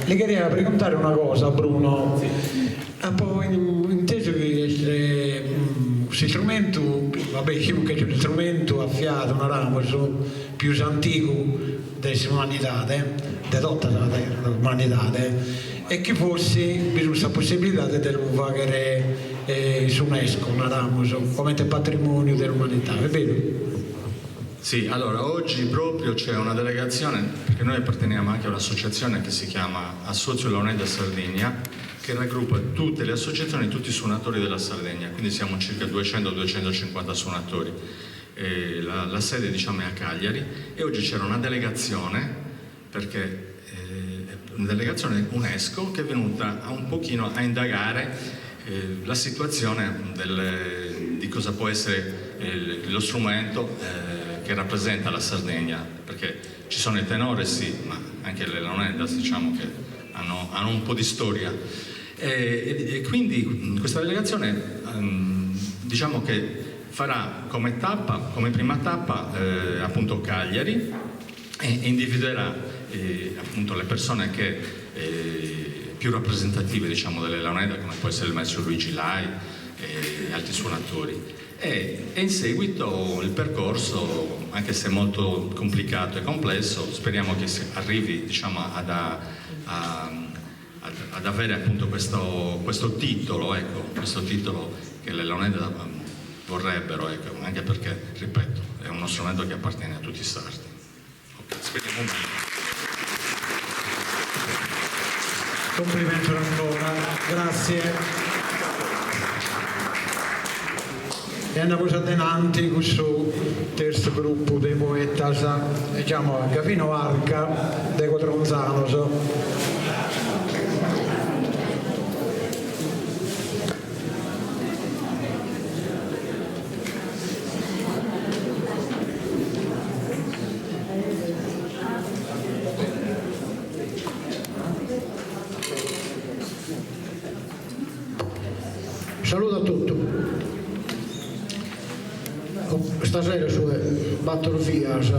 Li cheria preguntare una cosa a Bruno. Apo intesu chi est s'istrumentu, va bè ischimus chi est un'istrumentu a fiadu, naramus, pius antigu de s'umanidade, de tota sa umanidade, e chi forsi bi sunt sa possibilidade de lu fagher in s'UNESCO, naramus, comente patrimoniu de l'umanidade, est beru? Sì, allora oggi proprio c'è una delegazione, perché noi apparteniamo anche a un'associazione che si chiama Assòtziu Launeddas Sardigna, che raggruppa tutte le associazioni, tutti i suonatori della Sardegna, quindi siamo circa 200-250 suonatori. E la, la sede diciamo è a Cagliari e oggi c'era una delegazione, perché eh, una delegazione UNESCO che è venuta a un pochino a indagare eh, la situazione del, di cosa può essere eh, lo strumento eh, che rappresenta la Sardegna, perché ci sono i tenores sì, ma anche le launeddas diciamo che hanno, hanno un po' di storia. E, e, e quindi questa delegazione ehm, diciamo che farà come tappa, come prima tappa eh, appunto Cagliari e individuerà eh, appunto le persone che eh, più rappresentative diciamo, delle launeddas come può essere il maestro Luigi Lai e altri suonatori. E, e in seguito il percorso, anche se molto complicato e complesso, speriamo che si arrivi diciamo, ad, a, a, ad avere appunto questo, questo titolo, ecco, questo titolo che le launeddas vorrebbero, ecco, anche perché, ripeto, è uno strumento che appartiene a tutti i sardi. Ok, speriamo bene. Complimenti ancora, grazie. E andiamo avanti con su terzo gruppo dei poetas, diciamo a Gavino Arca de Codronzanos. Saludo a tutti. Stasera su battor fias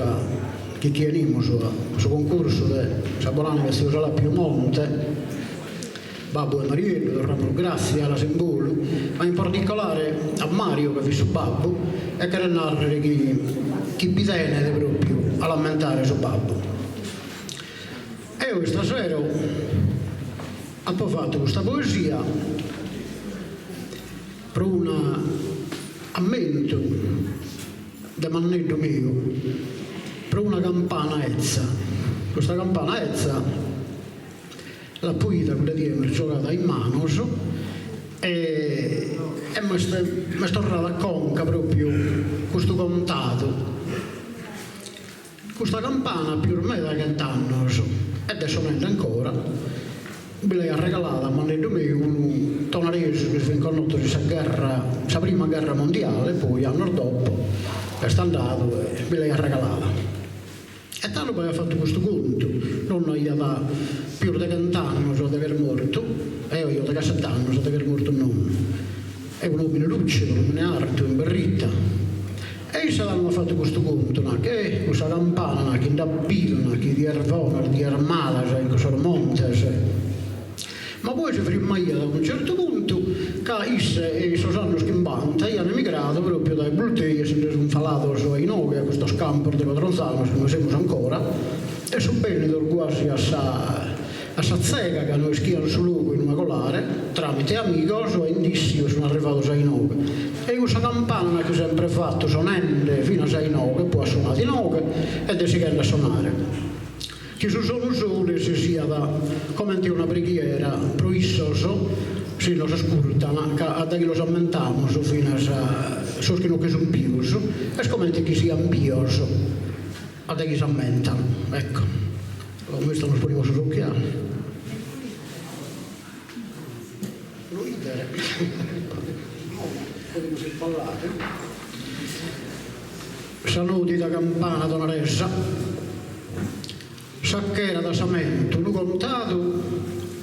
chi chi 'enimus a su concursu de sa Bonanima 'e tziu Salapiu Monte, babbu 'e Marieddu, torramus gratzias a Alas in Bolu, ma in particolare a Mario ca fit su babbu e cheret narrer chi chi bi tenet propriu a l'ammentare su babbu. Eo istasero apo fatu custa poesia pro una ammentu de manneddu meu, pro una campana 'etza. Custa campana 'etza l'apo 'ida cudda die m'est giogada in manos e e m'est m'est torrada a conca propriu custu contadu. Custa campana pius meda 'e chent'annos ed est sonende ancora, bi l'aiat regalada manneddu meu unu tonaresu chi si fin connotos in sa gherra, sa prima gherra mondiale, poi annos dopo est andadu e bi l'aiat regalada. E tando b'aiat fatu custu contu, nonnu aiat pius de chent'annos de ch'est mortu, eo aio degheset'annos de ch'est mortu nonnu. Est un'omine lucidu, un'omine artu, in berrita. E isse tando at fatu custu contu, nachi, eh, cussa campana, nachi, nd'at bidu, nachi, dies bonas, dies malas in cussos montes. Ma poi si frimmaiat a unu certu puntu ca isse in sos annos chimbanta aian emigradu propriu dae Bultei e si nde sun falados a inoghe, a custos campos de Codronzanos, inue semus ancora, e sun bennidos guasi a sa A sa tzega ca no ischian su logu inue colare, tramite amigos e indissios sun arrivados a inoghe. E cussa campana chi sempre fatu sonende finas a inoghe, poi at sonadu inoghe ed est sighende a sonare. Chi su sonu sou si siat comente una preghiera pro issos si nos ascurtan, ca a daghi los ammentamus finas sos chi no che sun pius, est comente chi sian bios. A daghi s'ammentan, ecco. Como isto nos ponimus sos occhiali. Pro 'idere. Podimus isballare. Sa nodida campana tonaresa. S'accherat a s'amentu unu contadu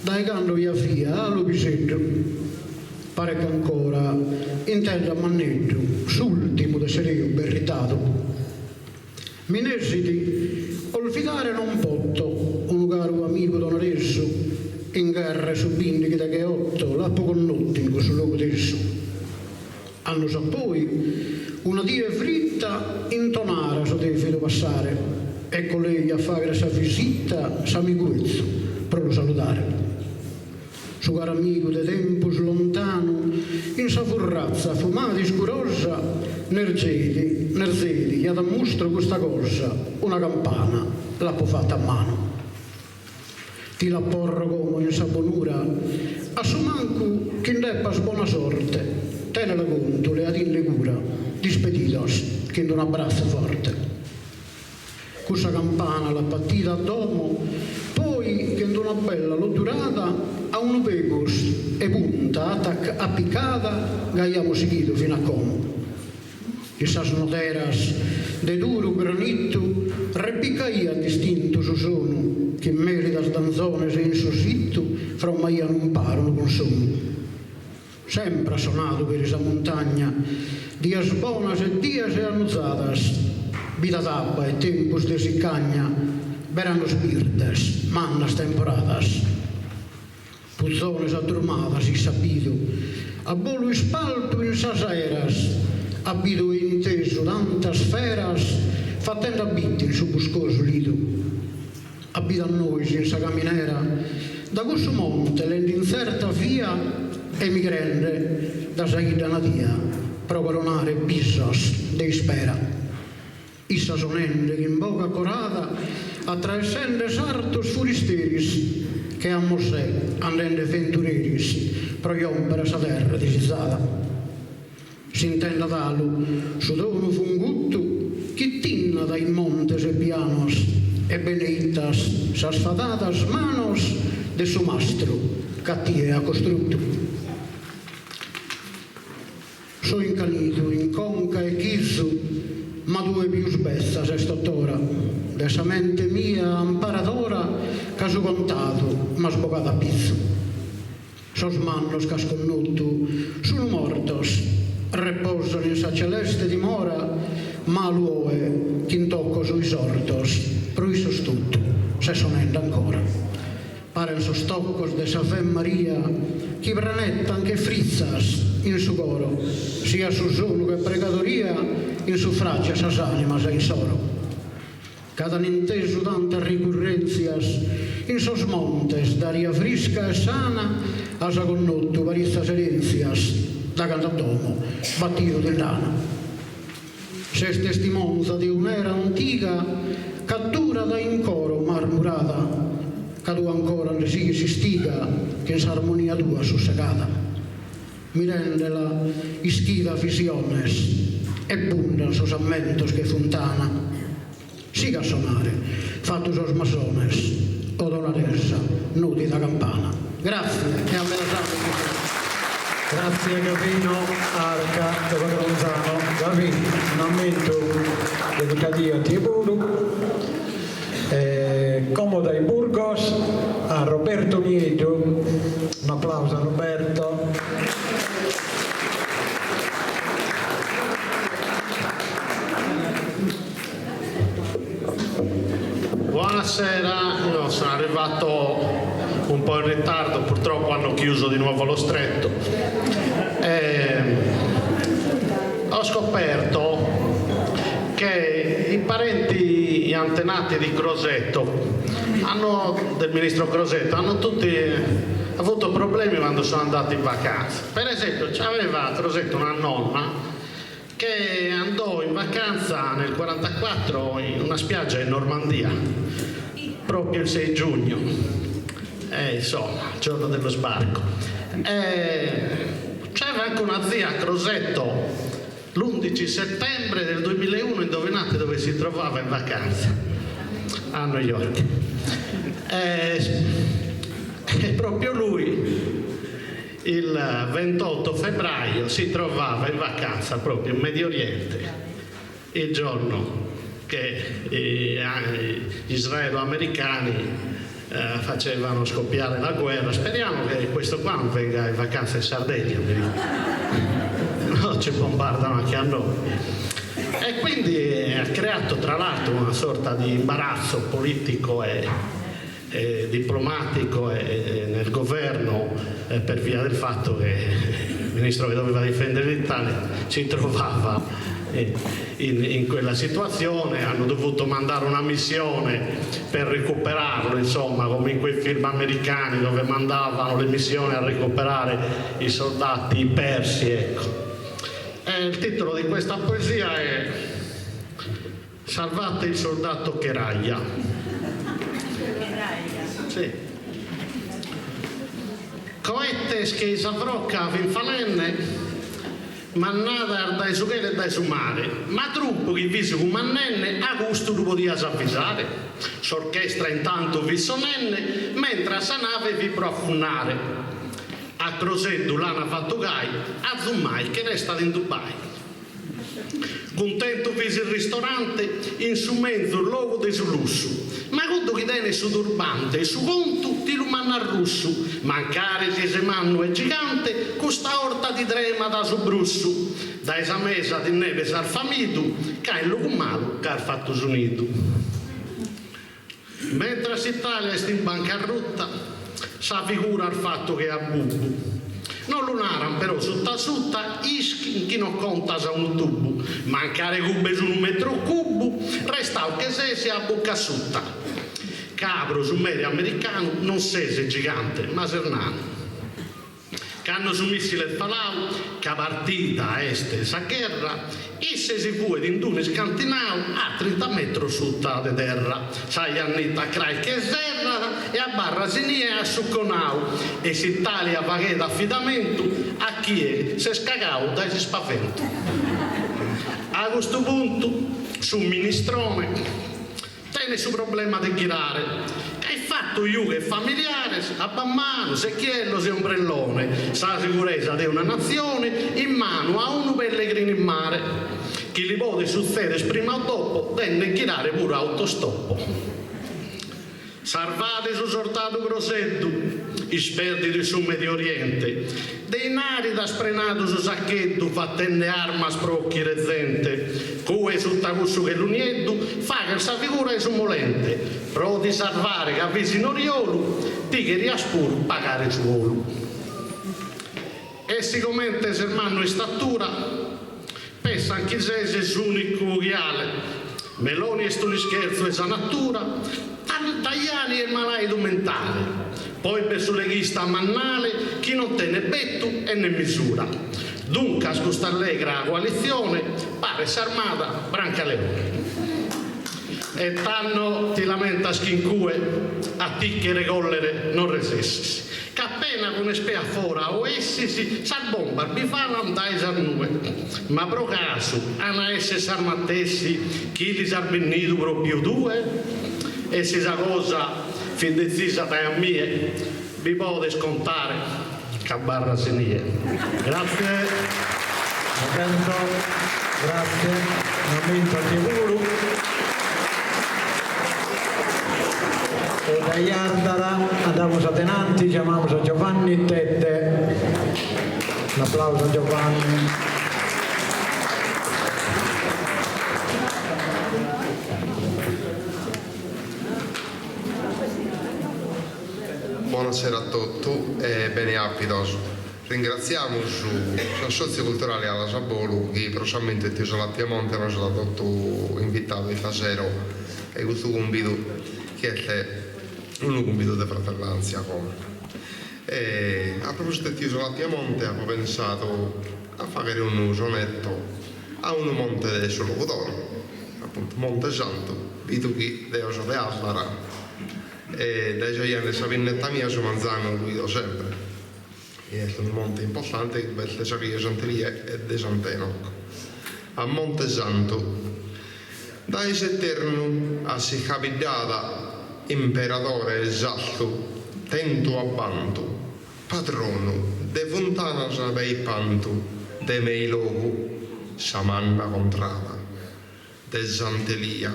dae cando ja fia 'alu piseddu. Paret ch'ancora intendo a manneddu s'ultimu de s'ereu berritadu. Mi nesit, Olvidare non poto unu caru amigu tonaresu. In gherra 'e su bindighi degheotto l'apo connottu in cussu logu tesu. Annos a poi, una die fritta in Tonara so devidu passare, e colei a fagher sa visita s'amigu 'etzu pro lu saludare. Su caru amigu de tempus lontanu in sa furratza fumada iscurosa nerzeit, nerzeit ja t'ammustro custa cosa, una campana l'apo fata a manu. Ti la porro como in sa bonura, a su mancu chi nd'epas bona sorte, tenela contu, leadinde cura, dispedidos chin d'un'abbratzu forte. Cussa campana l'ap'atida a domo, poi chin d'una bella loddurada a unu pegus 'e punta apicada gai amus sighidu fin'a como. In sas noderas de duru granitu repiccaiat distintu su sonu chi melidas danzones in su situ frommaian umpare unu consonu. Sempre at sonadu peri sa muntagna dies bonas e dies annuzadas, bida d'abba e tempus de siccagna, beranos birdes, mannas temporadas. Puzones addrumadas issa at bidu, a bolu ispaltu in sas aeras, at bidu e intesu tantas feras fatende abbitu in su buscosu lidu. At bidu a nois in sa caminera da cussu monte lende intzerta via emigrende da sa 'idda nadia pro coronare bisos de ispera. Issa sonende chin boghe acorada atraessende sartos furisteris che a Mosè andende ventureris pro jòmpere a sa terra disizada. S'intendat 'alu su donu funguttu chi tinnat in montes e pianos e beneittas sas fadadas manos de su mastru ch'a tie at costruttu. So incanidu in conca e chizu ma tue pius betza ses totora de sa mente mia amparadora ca su contadu m'as bogadu a pizu. Sos mannos ch'as connotu sunu mortos, reposan in sa celeste dimora, malu oe ch'in toccos so isortos, pro issos totu ses sonende ancora. Paren sos toccos de s'Ave Maria chi prenettan che fritzas in su coro, siat su sonu che pregadoria in suffragiu 'e sas animas insoro. Ca t'an intesu tantas ricurrentzias in sos montes d'aria frisca e sana as connottu paritzas erentzias da cando a domo battidu ti nd'ana. Ses testimonza de un'era antiga ch'addurat in coro marmurada ca tue ancora nde sighis s'istiga chin s'armonia tua sussegada. Mirendela ischidat visiones e bundan sos ammentos che funtana. Siga a sonare, fatu sos masones, o tonaresa, nodida campana. Grazie e a medas annos. Grazie Gavino Arca de Codronzano. Gavì, un'ammentu dedicadia a tie puru. Como dae Burgos a Roberto Nieddu, un'aplausu a Roberto. Buonasera, io sono arrivato un po' in ritardo, purtroppo hanno chiuso di nuovo lo stretto. E ho scoperto che i parenti, gli antenati di Crosetto, hanno, del ministro Crosetto, hanno tutti avuto problemi quando sono andati in vacanza. Per esempio, aveva Crosetto una nonna che andò in vacanza nel 1944 in una spiaggia in Normandia, proprio il 6 giugno, eh, insomma, il giorno dello sbarco. E c'era anche una zia a Crosetto l'11 settembre del 2001, indovinate dove si trovava in vacanza? A New York. E, e proprio lui il 28 febbraio si trovava in vacanza proprio in Medio Oriente, il giorno che gli israelo-americani eh, facevano scoppiare la guerra. Speriamo che questo qua non venga in vacanza in Sardegna, no, ci bombardano anche a noi. E quindi ha creato tra l'altro una sorta di imbarazzo politico e, diplomatico e nel governo per via del fatto che il ministro che doveva difendere l'Italia si trovava in, in quella situazione, hanno dovuto mandare una missione per recuperarlo, insomma, come in quei film americani dove mandavano le missioni a recuperare i soldati persi, ecco. E il titolo di questa poesia è Salvate il soldato che raglia. Sì. Coettes che sa frocca fin falende, mannadas dae su chelu e dae su mare, ma Trump chi fit cumandende a custu lu podias avvisare. S'orchestra intantu fit sonende, mentras sa nave fit pro affunnare. A Croseddu l'ana fattu gai, azummai che restat in Dubai. Cuntentu fis in ristorante in su menzus logu de su lussu, ma cuddu chi tenet su turbante e su contu ti lu mannat russu, mancari sies mannu e gigante custa 'orta ti tremat su brussu, dae sa mesa ti nde pesas famidu ca in logu malu ch'as fatu su nidu. Mentras s'Italia est in bancarruta, sa figura as fatu che a bubu. No lu naran però suta suta, ischin chi no contas unu tubu, mancari cubes unu metro cubu, restau che ses a bucca assuta. Ca pro su mere americanu non ses gigante ma ses nanu. Cando su missile est falau, ca partida est sa gherra, isse si fuet in d'unu iscantinau a trinta metros suta de terra. Sa jannita crai che serrat e abarras inie assuconau e s'Italia faghet afidamentu a chie s'est cagau dae s'ispaventu. A custu puntu su ministrone Tenet su problema de ghirare, ca iffattu jughet familiares, abbamanu, secchiellos e ombrellone, sa siguresa de una natzione in manu a unu pellegrinu in mare, chi li podet sutzeder prima o dopo de nde ghirare puru autostop. Sarvade su sordadu Croseddu, isperdidu in su Medio Oriente, De 'inari t'as prenadu su saccheddu fattende armas pro 'occhire zente, cue sutta cussu chelu nieddu faghes sa figura 'e su molente, pro ti sarvare ca fis in oriolu ti cherias puru pagare su 'olu. E sigomente ses mannu 'e istatura pessan chi ses s'unicu 'oghiale, Meloni est un'ischerzu 'e sa natura, Tajani est malaidu mentale, poi b'est su leghista Mannale chi non tenet bettu e ne misura. Duncas custa allegra coalitzione paret s'armada Brancaleone. E tando ti lamentas chi in cue a ti che regollere non resessis, ca appena cun ispea fora o essis sas bombas bi falan dae sas nue. Ma pro casu an a esser sas matessi chi lis as bennidu propiu tue? E si sa cosa fit detzisa dae a mie bi podes contare ch'abbarras inie. Grazie. Roberto, grazie, un'ammentu a tie puru. E dae Ardara andamus adenanti, giamamus a Giovanni Tedde. Un'aplausu a Giovanni. Bonasera a totu e bene àpidos. Ringratziamus s'Assòtziu Culturale Alas a Bolu chi pro s'ammentu 'e tiu Salà Piemonte nos at totu invitadu istasero a custu cumbidu chi est unu cumbidu de fratellantzia como. E a propositu 'e tiu Salà Piemonte apo pensadu a faghere unu sonetto a unu monte de su Logudoro, appuntu Monte Santu, bidu chi deo so de Àrdara e dae sa janna 'e sa pinnetta mia su manzanu lu 'ido sempre. Est unu monte importante chi b'est sa cheja 'e Sant'Elia e de Sant'Enoc. A Monte Santu. Dae s'eternu a s'iscabiddada imperadore esattu tentu a bantu padronu de funtanas de ipantu de Meilogu sa manna contrada de Sant'Elia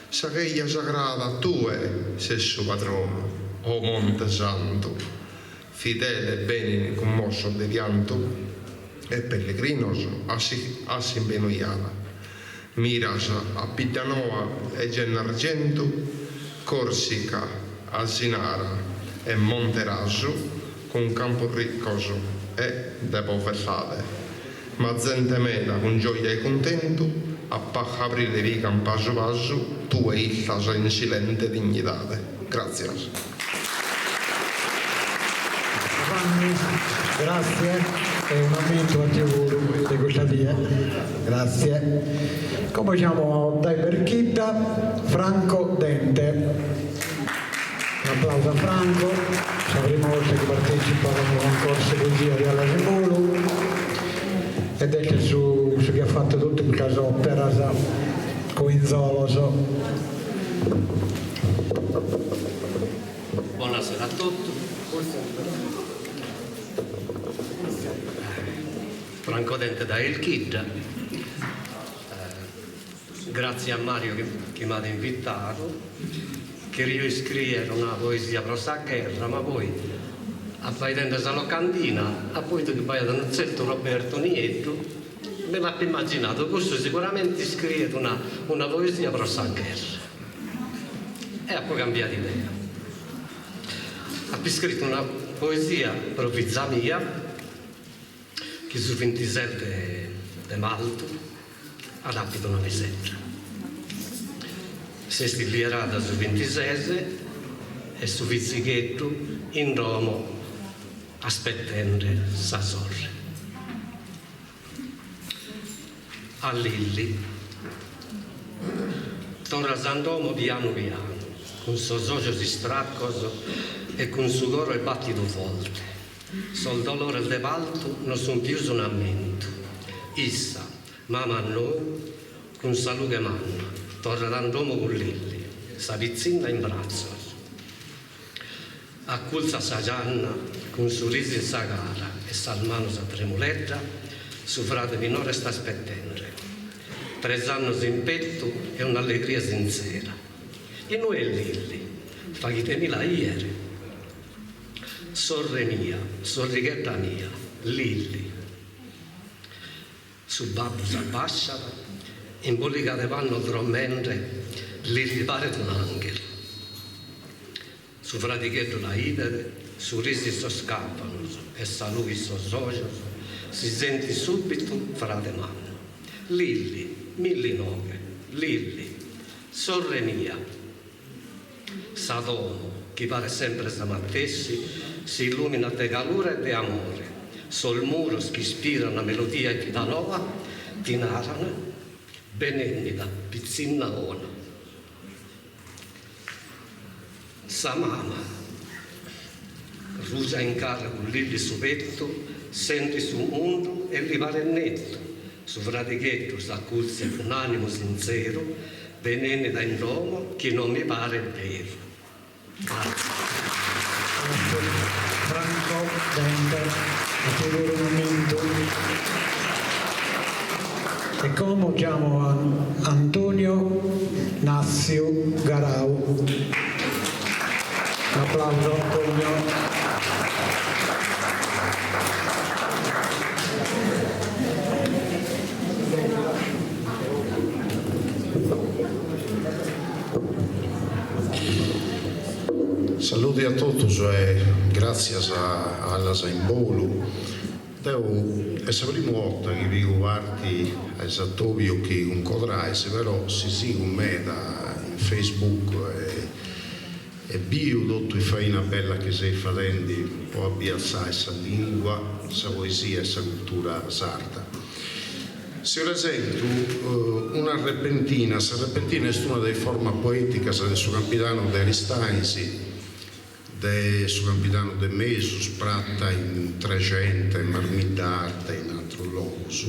sa cheja sagrada tue ses su padronu o Monte Santu Fideles benin cummossos de piantu e pellegrinos a s'imbenujada. Miras a Biddanoa e Gennargentu, Corsica. Asinara e Monte Rasu cun campos riccos e de povertade. Ma zente meda cun gioia e cuntentu a pagu abrile pigan pasu pasu tue istas in silente dignidade. Gratzias. Giovanni, grazie e un ammentu a tie puru de custa die. Grazie. Como giamo dae Berchidda Franco Dente. Un'aplausu a Franco, sa prima 'orta chi partecipat a unu concorso 'e poesia de Alas in Bolu ed est su su chi at fatu totu custas operas Coinzolos. Bonasera a totu. Franco Dente dae Elchidda. Gratzie a Mario chi m'at invitadu. Cherio iscriere una poesia pro sa gherra, ma poi abbaidende sa locandina apo 'idu chi b'aiat unu tzertu Roberto Nieddu, mi l'apo immaginadu, cussu siguramente iscriet una una poesia pro sa gherra. E apo cambiadu idea. Apo iscritu una poesia pro fiza mia, chi su vintises de de martu at àpidu una pisedda. S'est illierada su vintises e su fizigheddu in domo aspetende sa sorre. A Lilli. Torras a domo pianu pianu, cun sos ojos istracos e cun su coro bàtidu forte. Sos dolores de partu non sun pius un'ammentu. Issa, mama a nou, cun sa lughe manna, torrat a domo cun Lilli, sa pitzinna in bratzos. Accultzu a sa gianna, cun su risu in sa cara e sas manos a tremuledda, su frade minore est aspettende. Tres annos in pettu e un'allegria sintzera. Inue est Lilli? Faghidemila 'iere. Sorre mia, sorrighedda mia, Lilli. Su babbu s'abbasciat, imboligada 'e pannos drommende, Lilli paret un'anghelu. Su fradigheddu la 'idet, su risu in sos càvanos e sa lughe in sos ojos, si sentit subitu frade mannu. Lilli, milli inoghe, Lilli, sorre mia. Sa domo, chi paret sempre sa matessi, si illuminat de calura e de amore, sos muros chi ispiran melodia 'e vida noa ti naran, Benennida pitzinna 'ona. Sa mama, ruja in cara cun Lilli su pettu, sentit su mundu e li paret nettu, su fradigheddu s'accultziat cun animu sintzeru, Benennida in domo chi non mi paret beru. Grazie. Franco Dente, a tie puru un'ammentu. E como giamo a Antonio Nassiu Garau. Un'aplauso Antonio. Saludi a totus e gràtzias a Alas in Bolu. Deu est sa primu 'orta chi pigu parti a s'atobiu chi cuncodrais, però si sigu meda in Facebook e biu totu is fainas bellas chi seis fadendi po abiatzai sa lingua, sa poesia e sa cultura sarda. Si presentu una repentina, sa repentina est una de is formas poeticas de su Campidanu de Aristanis, de su Campidanu de Mesu, sprata in Trexenta, in Marmidda Arta e in atrus logus,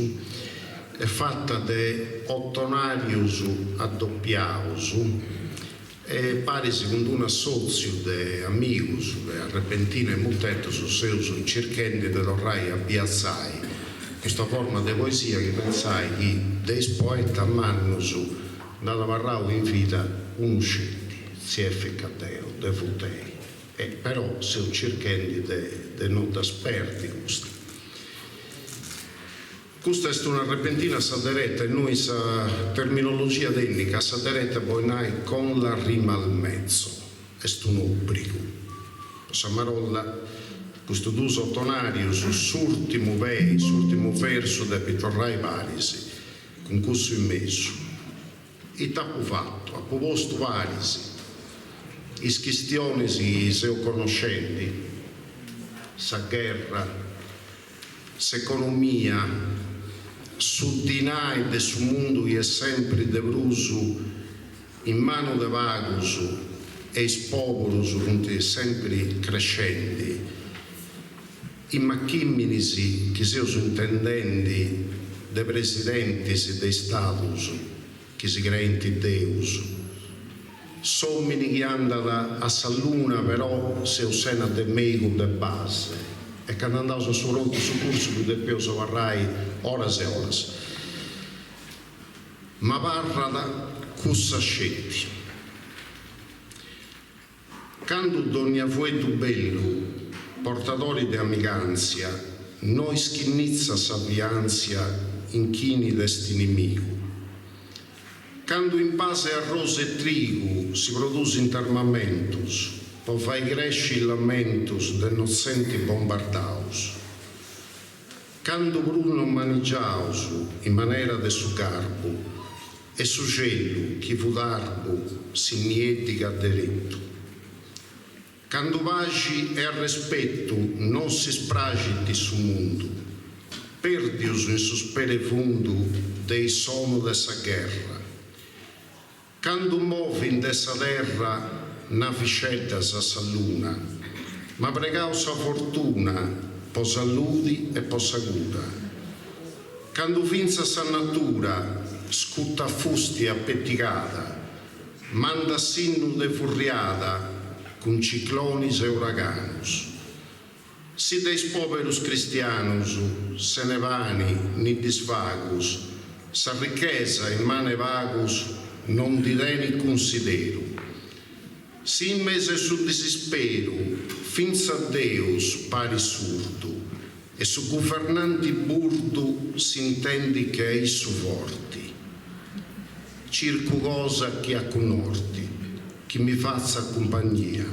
est fata de otonarius adopiaus e paris cun d'unu assotziu de amigus de Arrepentina e Mutetus seus circhendi de torrai a biatzai custa forma de poesia chi pentzai chi de is poetas mannus nd'at abarrau in vida unu sceti, Tziu Efis Caddeo de Futei e però seus circhendi de no dda sperdi custa. Custa est una repentina a sa dereta innui in sa terminologia tènnica a sa dereta bolit nai con la rima al mezzo. Est un'òbrigu. Po sa marolla, custus duus otonàrius, s'ùrtimu pei, s'ùrtimu versu depit torrai paris cun cussu in mesu. Ita apu fatu? Apu postu paris is chistionis chi seu connoscendi, sa gherra, s'economia, su dinai de su mundu chi est sempri de prus in manu de pagus e is poburus funt sempri crescendi, is machìminis chi seus intendendi de presidentis de istadus chi si creint Deus. S'òmini chi andat a sa luna però seus sena de meigu de base e candu andaus a su prontu sucursu ddu depeus abarrai oras e oras. M'abarrat cussa sceti. Candu dònnia fueddu bellu, portadori de amigàntzia, no ischinnitzat sa fiàntzia in chini t'est inimigu. Candu in base a arrosu e trigu si produsint armamentus po fai cresci is lamentus de notzentis bombardaus. Candu prus non manigiaus in manera de su garbu e su celu chi fut arbu si nieddigat deretu. Candu paxi e arrespetu non si spraxint su mundu, perdius in su sperefundu de is sonus de sa gherra. Candu movint de sa terra navixeddas a sa luna, ma pregaus sa fortuna po saludi e po sa cura. Candu fintzas sa natura scutat fusti apetigada, mandat sinnu de furriada cun ciclonis e uraganus. Si de is poberus cristianus sene pani ni disvagus, sa richesa in man'e pagus non ndi tenit cunsideru. Si in mesu 'e su disisperu fintzas Deus parit surdu e su guvernanti burdu s'intendit che a issu forti. Circu cosa chi acunorti, chi mi fatzat cumpagnia.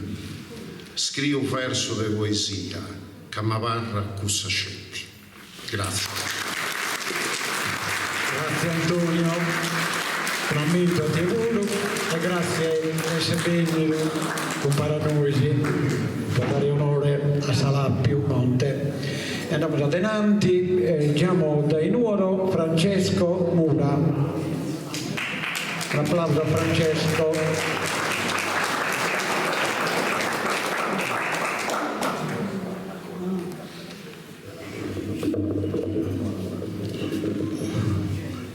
Scriu versu de poesia, ca m'abarrat cussa sceti. Gratzias. Grazie Antonio, un'ammentu a tie puru e grazie de esser bennidu cumpare a nois po dare onore a s'Alàpiu Monte. E andamus adenanti, giamo dae Nuoro Francesco Mura. Un'aplausu a Francesco.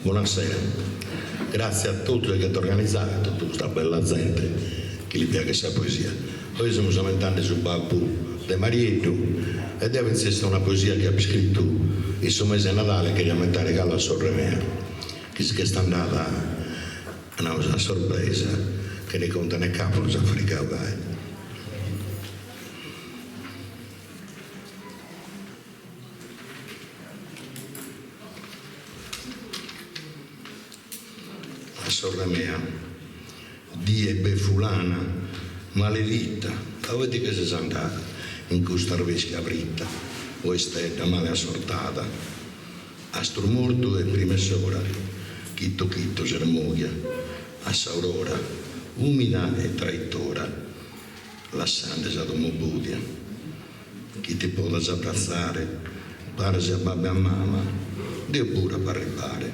Buonasera, grazie a totu chi ant organizadu a totu custa bella zente chi li piaghet sa poesia. Oe semus ammentende su babbu de Marieddu e deo pentzesti una poesia chi apo iscritu in su mese 'e Nadale cheria ammentare galu a sorre mea chi si ch'est andada namus a sorpresa chene contu ne capu nos at frigadu gai. A sorre mea, die befulana, maledita, a ue ti che ses andada in custa arveschida frita, o istedda male assortada? Astru mortu e prima 'e s'ora, chito chito ses moghia, a s'aurora, umida e traitora, lassande sa domo bodia. Chi ti podas abbratzare, paris a babbu e a mama, deo puru apo arribbare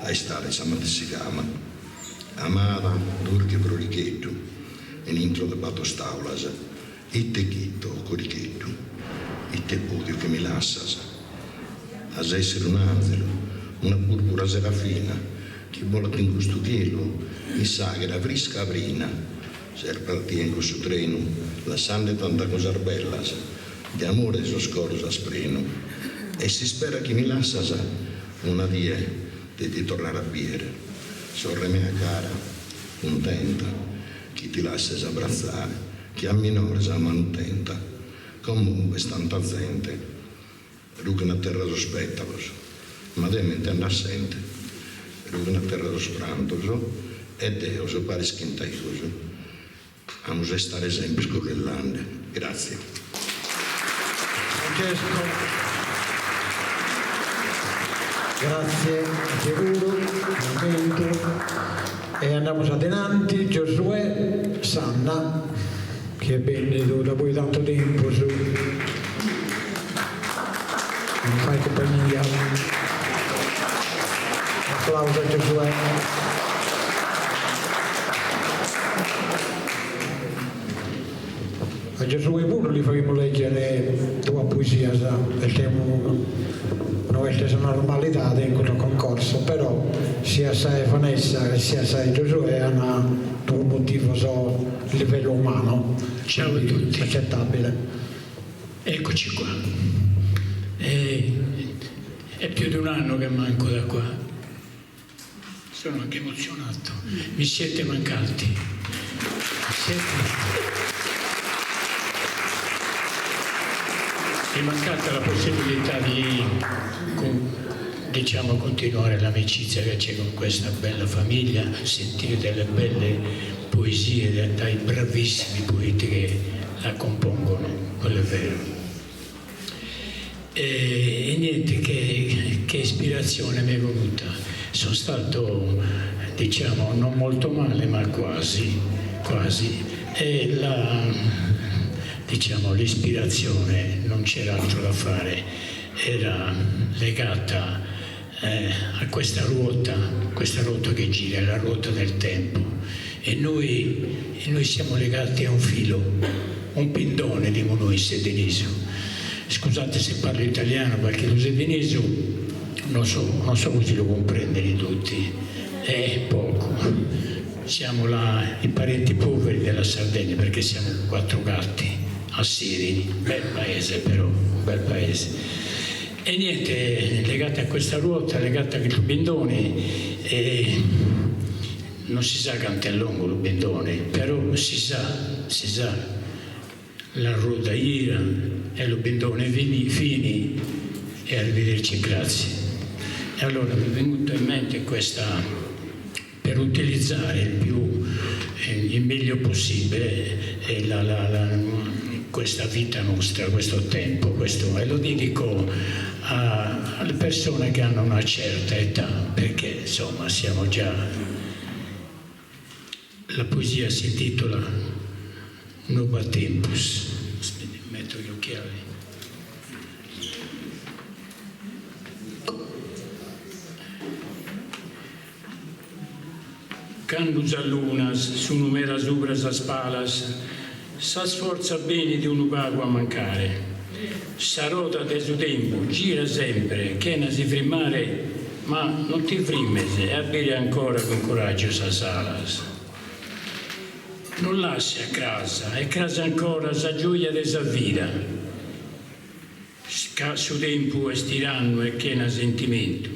a istare in sa matessi cama. Amada, durche frorigheddu, in intro de bator taulas, ite chito, corigheddu, ite bòdiu chi mi lassas. As a èssere un'ànzelu, una pùrpura serafina, chi bolat in custu chelu, in s'àghera frisca prina. Ses partia in cussu trenu, lassande tanta cosas bellas, de amore sos coros as prenu. E s'ispera chi mi lassas, una die de ti torrare a biere. Sorre mea cara, cuntenta, chi ti lasses abbratzare, che a minores a manu tenta. Como b'est tanta zente, rughen a terra sos petalos, ma deo m'intendo assente, rughen a terra sos prantos e deo so paris chin tegus. Amus a istare semper currellande. Gràtzie. Francesco. Grazie a tie puru, un'ammentu. E andamus adenanti, Giosuè Sanna, chi est bennidu dapoi tantu tempus a nos fai cumpagnia. Un'aplausu a Giosuè. A Giosuè puru li faghimus lègere duas poesias, est unu no est sa normalidade in custu concorso, però sia sa 'e Vanessa e sia sa 'e Giosuè an duos motivos a livellu umanu, Ciao a tutti. Accettabile. Eccoci qua. È, è più di un anno che manco da qua. Sono anche emozionato. Mi siete mancati. Mi siete... Mi è mancata la possibilità di con, diciamo, continuare l'amicizia che c'è con questa bella famiglia, sentire delle belle poesie dai bravissimi poeti che la compongono, quello è vero. E, e niente, che, che ispirazione mi è venuta. Sono stato, diciamo, non molto male, ma quasi, quasi. E la, diciamo, l'ispirazione, non c'era altro da fare, era legata eh, a questa ruota, questa ruota che gira, la ruota del tempo. E noi, e noi siamo legati a un filo, un pindone, dimo noi in seddinesu. Scusate se parlo italiano perché lo seddinesu non so, non so se lo comprendono tutti, è poco. Siamo la, i parenti poveri della Sardegna perché siamo quattro gatti a Sirini, bel paese però, un bel paese. E niente, legate a questa ruota, legate a questo bindone, e non si sa quanto è lungo il bindone, però si sa, si sa, la ruota gira e lo bindone fini e arrivederci e grazie. E allora mi è venuta in mente questa, per utilizzare il più, il meglio possibile la, la, la, questa vita nostra, questo tempo, questo, e lo dedico a, alle persone che hanno una certa età, perché insomma siamo già... La poesia si intitola No b'at tempus. Aspetta, metto gli occhiali. Cando sas lunas sun meda subra sas palas, sas fortzas benint unu pagu a mancare. Sa roda de su tempus girat sempre chena si frimmare, ma non ti frimmes e aberi ancora cun coraggiu sas alas. Non lasses a cras e cras ancora sa gioia de sa vida, Ca su tempu est tirannu e chena sentimentu,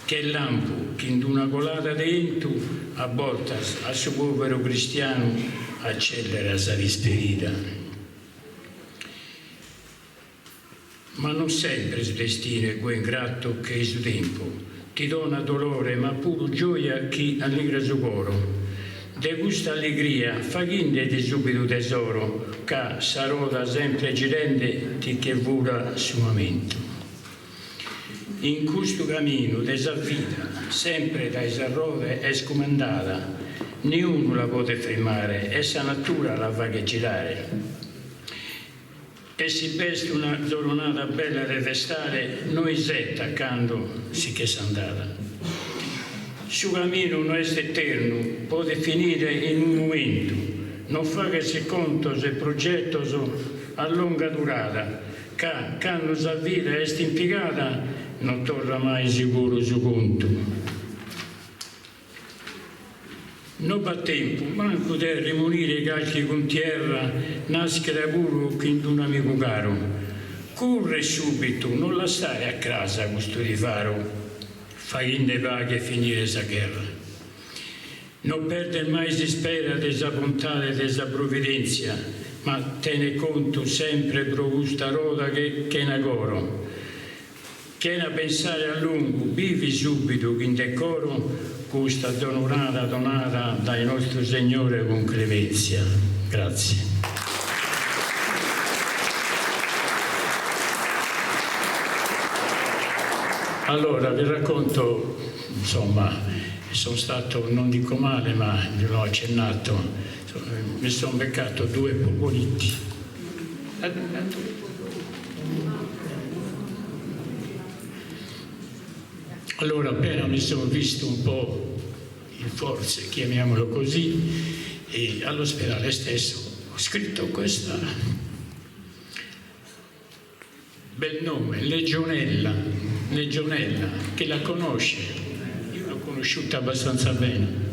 che lampu chi in d'una colada de 'entu a bortas a su poveru cristianu accellerat sa dispedida. Ma non sempre su destinu est goi ingratu che-i su tempu, ti donat dolore ma puru gioia chi alligrat su coro. De custa alligria faghindedi subitu tesoro ca sa roda sempre girende ti che furat su mamentu. In custu caminu de sa vida sempre dae sa roda est cumandada, niunu la podet frimmare e sa natura la faghet girare. E si b'est una zoronada bella de festare no isettat cando si ch'est andada. Su caminu no est eternu, podet finire in unu momentu, no faghes contos e progetos a longa durada, ca cando sa vida est in pigada no torrat mai siguru su contu. No b'at tempu mancu de remunire calchi cuntierra naschida puru chin d'un'amigu caru. Curre subitu, non lassare a cras custu rivaru, faghinde paghe e finire sa gherra. No perder mai s'ispera de sa bontade de sa Provvidenzia, ma tene contu sempre pro custa roda ch'est chena coro. Chena pensare a lungu, bivi subitu chin decoro custa zoronada donada dae Nostru Segnore cun clemenzia. Grazie. Allora vi racconto, insomma, sono stato, non dico male, ma gliel'ho accennato, mi sono beccato due polmoniti. Allora appena mi sono visto un po' in forze, chiamiamolo così, e all'ospedale stesso ho scritto questo bel nome, Legionella, Legionella, che la conosce, io l'ho conosciuta abbastanza bene.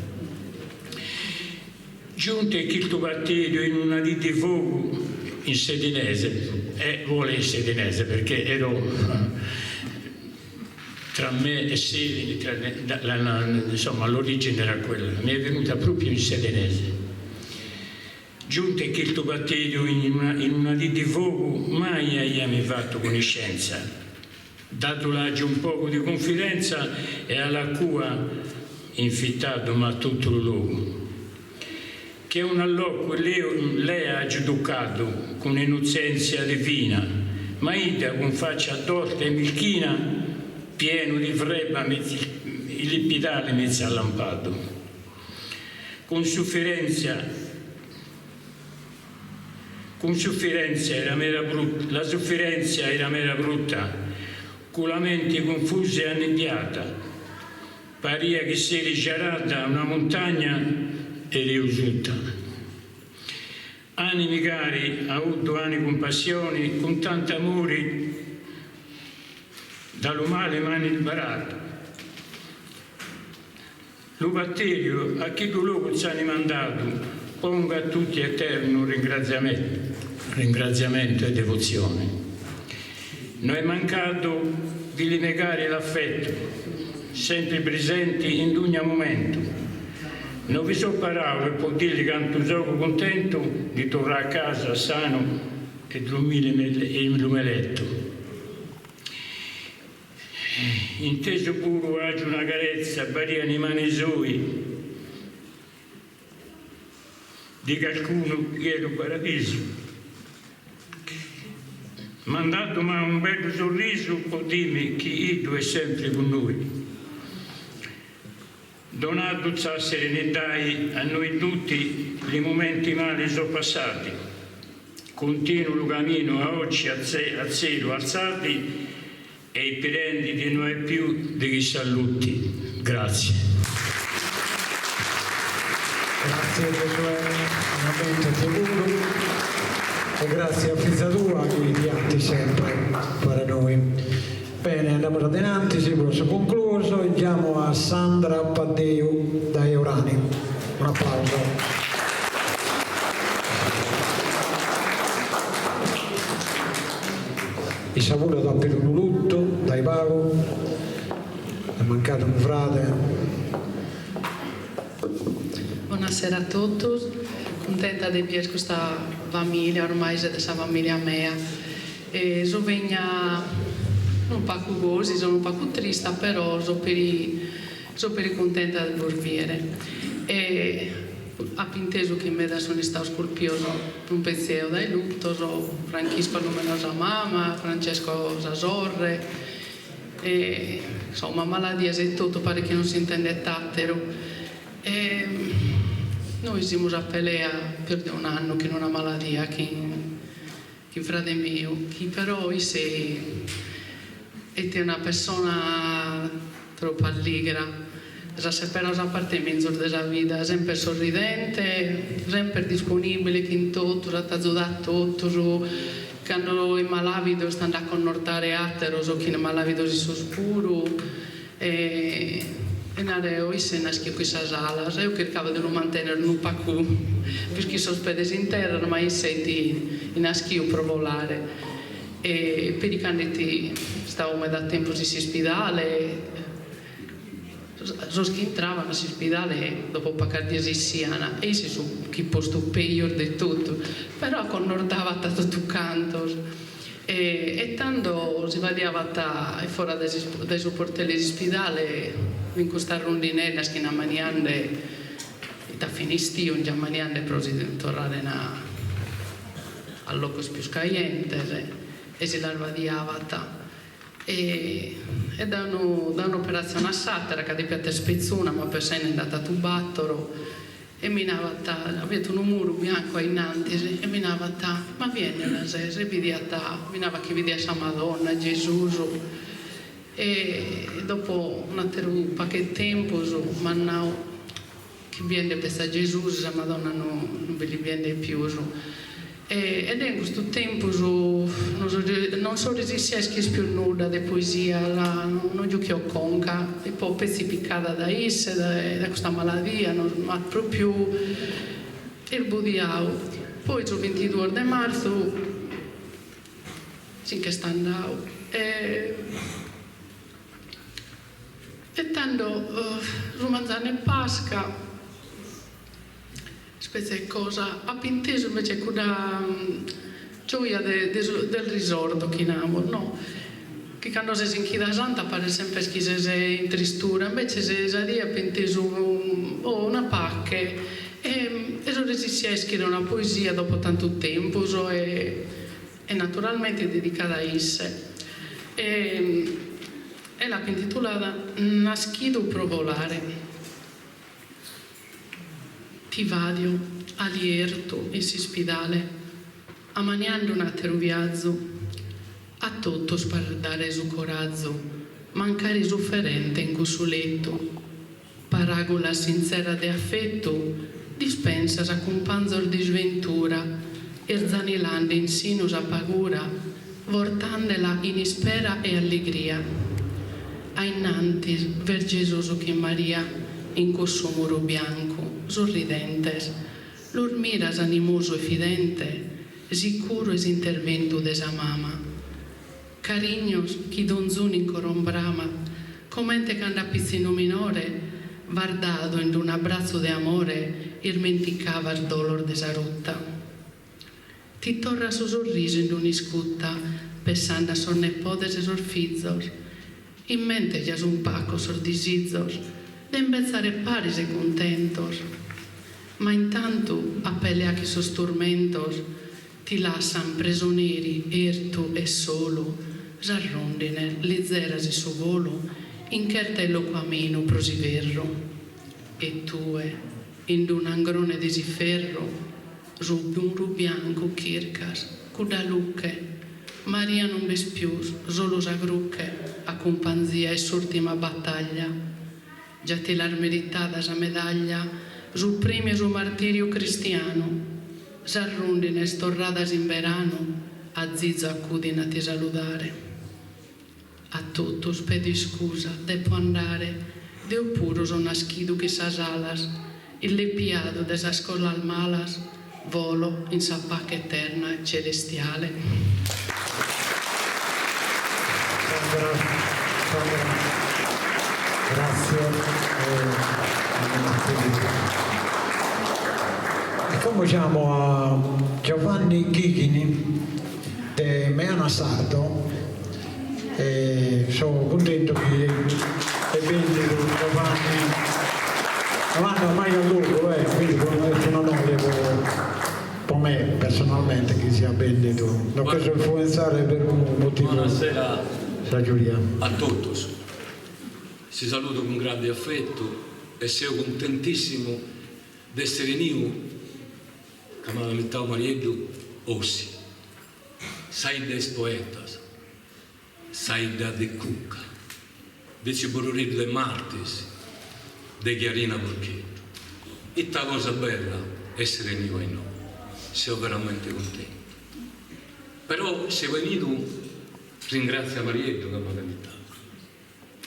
Giunte chiltu batterio in una dì de fogu in sedinese, e vuole in sedinese perché ero tra me e Sedini, tra, la, la, insomma l'origine era quella, mi è venuta proprio in sedinese. Giunte chiltu batterio in una, in una dì de fogu, mai aiami fattu conoscenza. Datu l'aggiu un pocu di cunfidenza e alla cua infittadu m'at totu lu logu. Che un'alloccu lea aggiu tuccadu cun innotzèntzia divina, ma idda cun faccia torta e mischina pienu di freba ill'ipidale mi s'est allampadu. Cun sufferèntzia Cun sufferèntzia era meda brutta La sofferenza era meda brutta cun la menti confusa e annebbiata Paria chi s'eri giarada una montagna ed eo sutta. Animi cari, auddu ani cumpassioni, cun tantu amori da lu mali m'ani liberatu. Lu batteriu a chiddu logu s'ani mandadu, pongo a tutti eternu ringraziamentu, ringraziamentu e devozione. No est mancadu di li negare l'affettu, sempri presenti in dugna momentu. No vi so paràulas po dilli cantu sogu cuntentu di torrare a casa sanu e dromire in lu me lettu. Intesu puru aggiu una carezza parian i mani soi di calcunu chi è lu paradisu. Mandatu m'ha un bellu sorrisu po dimi chi iddu è sempri cun noi. Donadu s'ha serenidai a noi tutti li mumenti mali so passati. Continu lu caminu a occi a zelu alzati e i pirendi di no è più di chi saluti. Grazie. Grazie Giosuè, veramente ti puru e grazie a fiza tua chi ti atti sempre para noi. Bene, andiamo adenanti, pro su concluso, andiamo a Sandra Paddeu dae Orani. Un applauso. Issa puru at apidu unu luttu dae pagu, est mancadu unu frade. Bonasera a totus, cuntenta de bier custa familia, ormai est de sa familia mea. E so vegna unu pagu gosi, so unu pagu trista, però so peri so peri cuntenta de bos biere. E apo intesu chi medas sun istados colpios non petzi eo dae luttos, Franchisco at numenadu sa mama, Francesco sa sorre, e insomma maladias e totu paret chi non s'intendet ateru. E nois semus a pelea pius de un'annu chin una maladia chin Chin frade miu, chi però isse est una persona tropu alligra, s'at seperadu sa parte menzus de sa vida, semper sorridente, semper disponibile chin totus, at azudadu a totus, cando est malavidu est andadu a connortare ateros chi fin malavidos issos puru E nareo, isse est naschiu chin sas alas, eo chircavo de lu mantenner unu pacu pius chin sos pedes in terra, ma isse est naschiu pro bolare. E peri cando est istau meda tempus in s'ispidale, sos chi intravan a s'ispidale dopo pacas dies essian, e isse su chi postu pejus de totu, però aconnortavat a totu cantos. E tando si fadiabat a fora dae su portellu 'e s'ispidale fin custas rundineddas chi in ammaniande Fit a fine istiu, già ammaniende pro si torrare a locos pius caientes e si las badiabat e e dae unu dae un'operatzione a s'àtera, ca depiat esser petzi una, ma pensende nd'at atu bàtoro, e mi nabat, abiat unu muru biancu a innantis, e mi nabat, ma biende ses? E bidiat, mi nabat chi bidiat sa Madonna, Gesus, e dopo un'àteru pagu 'e tempus m'at nau chi biende petzi a Gesus, sa Madonna no non bi li biende pius. E deo in custu tempus non so non so resissia a ischire pius nudda de poesia, non giuchio conca, fipo petzi picada dae isse, dae custa maladia, m'at propriu irbudiau. Poi su bintiduos de martzu si nch'est andau e E tando su manzanu 'e Pasca, ispetzie 'e cosa, apo intesu invece cudda gioia de de su del risorto chi namus no, chi cando ses in Chida Santa paret semper chi ses in tristura, invece sa die apo intesu oh una pache e e so resissia a iscriere una poesia dopo tantu tempus e e naturalmente dedicada a isse e e l'apo intitulada Naschidu pro volare. Ti vadio aliertu in s'ispidale ammaniande un'ateru viazu a totus pares dare su corazu mancari sufferente in cussu lettu Paràgulas sintzeras de afetu dispensas a cumpanzos d'isventura, irzanilande in sinu sa pagura, vortandela in ispera e alligria. A innantis v'est Gesus chin Maria in cussu muru biancu, sorridentes, los miras animosu e fidente, sicuru 'e s'interventu de sa mama. Carignos chi donzunu in coro bramat, comente cando a pitzinnu minore, vardadu in d'un'abbratzu de amore, irmenticavas dolos de sa rutta. Ti torrat su sorrisu in d'un'iscutta, pessande a sos nepodes e sos fizos. In mente ja sun pacos sos disizos, de imbetzare paris e cuntentos. Ma intantu a pelea chin sos turmentos, Ti lassan presoneri ertu e solu, sas rondines lizeras in su volu in cherta 'e locu amenu pro s'iverru. E tue, in d'un'angrone de s'ifferru, su muru biancu chircas, cudda luche, Maria non b'est pius, solu sa cruche a cumpanzia 'e s'urtima battaglia. Già ti l'as meritada sa medaglia, su premiu 'e su martiriu cristianu. Sas rundines torradas in beranu a zizu accudin a ti saludare. A totus pedo iscusa, depo andare, deo puru so naschidu chin sas alas, illepiadu de sas cosas malas, volo in sa pache eterna e celestiale. Sandra, Sandra, grazie E como giamo a Giovanni Ghighini de Meana Sardo E so cuntentu chi est bennidu Giovanni, Giovanni ormai a logu eh, quindi est un'onore po me personalmente chi siat bennidu, non cherzo influenzare per unu motivu Buonasera sa giuria. a totus, si saludo cun grande affettu e seo cuntentissimu de essere eniu ca m'at invitau Marieddu Ossi. Sa 'idda 'e is poetas, sa 'idda de Cucca, de tziu Bororeddu Demartis, de Chiarina Porcheddu. Ita cosa bella essere 'eniu a inoghe, seo veramente cuntentu. Però seo 'enidu ringratzia a Marieddu ca m'at invitadu.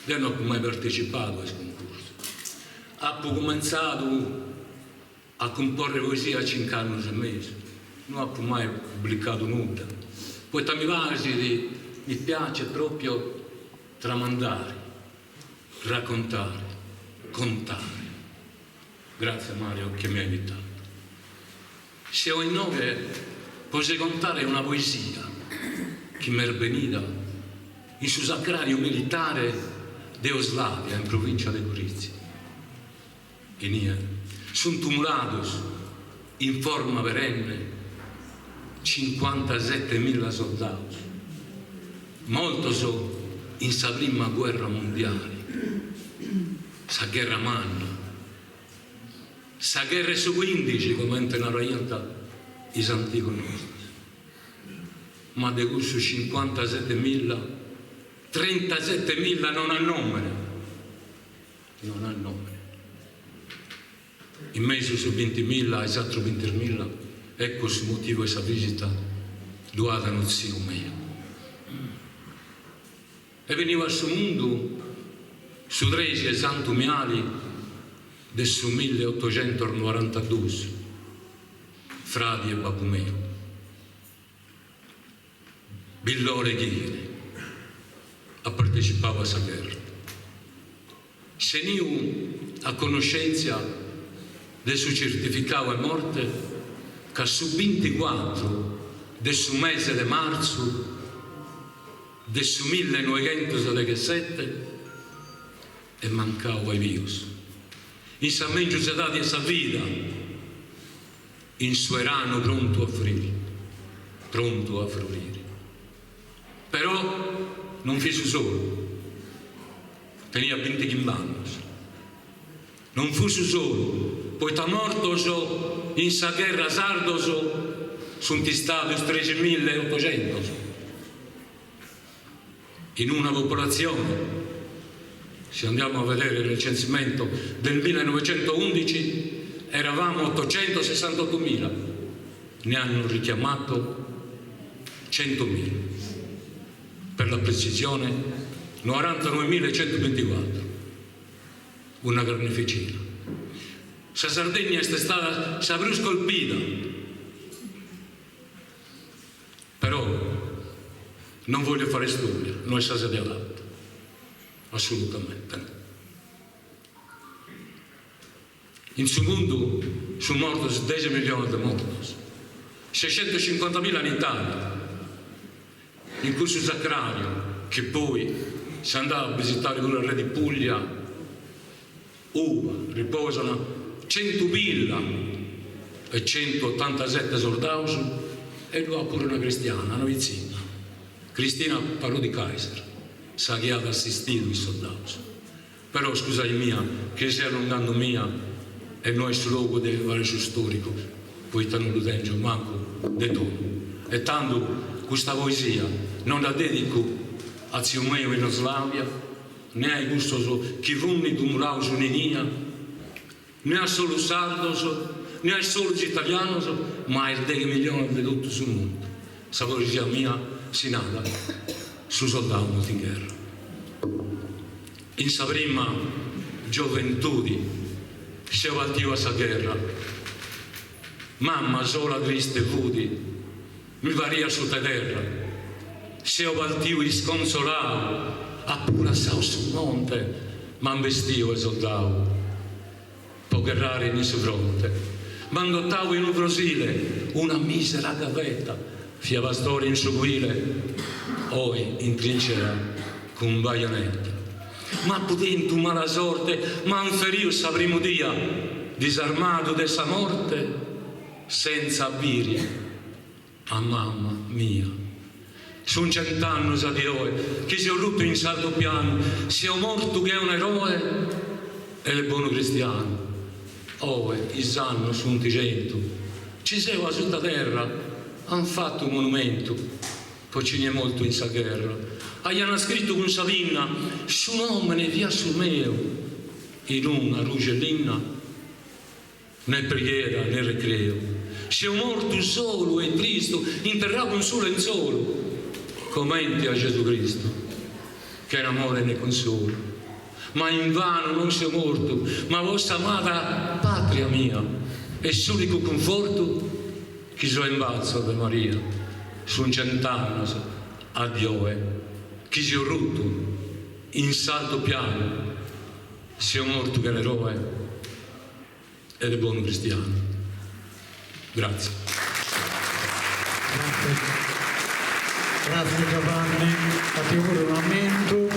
Deo no apu mai partecipadu a is cuncursos. Apu cumentzadu A cumporre poesia a cinc'annus e mesu, no apu mai pubblicadu nudda, poita mi praxit, mi piace proprio tramandare, raccontare, contare. Grazie Mario che mi hai invitato. Seo inoghe po si contare una poesia chi m'est benida in su sacrariu militare de Oslavia in provincia de Gorizia. Inie. Sunt tumulados in forma perenne cincuantasetemilla soldados, mortos in sa prima guerra mundiale, sa gherra manna, sa gherra 'e su cuindixi comente naraiant is antigos nostros. Ma de cussos cincuantasetemilla, trentasetemilla non ant nòmene, non ant nòmene. In mesu su bintimilla e s'atru bintimilla, ecco su motivu 'e sa visita, ddu at unu tziu meu. Est beniu a su mundu su trexi 'e Santu Miali de su milliotoxentusnorantaduus, fradi 'e babbu meu. Billore Ghini at partecipau a sa gherra. Est 'eniu a connoschèntzia de su certificau 'e morte ca su binticuatru de su mese de martzu de su millenoighentusdeghesete est mancau a is bius in sa mengius edadi 'e sa vida. In su 'eranu prontu a friri, prontu a froriri. Però non fit su solu, teniat bintichimb'annos. Non fut su solu, poita mortos in sa gherra sardos sunt istados treximilla e otoxentos. In una popolazione, se andiamo a vedere nel censimento del 1911, eravamo 868.000, ne hanno richiamato 100.000, per la precisione 99.124, una carneficina. Sa Sardegna est stada sa prus colpida. Però non voglio fare storia, no est sa sede adatta, assolutamente no. In su mundu sunt mortos dexi milliones de mortos, sescentocincuantamilla in Italia, in cussu sacrariu chi poi si andat a visitare puru a Re di Puglia, Uba riposant centumilla e centuotantasete sordaus e ddu at puru una cristiana, una pitzinna, Cristina Parodi Kaiser, sa chi at assistidu is sordaus. Però scusai mia chi seu allongando mia e no est su logu de fai su storicu, poita non ddu tengio mancu de donu. E tandu custa poesia non dda dedicu a tziu meu in Oslavia, ne a cussos chi funt tumulaus in inia, ne a solu sardos, ne a solus italianos, ma a is deghe milliones de totu su mundu. Sa poesia mia si narat Su soldau mortu in gherra. In sa prima gioventudi seu partiu a sa gherra, mamma sola triste fut, Mi pariat suta terra. Seo partiu isconsolau, apu lassau su monte, m'an bestiu 'e soldau po gherrare in su fronte. M'an gotau in unu frosile, una misera gaveta, fia pastore in su cuile, oi in trincea cun baioneta. M'apu tentu mala sorte, m'an feriu sa primu dia, disarmadu de sa morte, Sentza biri a mama mia. Sun cent'annos a die oe chi seo ruttu in s'altopianu, seo mortu che un'eroe e de bonu cristianu. Oe is annos sunt centu, ci seo asuta terra, an fattu monumentu po chini est mortu in sa gherra. Aian scrittu cun sa pinna su nomene fiat su meu in una rux'e linna. Né preghiera né recreu. Seo mortu solu e tristu, interrau cun su lentzolu, comenti a Gesù Cristu, chena amore né consolu. Ma invanu non seo mortu, ma po s'amada patria mia, est s'unicu cunfortu chi so in bratzos de Maria. Sun cent'annos a die oe chi seo ruttu in s'altopianu, Seo mortu che un'eroe e de bonu cristianu. Grazie. Grazie Giovanni, a tie puru un'ammentu.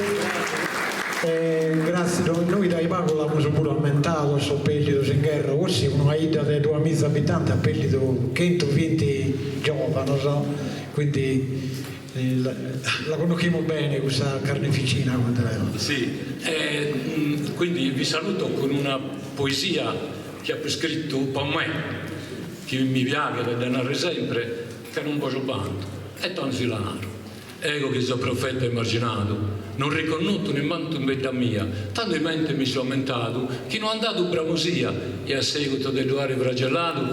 E gratzie, nois dae pagu l'amus puru ammentadu sos perdidos in gherra, Ossi una 'idda de duamiza abitantes at perdidu chentuvinti giovanos, quindi la connoschimus bene cussa carneficina. Sì, e quindi vi saluto cun una poesia chi apo iscritu po me, chi mi piaghet de narrer sempre, ca non bogio bantu, e tando si la naro. Ego chi so profeta emarginadu, non riconnotu nemmancu in bidda mia, tando in mente mi so ammentadu chi no an dadu bramosia e a seguito de ddu àere fragelladu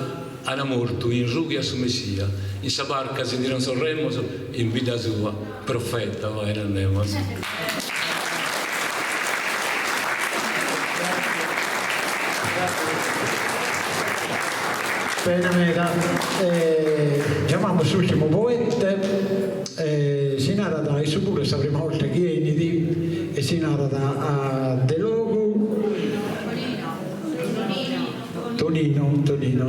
ana mortu in rughe a su Messia, in sa barca si tiran sos remos in bidda sua profeta faghene a nemos. Bene meda. Giamamus s'ultimu poete. Si narat issu puru est sa prima 'olta chi 'enit e si narat Delogu Tonino Tonino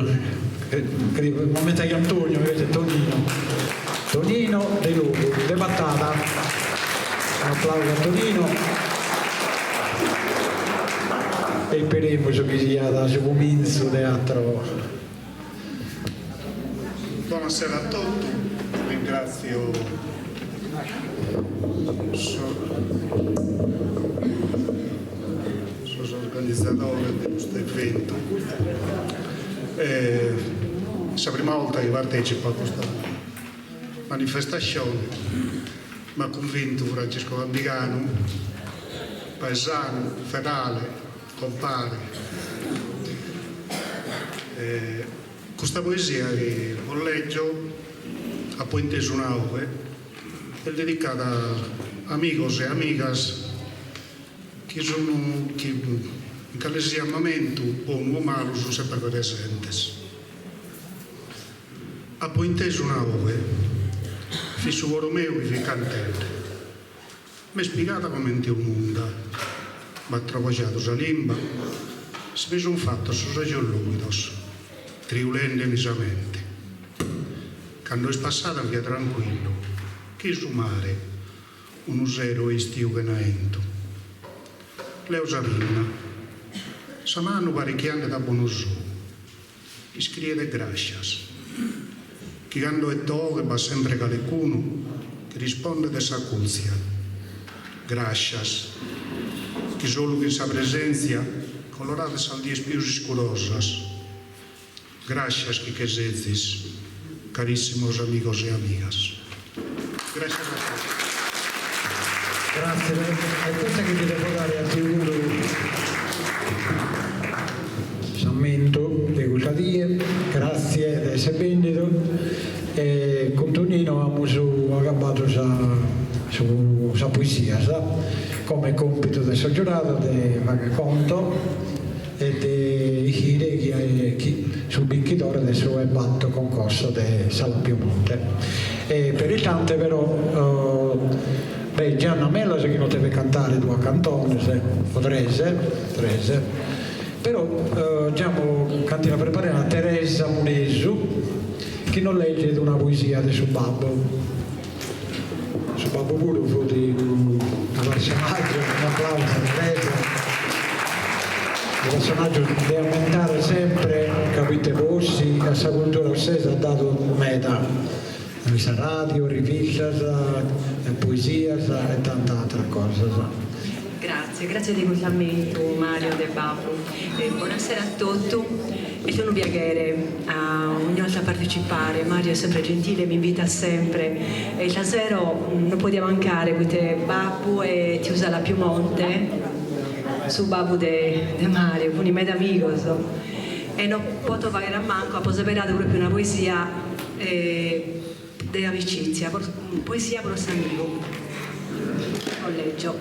m'ammentai Antonio invece Tonino Tonino Delogu de Patada un'aplausu a Tonino e isperemus chi siat su cumintzu de ateros Bonasera a totu, ringràtzio sos organizadores de custu eventu. Est sa prima 'olta chi partecipo a custa manifestascione, m'at cunvintu Francesco Campiganu, paesanu, fedale, compare. Custa poesia chi bos leggio, Apo intesu una 'oghe, est dedicada a amigos e amigas chi sun chi in cale siat mamentu, bonu o malu, sun semper presentes. Apo intesu una 'oghe, fit su coro meu chi fit cantende. M'est pigada comente un'unda, m'at trobojadu sa limba, si mi sun fatos sos ojos lùghidos, triulende-mi sa mente. Cando est passada fia trancuillu, che su mare, unu sero 'e istiu chena 'entu. Leo sa pinna. Sa manu paret chi andet a bonu sou. Iscriet grascias. Chi cando 'eto 'oghe b'at sempre calecunu chi rispondet e s'acùrtziat. Grascias. Chi solu chin sa presèntzia colorades sas dies pius iscurosas. Grascias chi che sezis, carìssimos amigos e amigas. Grascias a totu. Gràtzias. E pensa chi ti depo dare a tie puru s'ammentu de custa die. Gràtzie de esser bènnidu. E cun Tonino amus agabbadu sa sa poesias. Como est còmpitu de sos giurados de fagher conto e de ischire chi est su binchidore de su 'e bator concorso de s'Ala Piemonte. E peristante però b'est Gianna Melas chi nos devet cantare duas cantones, o tres, tres, però giamo cantina preparada a Teresa Munesu chi nos legget una poesia de su babbu. Su babbu puru fut unu personaggiu, un'aplausu a Teresa, unu personaggiu de ammentare sempre ca poite po Ossi a sa cultura ossesa at dadu meda, in sa radio, rivistas, poesias e tantas ateras cosas. Grazie, grazie de custu ammentu Mario de babbu. Bonasera a totu, est unu piaghere a ogni 'olta partecipare, Mario est sempre gentile, mi invitat sempre e istasero non podia mancare poite babbu e tiu Sala Piumonte, su babbu de de Mario, funi meda amigos e non poto faghere a mancu, apo seberadu propriu una poesia de amicizia, poesia pro s'amigu. Bos leggio.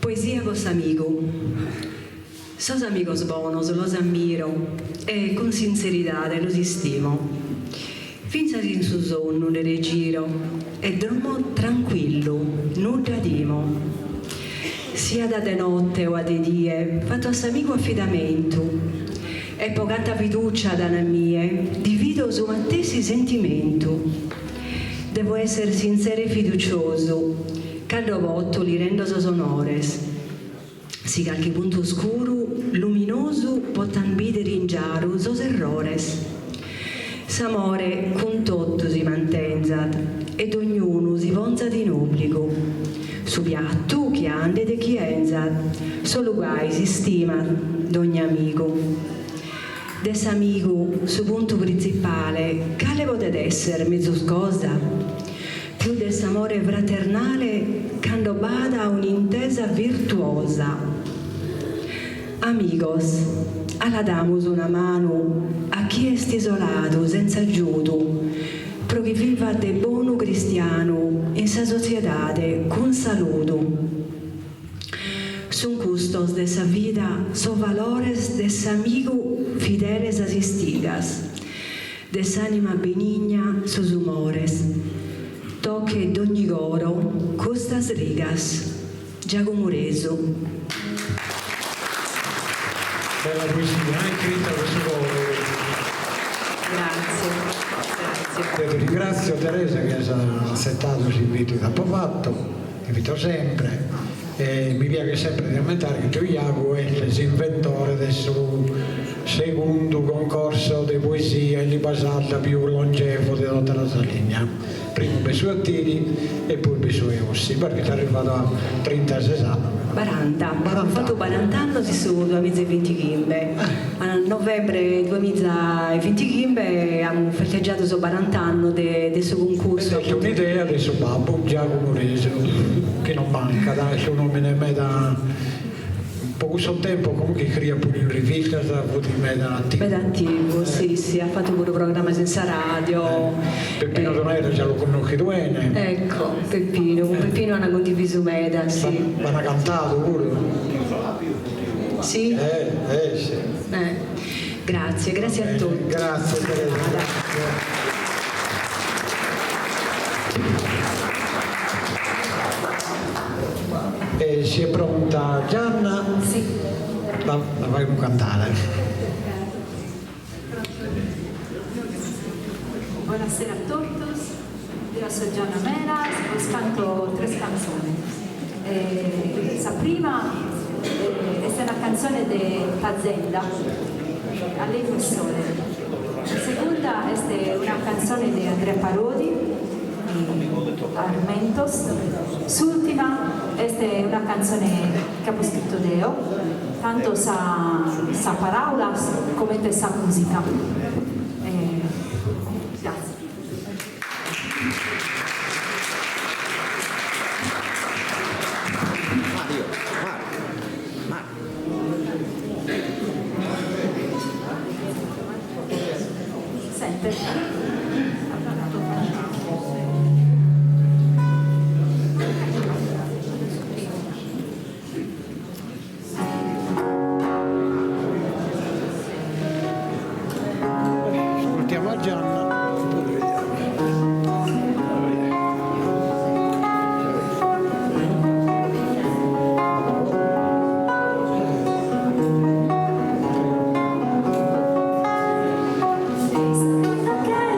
Poesia pro s'amigu. Sos amigos bonos los ammiro e cun sintzeridade los istimo. Fintzas in su sonnu nde regiro e dromo trancuillu. tranquillu, nudda timo. Siat a de notte o a de die, fatto a s'amigu affidamentu, e po canta fiducia dan a mie, divido su matessi sentimentu. Devo esser sintzeru e fiduciosu, cando poto li rendo sos onores. Si calchi puntu oscuru, luminosu potan bider in giaru sos errores. S'amore cun totu si mantenzat e dognunu si ponzat in obbligu. Su piattu chi andet e chi 'enzat, solu gai s'istimat dogn'amigu. De s'amigu su puntu printzipale cale podet esser mezus cosa? Pius de s'amore fraternale cando b'at un'intesa virtuosa. Amigos, a la damus una manu a chie est isoladu senza agiudu pro chi vivat de bonu cristianu in sa sotziedade cun saludu. Sun custos de sa vida sos valores de s'amigu fidele sas istigas, de s'anima benigna sos umores. Tochet dogni coro custas rigas. Giacomo Resu. Bella poesia, eh? Iscrita cun su coro. Grazie, grazie. Deo ti ringrazio Teresa chi as atzetadu s'invitu chi t'apo fatu. Invito sempre e mi piaghet sempre de ammentare chi tiu Jagu est s'inventore de su segundu concorso de poesia in limba sarda pius longevo de tota sa Sardigna, primu b'est su 'e Otieri e poi b'est su 'e Ossi, paret chi est arrivadu a trintases annos. Baranta, apo fatu barant'annos in su duamiza e bintichimbe, a novembre duamiza e bintichimbe amus festeggiadu sos barant'annos de su cuncursu. Est un'idea de su babbu Giacomo Resu, chi non mancat, est un'omine meda, po cussu tempus comunque iscriiat puru in rivistas, fut meda attivu. Meda attivu, si si, at fatu puru programmas in sa radio. Peppino Donaire già lu connoschidu bene. Ecco, Peppino, cun Peppino an condivisu meda, si. B'ana cantadu puru. Si? Eh, eh si. Eh. Grazie, grazie a tutti. Grazie Teresa. E si è pronta Gianna? Sì. La, la fai cantare. Buonasera a totus, io sono Gianna Mela, bos canto tres canzones. Sa prima est una canzone de Tazenda, A lei quel sole. La seconda est una canzone de Andrea Parodi, Armentos. S'ultima est una canzone chi apo scritto deo, tanto sa, sa paraula comente sa musica. Grazie. Mario, Mario, Mario. Sente. Ascoltiamo a Gianna e poi vediamo. Che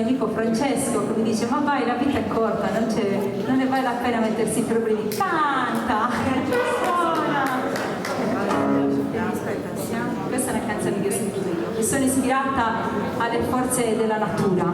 mio amico Francesco che mi dice ma vai la vita è corta, non, non ne vale la pena mettersi problemi, canta! Suona! Aspetta, questa è una canzone che ho sentito io, mi sono ispirata alle forze della natura.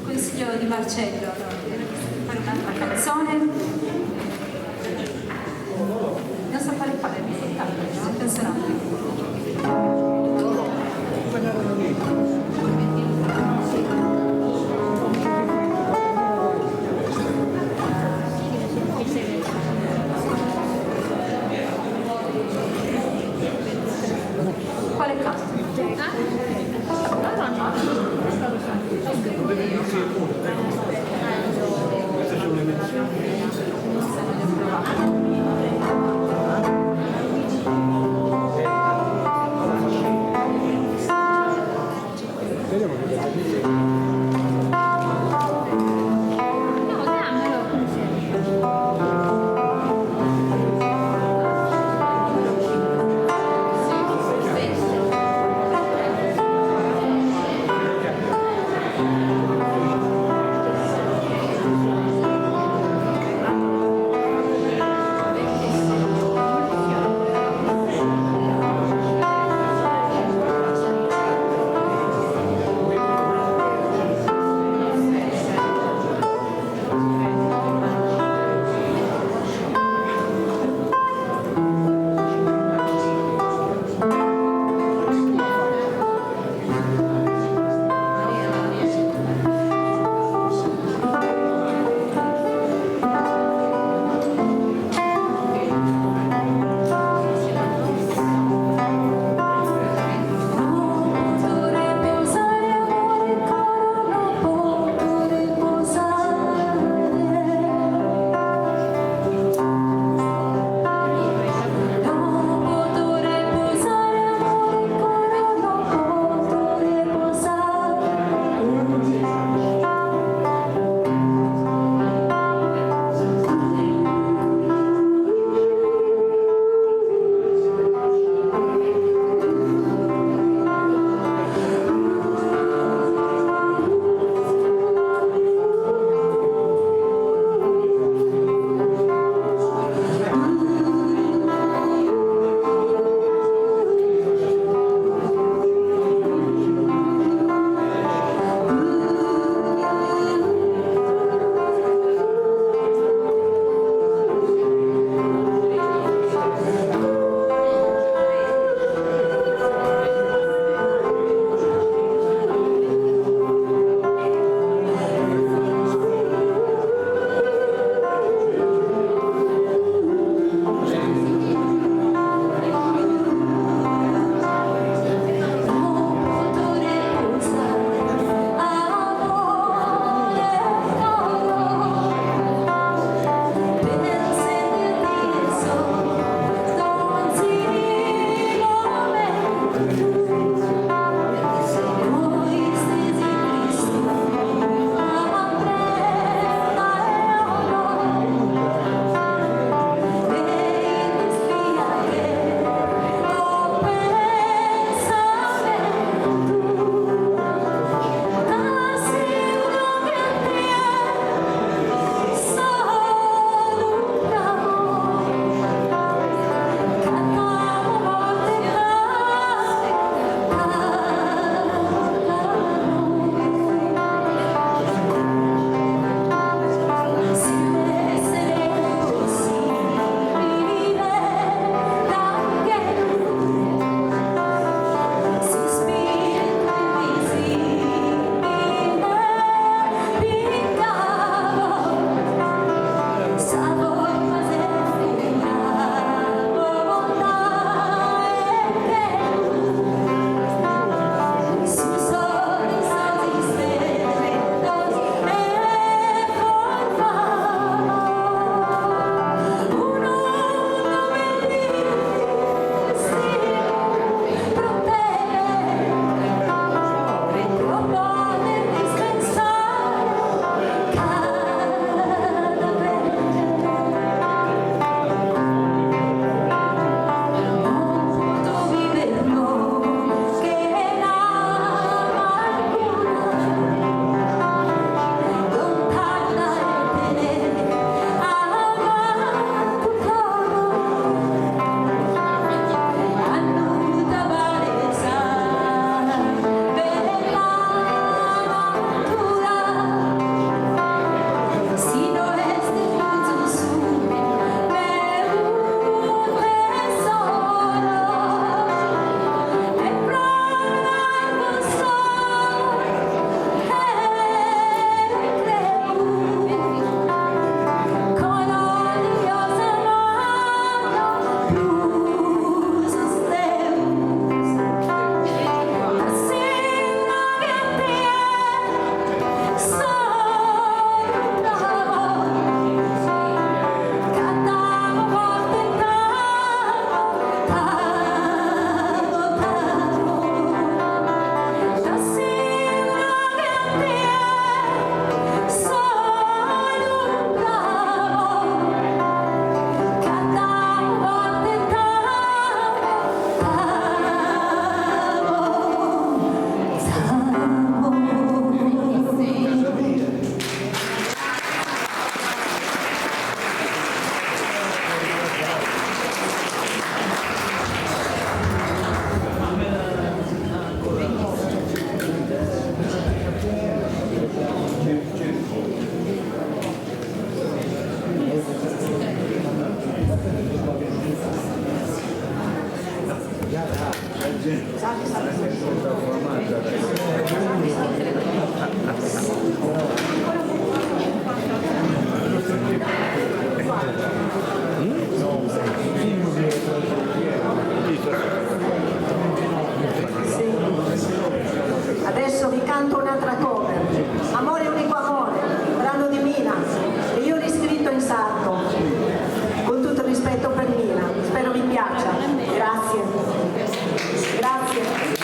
Consiglio di Marcello, fare un'altra canzone. Non so fare fare, mi sto pensando. Adesso vi canto un'altra cover. Amore unico amore, brano di Mina. E io riscritto in sardo, con tutto il rispetto per Mina. Spero vi piaccia. Grazie. Grazie.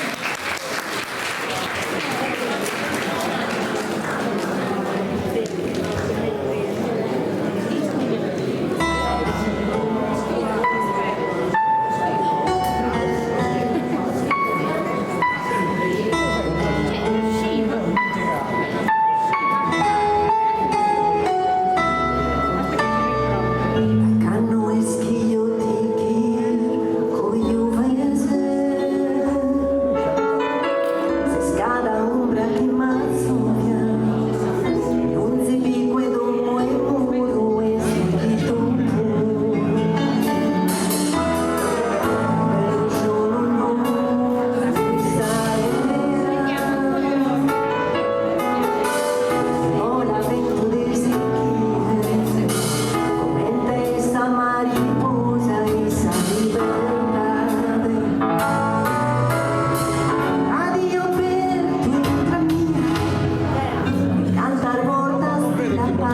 Cando est chi eo ti chirco Ses cada umbra chi m'azzovia Onzi bicu 'e domo e muru est su puru Però solu no s'aera O lamentu de sighire Comente sa mariposa in sa libertade Adio apertu intro a mie Cantas bortas ti l'apo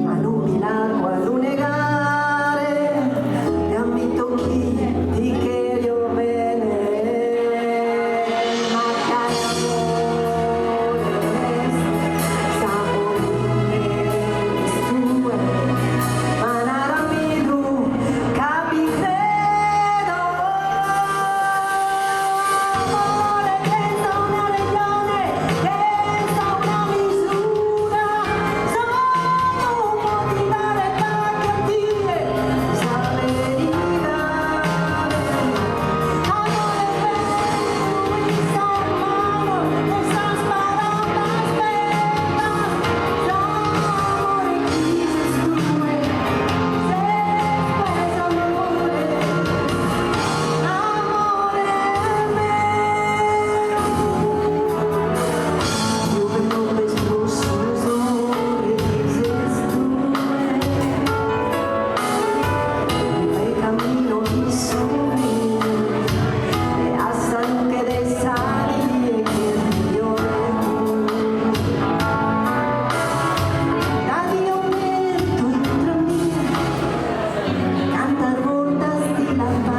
Ma non mi l'apo a lu negare E ammitto chi ti cherjo bene Ma cale amore est s'amore chi tue Ma naramilu ca bi credo Amore senza una rejone senza una misura Solu po ti dare paghe a tie sa veridade Amore bellu in sas manos e sas paraulas bellas S'amore chi ses tue ses amore amore meu Ue no b'est prus su sole bi ses tue Ue camino chin su e a sa luche de sa die cherjo Adio apertu intro a mie Cantas bortas ti l'apo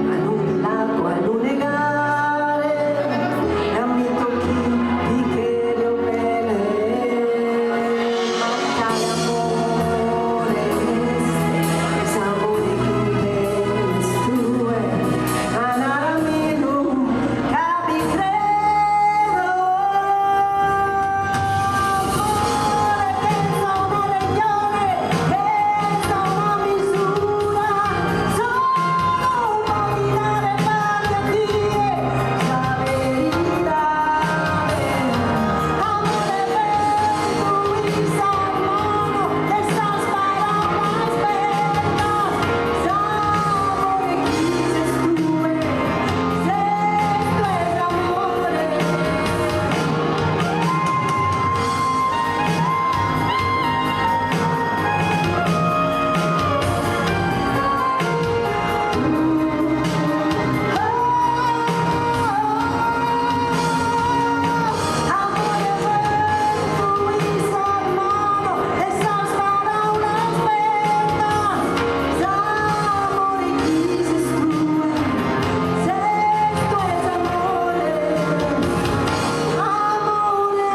Ma non mi l'apo a lu negare E ammitto chi ti cherjo bene Ma cale amore est s'amore chi tenes tue Ma naramilu ca bi credo Amore senza una rejone senza una misura Solu po ti dare paghe a tie sa veridade Amore bellu in sas manos e sas paraulas bellas S'amore chi ses tue ses tue s'amore. Amore bellu in sas manos e sas paraulas bellas S'amore chi ses tue ses tue s'amore amore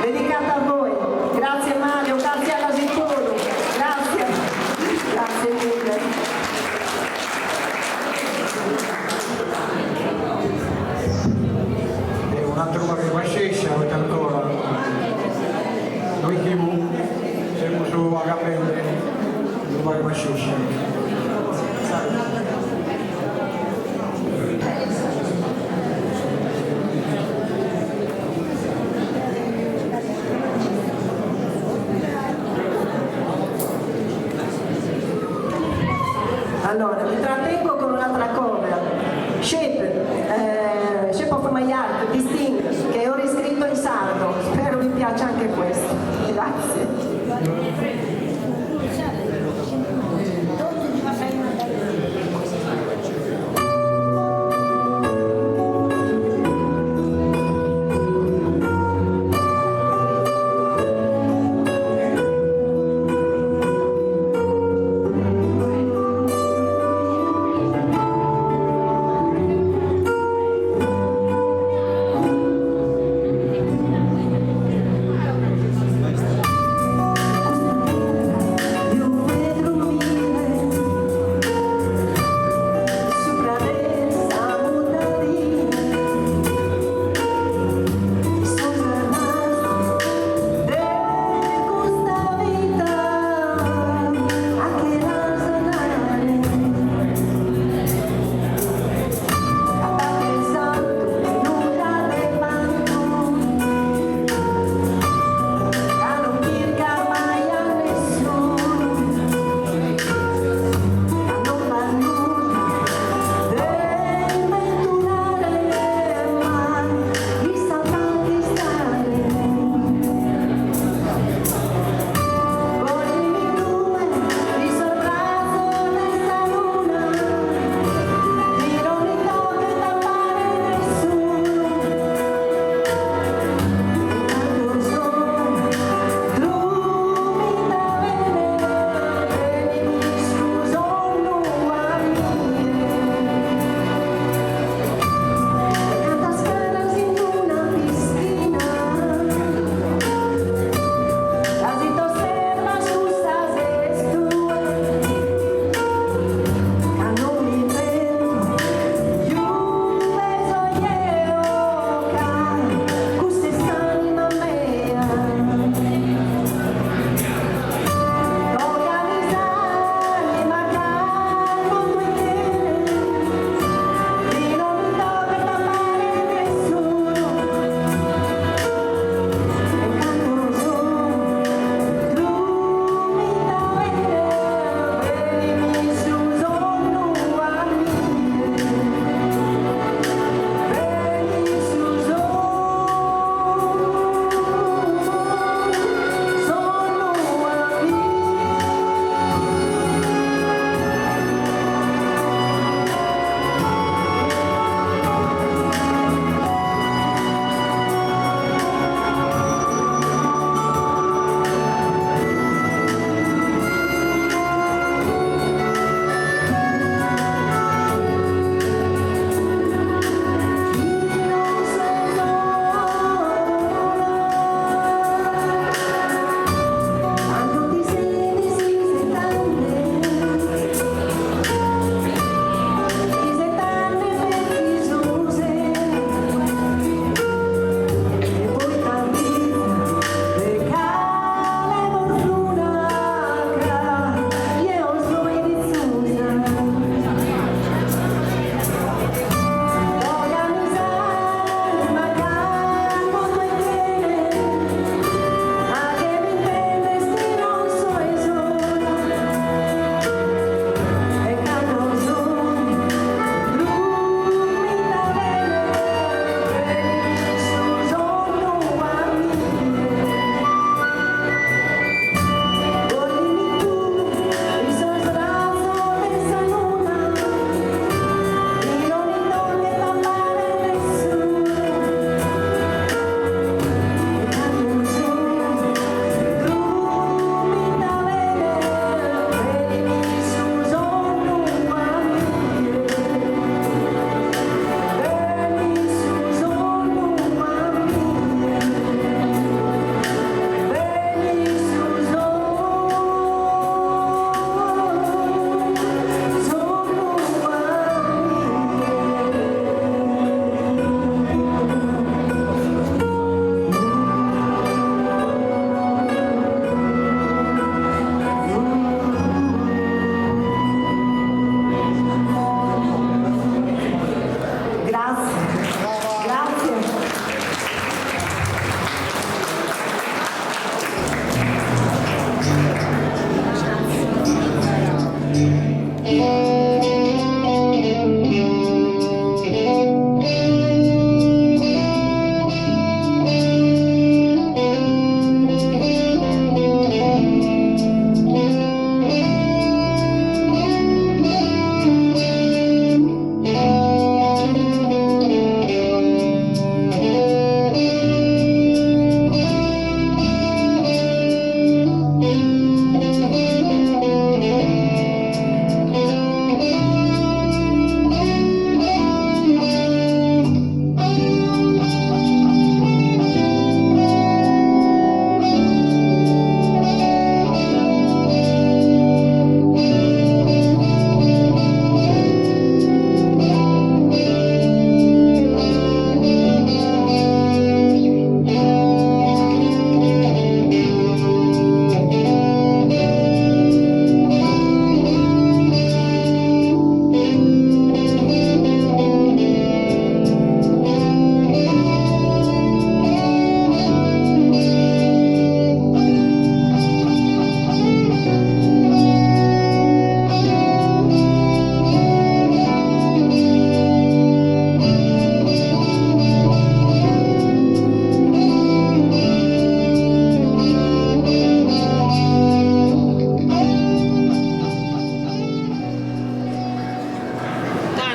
Dedicata a voi. Grazie Mario, grazie Alas in Bolu. Grazie. Grazie mille. E un altro pagu 'e pascescia, poita ancora no ischimus, semus agabende, unu pagu 'e pascescia. Allora, mi trattengo con un'altra cover. Shape, eh, Shape of My Heart di Sting, che ho riscritto in sardo. Spero vi piaccia anche questo. Grazie.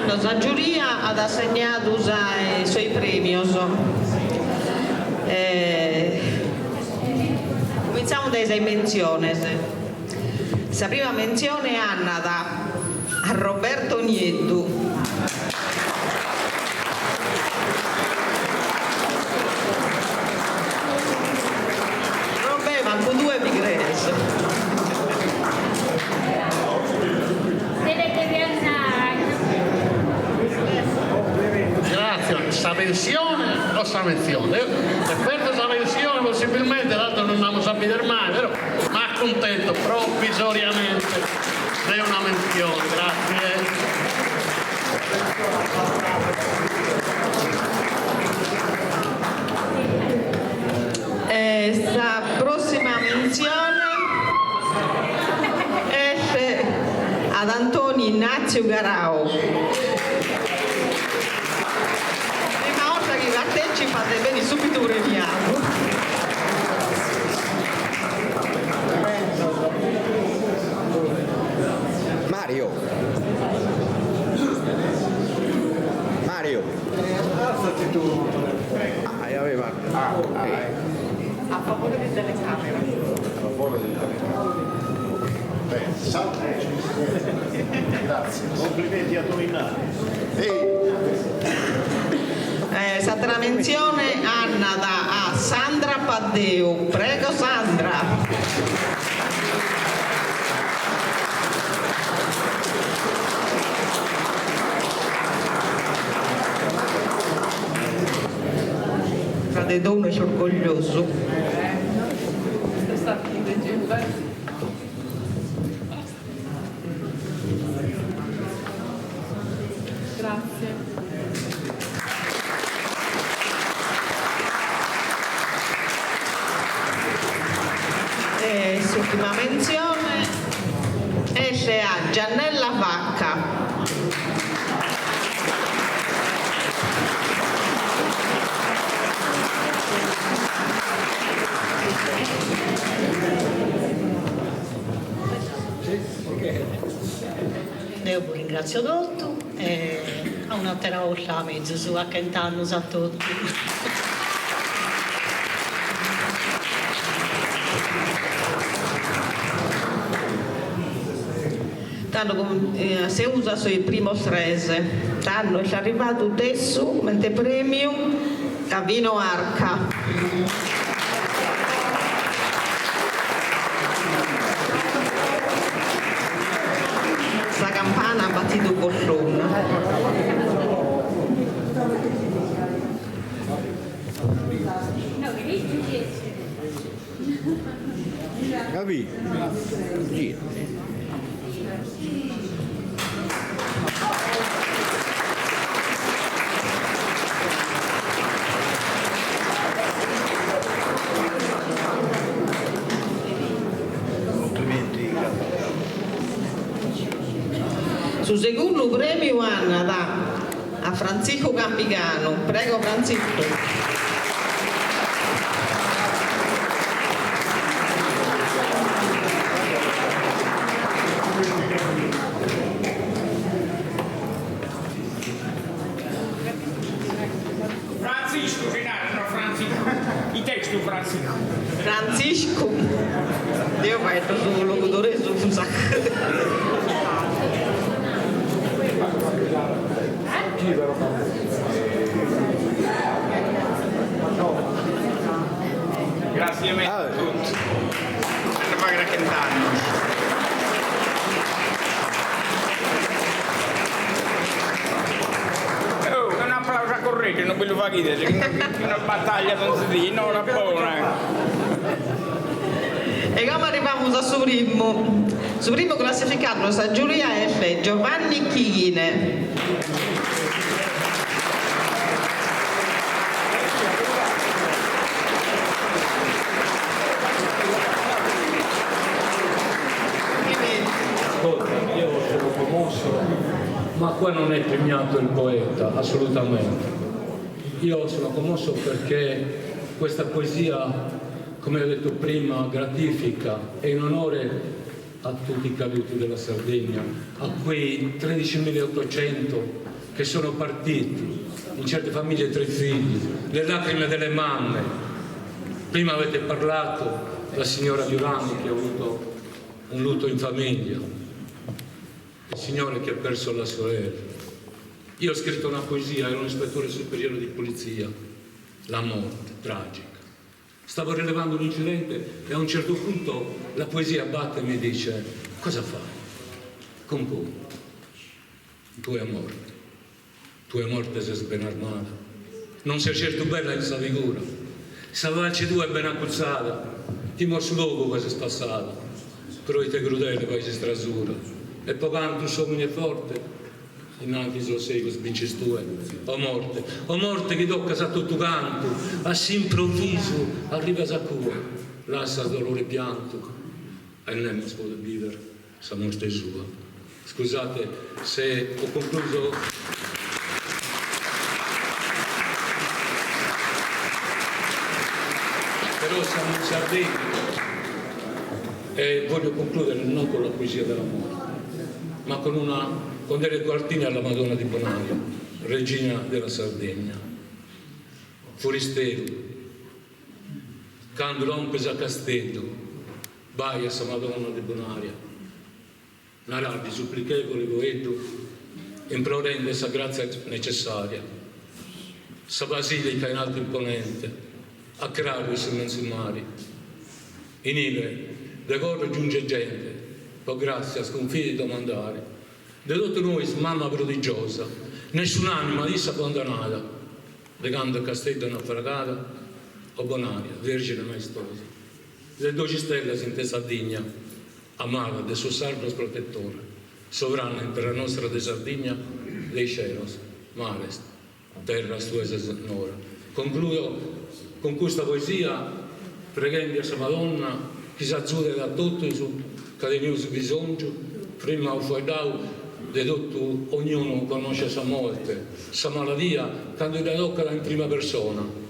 Tando sa giuria at assegnadu sos prèmios. Cumintzamus dae sas mentziones. Sa prima mentzione andat a Roberto Nieddu. Robè, mancu tue bi crees. Grazie, sa pensione o sa mentzione? Se perdo sa pensione possibilmente, tanto non nd'amus a bider mai, però m'accuntento provvisoriamente de una mentzione, grazie. E sa prossima mentzione est ad Antoni Innàtziu Garau. Prima 'orta chi partecipat e benit subitu premiadu. Mario. Mario. Alzati tu. Ah, aveva. Ah, ok. A favore di telecamera. A favore di telecamera. Bene, salve. Grazie. Complimenti a Toninà. Eh, s'àtera mentzione andat a Sandra Paddeu. Prego Sandra. Frade tou est orgogliosu. Grazie. E s'ùrtima mentzione est a Giannella Vacca. Deo bos ringràtzio totu e a un'àtera 'orta mezus, a chent'annos a totu. Tando semus a sos primos tres. Tando est arrivadu Dessu comente prèmiu Gavino Arca. Sa campana at batidu fortuna. Gavì, gira. Complimenti. Su segundu prèmiu andat a Frantziscu Campiganu. Prego Frantziscu. Frantziscu si narat, no Frantziscu. Ite est custu Frantziscu? Frantziscu. Deo faeddo su logudoresu cun sa. Grazie meda a totu. Anno fagher a chent'annos. Oh, un applauso a Correggio, non bi lu faghides, chi una battaglia donzi die, no, bona. E como arrivamus a su primu. Su primu classificadu dae sa giuria est Giovanni Chighine. Ascolta, io sono commosso, ma qua non è premiato il poeta, assolutamente. Io sono commosso perché questa poesia, come ho detto prima, gratifica, è in onore a tutti i caduti della Sardegna, a quei 13.800 che sono partiti, in certe famiglie tre figli, le lacrime delle mamme. Prima avete parlato la signora Durani che ha avuto un lutto in famiglia, il signore che ha perso la sorella. Io ho scritto una poesia, ero un ispettore superiore di polizia, la morte tragica. Stavo rilevando un incidente e a un certo punto la poesia batte e mi dice cosa fai? Componi. Tue morte. Tue morte ses ben'armada. Non ses certu bella in sa figura. Sa facci tua est ben'acutzada. Timo su logu ue ses passada. Proite crudele fais istrasura. E po cantu s'omine est forte. Innanti sos segus bincis tue, o morte. O morte chi toccas a totu cantu. A s'improvvisu arrivas a cua. Lassas dolore e piantu. E nemos podet bider. Sa morte sua. Scusate se ho concluso. Però siamo in Sardegna e voglio concludere non con la poesia della morte, ma con, una, con delle quartine alla Madonna di Bonaria, regina della Sardegna. Furisteru, cando lompes a Casteddu, Bai a sa Madonna de Bonaria, naradi supplichevole foeddu, implorende sa grazia necessaria. Sa basilica in altu imponente, a craru 'e s'immensu mari. Inibe de coro giunget gente, po grazias cun fide domandare. De totu nois mama prodigiosa, nessun'anima de issa abbandonada, de cando Casteddu naufragada, o Bonaria, Vergine maestosa. De doxi istellas in te Sardigna, amada de sos sardos protettora, sovrana in terra nostra de Sardigna, de is celos, mares, terras tue ses nora. Concludo cun custa poesia preghendi a sa Madonna chi s'azudet a totus ca teneus bisongiu, prima aus fueddau de totu ognunu connoscet sa morte, sa maladia candu dda tocat in prima persona.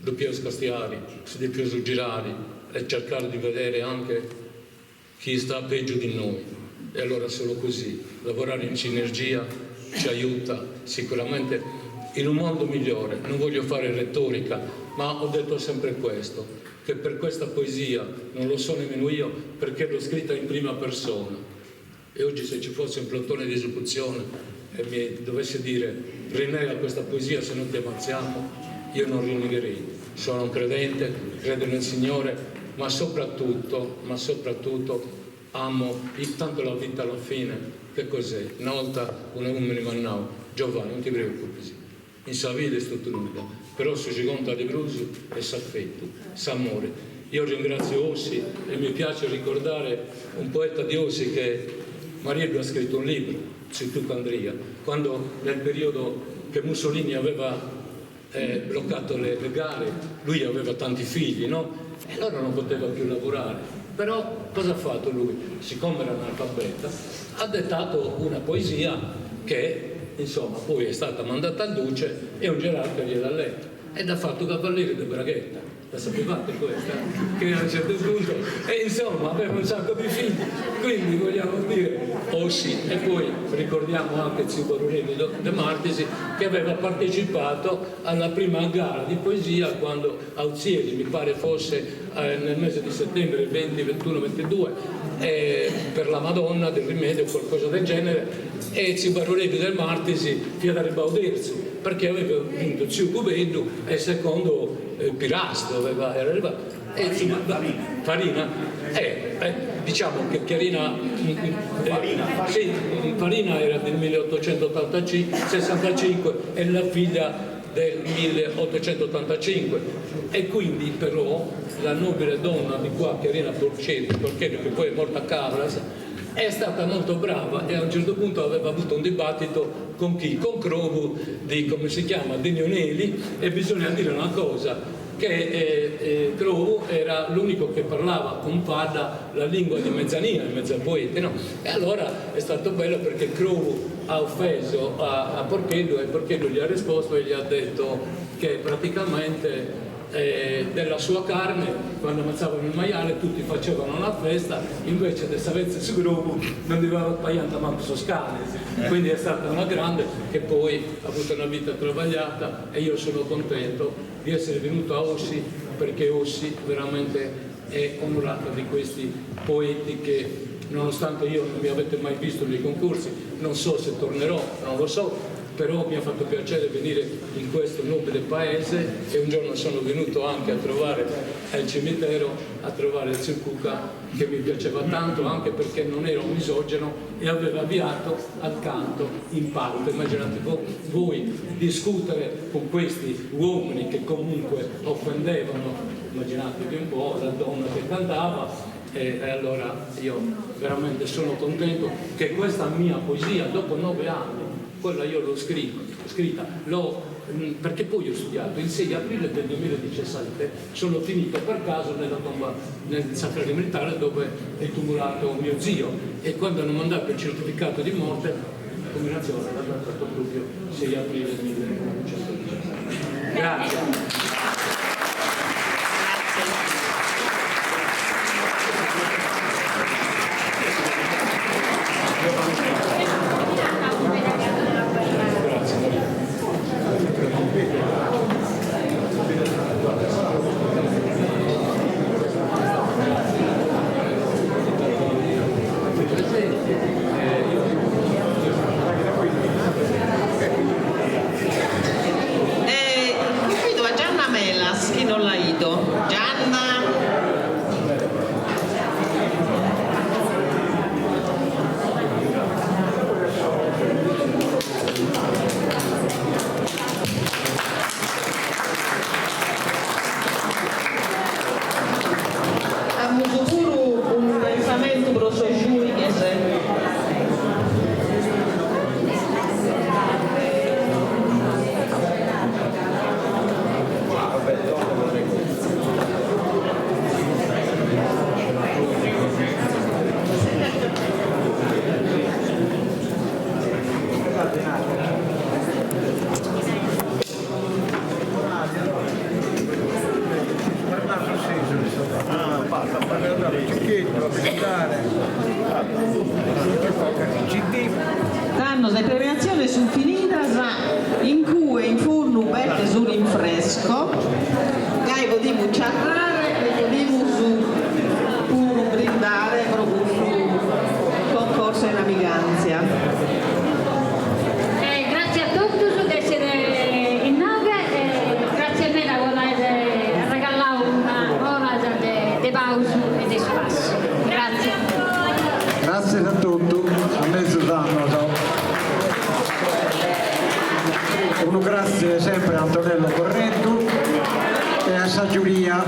Depiaus castiari, si depiaus girari e cercare di vedere anche chi sta peggio di noi e allora solo così lavorare in sinergia ci aiuta sicuramente in un mondo migliore. Non voglio fare retorica, ma ho detto sempre questo, che per questa poesia non lo so nemmeno io perché l'ho scritta in prima persona. E oggi se ci fosse un plotone di esecuzione e mi dovesse dire rinnega questa poesia se non ti ammazziamo, io non rinnegherei. Sono un credente, credo nel Signore, ma soprattutto, ma soprattutto amo tanto la vita alla fine. Che cos'è? Una volta un uomo mi mannau, Giovanni, non ti preoccupi, in sa vida est totu nudda, però su chi contat de prus est s'affettu, s'amore. Io ringrazio Ossi e mi piace ricordare un poeta di Ossi che Marieddu ha scritto un libro, Tziu Tucu Andria, quando nel periodo che Mussolini aveva eh, bloccato le, le gare, lui aveva tanti figli, no? E allora non poteva più lavorare. Però cosa ha fatto lui? Siccome era analfabeta, ha dettato una poesia che insomma poi è stata mandata al duce e un gerarca gliel'ha letta e l'ha fatto cavaliere de Braghetta. La sapevate questa? Che a un certo punto, e insomma aveva un sacco di figli, quindi vogliamo dire, oh sì, e poi ricordiamo anche Tziu Barureddu De Martisi che aveva partecipato alla prima gara di poesia quando a Ozieri, mi pare fosse eh, nel mese di settembre 20, 21, 22, eh, per la Madonna del Rimedio o qualcosa del genere, e Tziu Barureddu del Martisi fiat arribau terzu, perché aveva vinto Tziu Cubeddu e secondo eh, Pirastu aveva, era arrivato. E Farina, Farina. Farina? Eh, eh, diciamo che Chiarina eh, Farina, Farina. Sì, Farina era del 1865 e la figlia del 1885 e quindi però la nobile donna di qua, Chiarina Porceddu, Porceddu che poi è morta a Cabras, è stata molto brava e a un certo punto aveva avuto un dibattito con chi? Con Crobu di, come si chiama, di Neoneli e bisogna dire una cosa, che eh, eh, Crobu era l'unico che parlava con Fadda la lingua di mezzania, i mezzapoeti, no? E allora è stato bello perché Crobu ha offeso a, a Porcheddu e Porcheddu gli ha risposto e gli ha detto che praticamente eh, della sua carne, quando ammazzavano il maiale tutti facevano una festa, invece de sa petza 'e su crobu non ndi papaiant mancu sos canes. Quindi è stata una grande che poi ha avuto una vita travagliata e io sono contento di essere venuto a Ossi perché Ossi veramente è onorata di questi poeti che nonostante io non mi avete mai visto nei concorsi, non so se tornerò, non lo so, però mi ha fatto piacere venire in questo nobile paese e un giorno sono venuto anche a trovare al cimitero, a trovare il tziu Cuca che mi piaceva tanto anche perché non era un misogino e aveva avviato al canto in parte. Immaginate voi discutere con questi uomini che comunque offendevano, immaginatevi un po' la donna che cantava e allora io veramente sono contento che questa mia poesia dopo 9 anni, quella io l'ho scritta, l'ho, perché poi ho studiato, il 6 aprile del 2017 sono finito per caso nella tomba, nel sacrario militare dove è tumulato mio zio e quando hanno mandato il certificato di morte, la combinazione l'ha datato proprio 6 aprile 1917. Grazie. Cumbido a Gianna Melas, chi non la 'ido. Gianna. Amus puru unu pensamentu pro sos giùighes. Tando sas premiatziones sunt finidas in cue in fundu b'est su rinfresco, gai podimus ciarrare e podimus puru brindare pro custu concorso in amigantzia. Gratzie a totus de essere inoghe e gratzie meda po aer regaladu una ora de pausu e de ispassu. Gratzie. Gratzias a totu, a mezus annos. Unu gratzie sempre a Antonello Correddu e a sa giuria.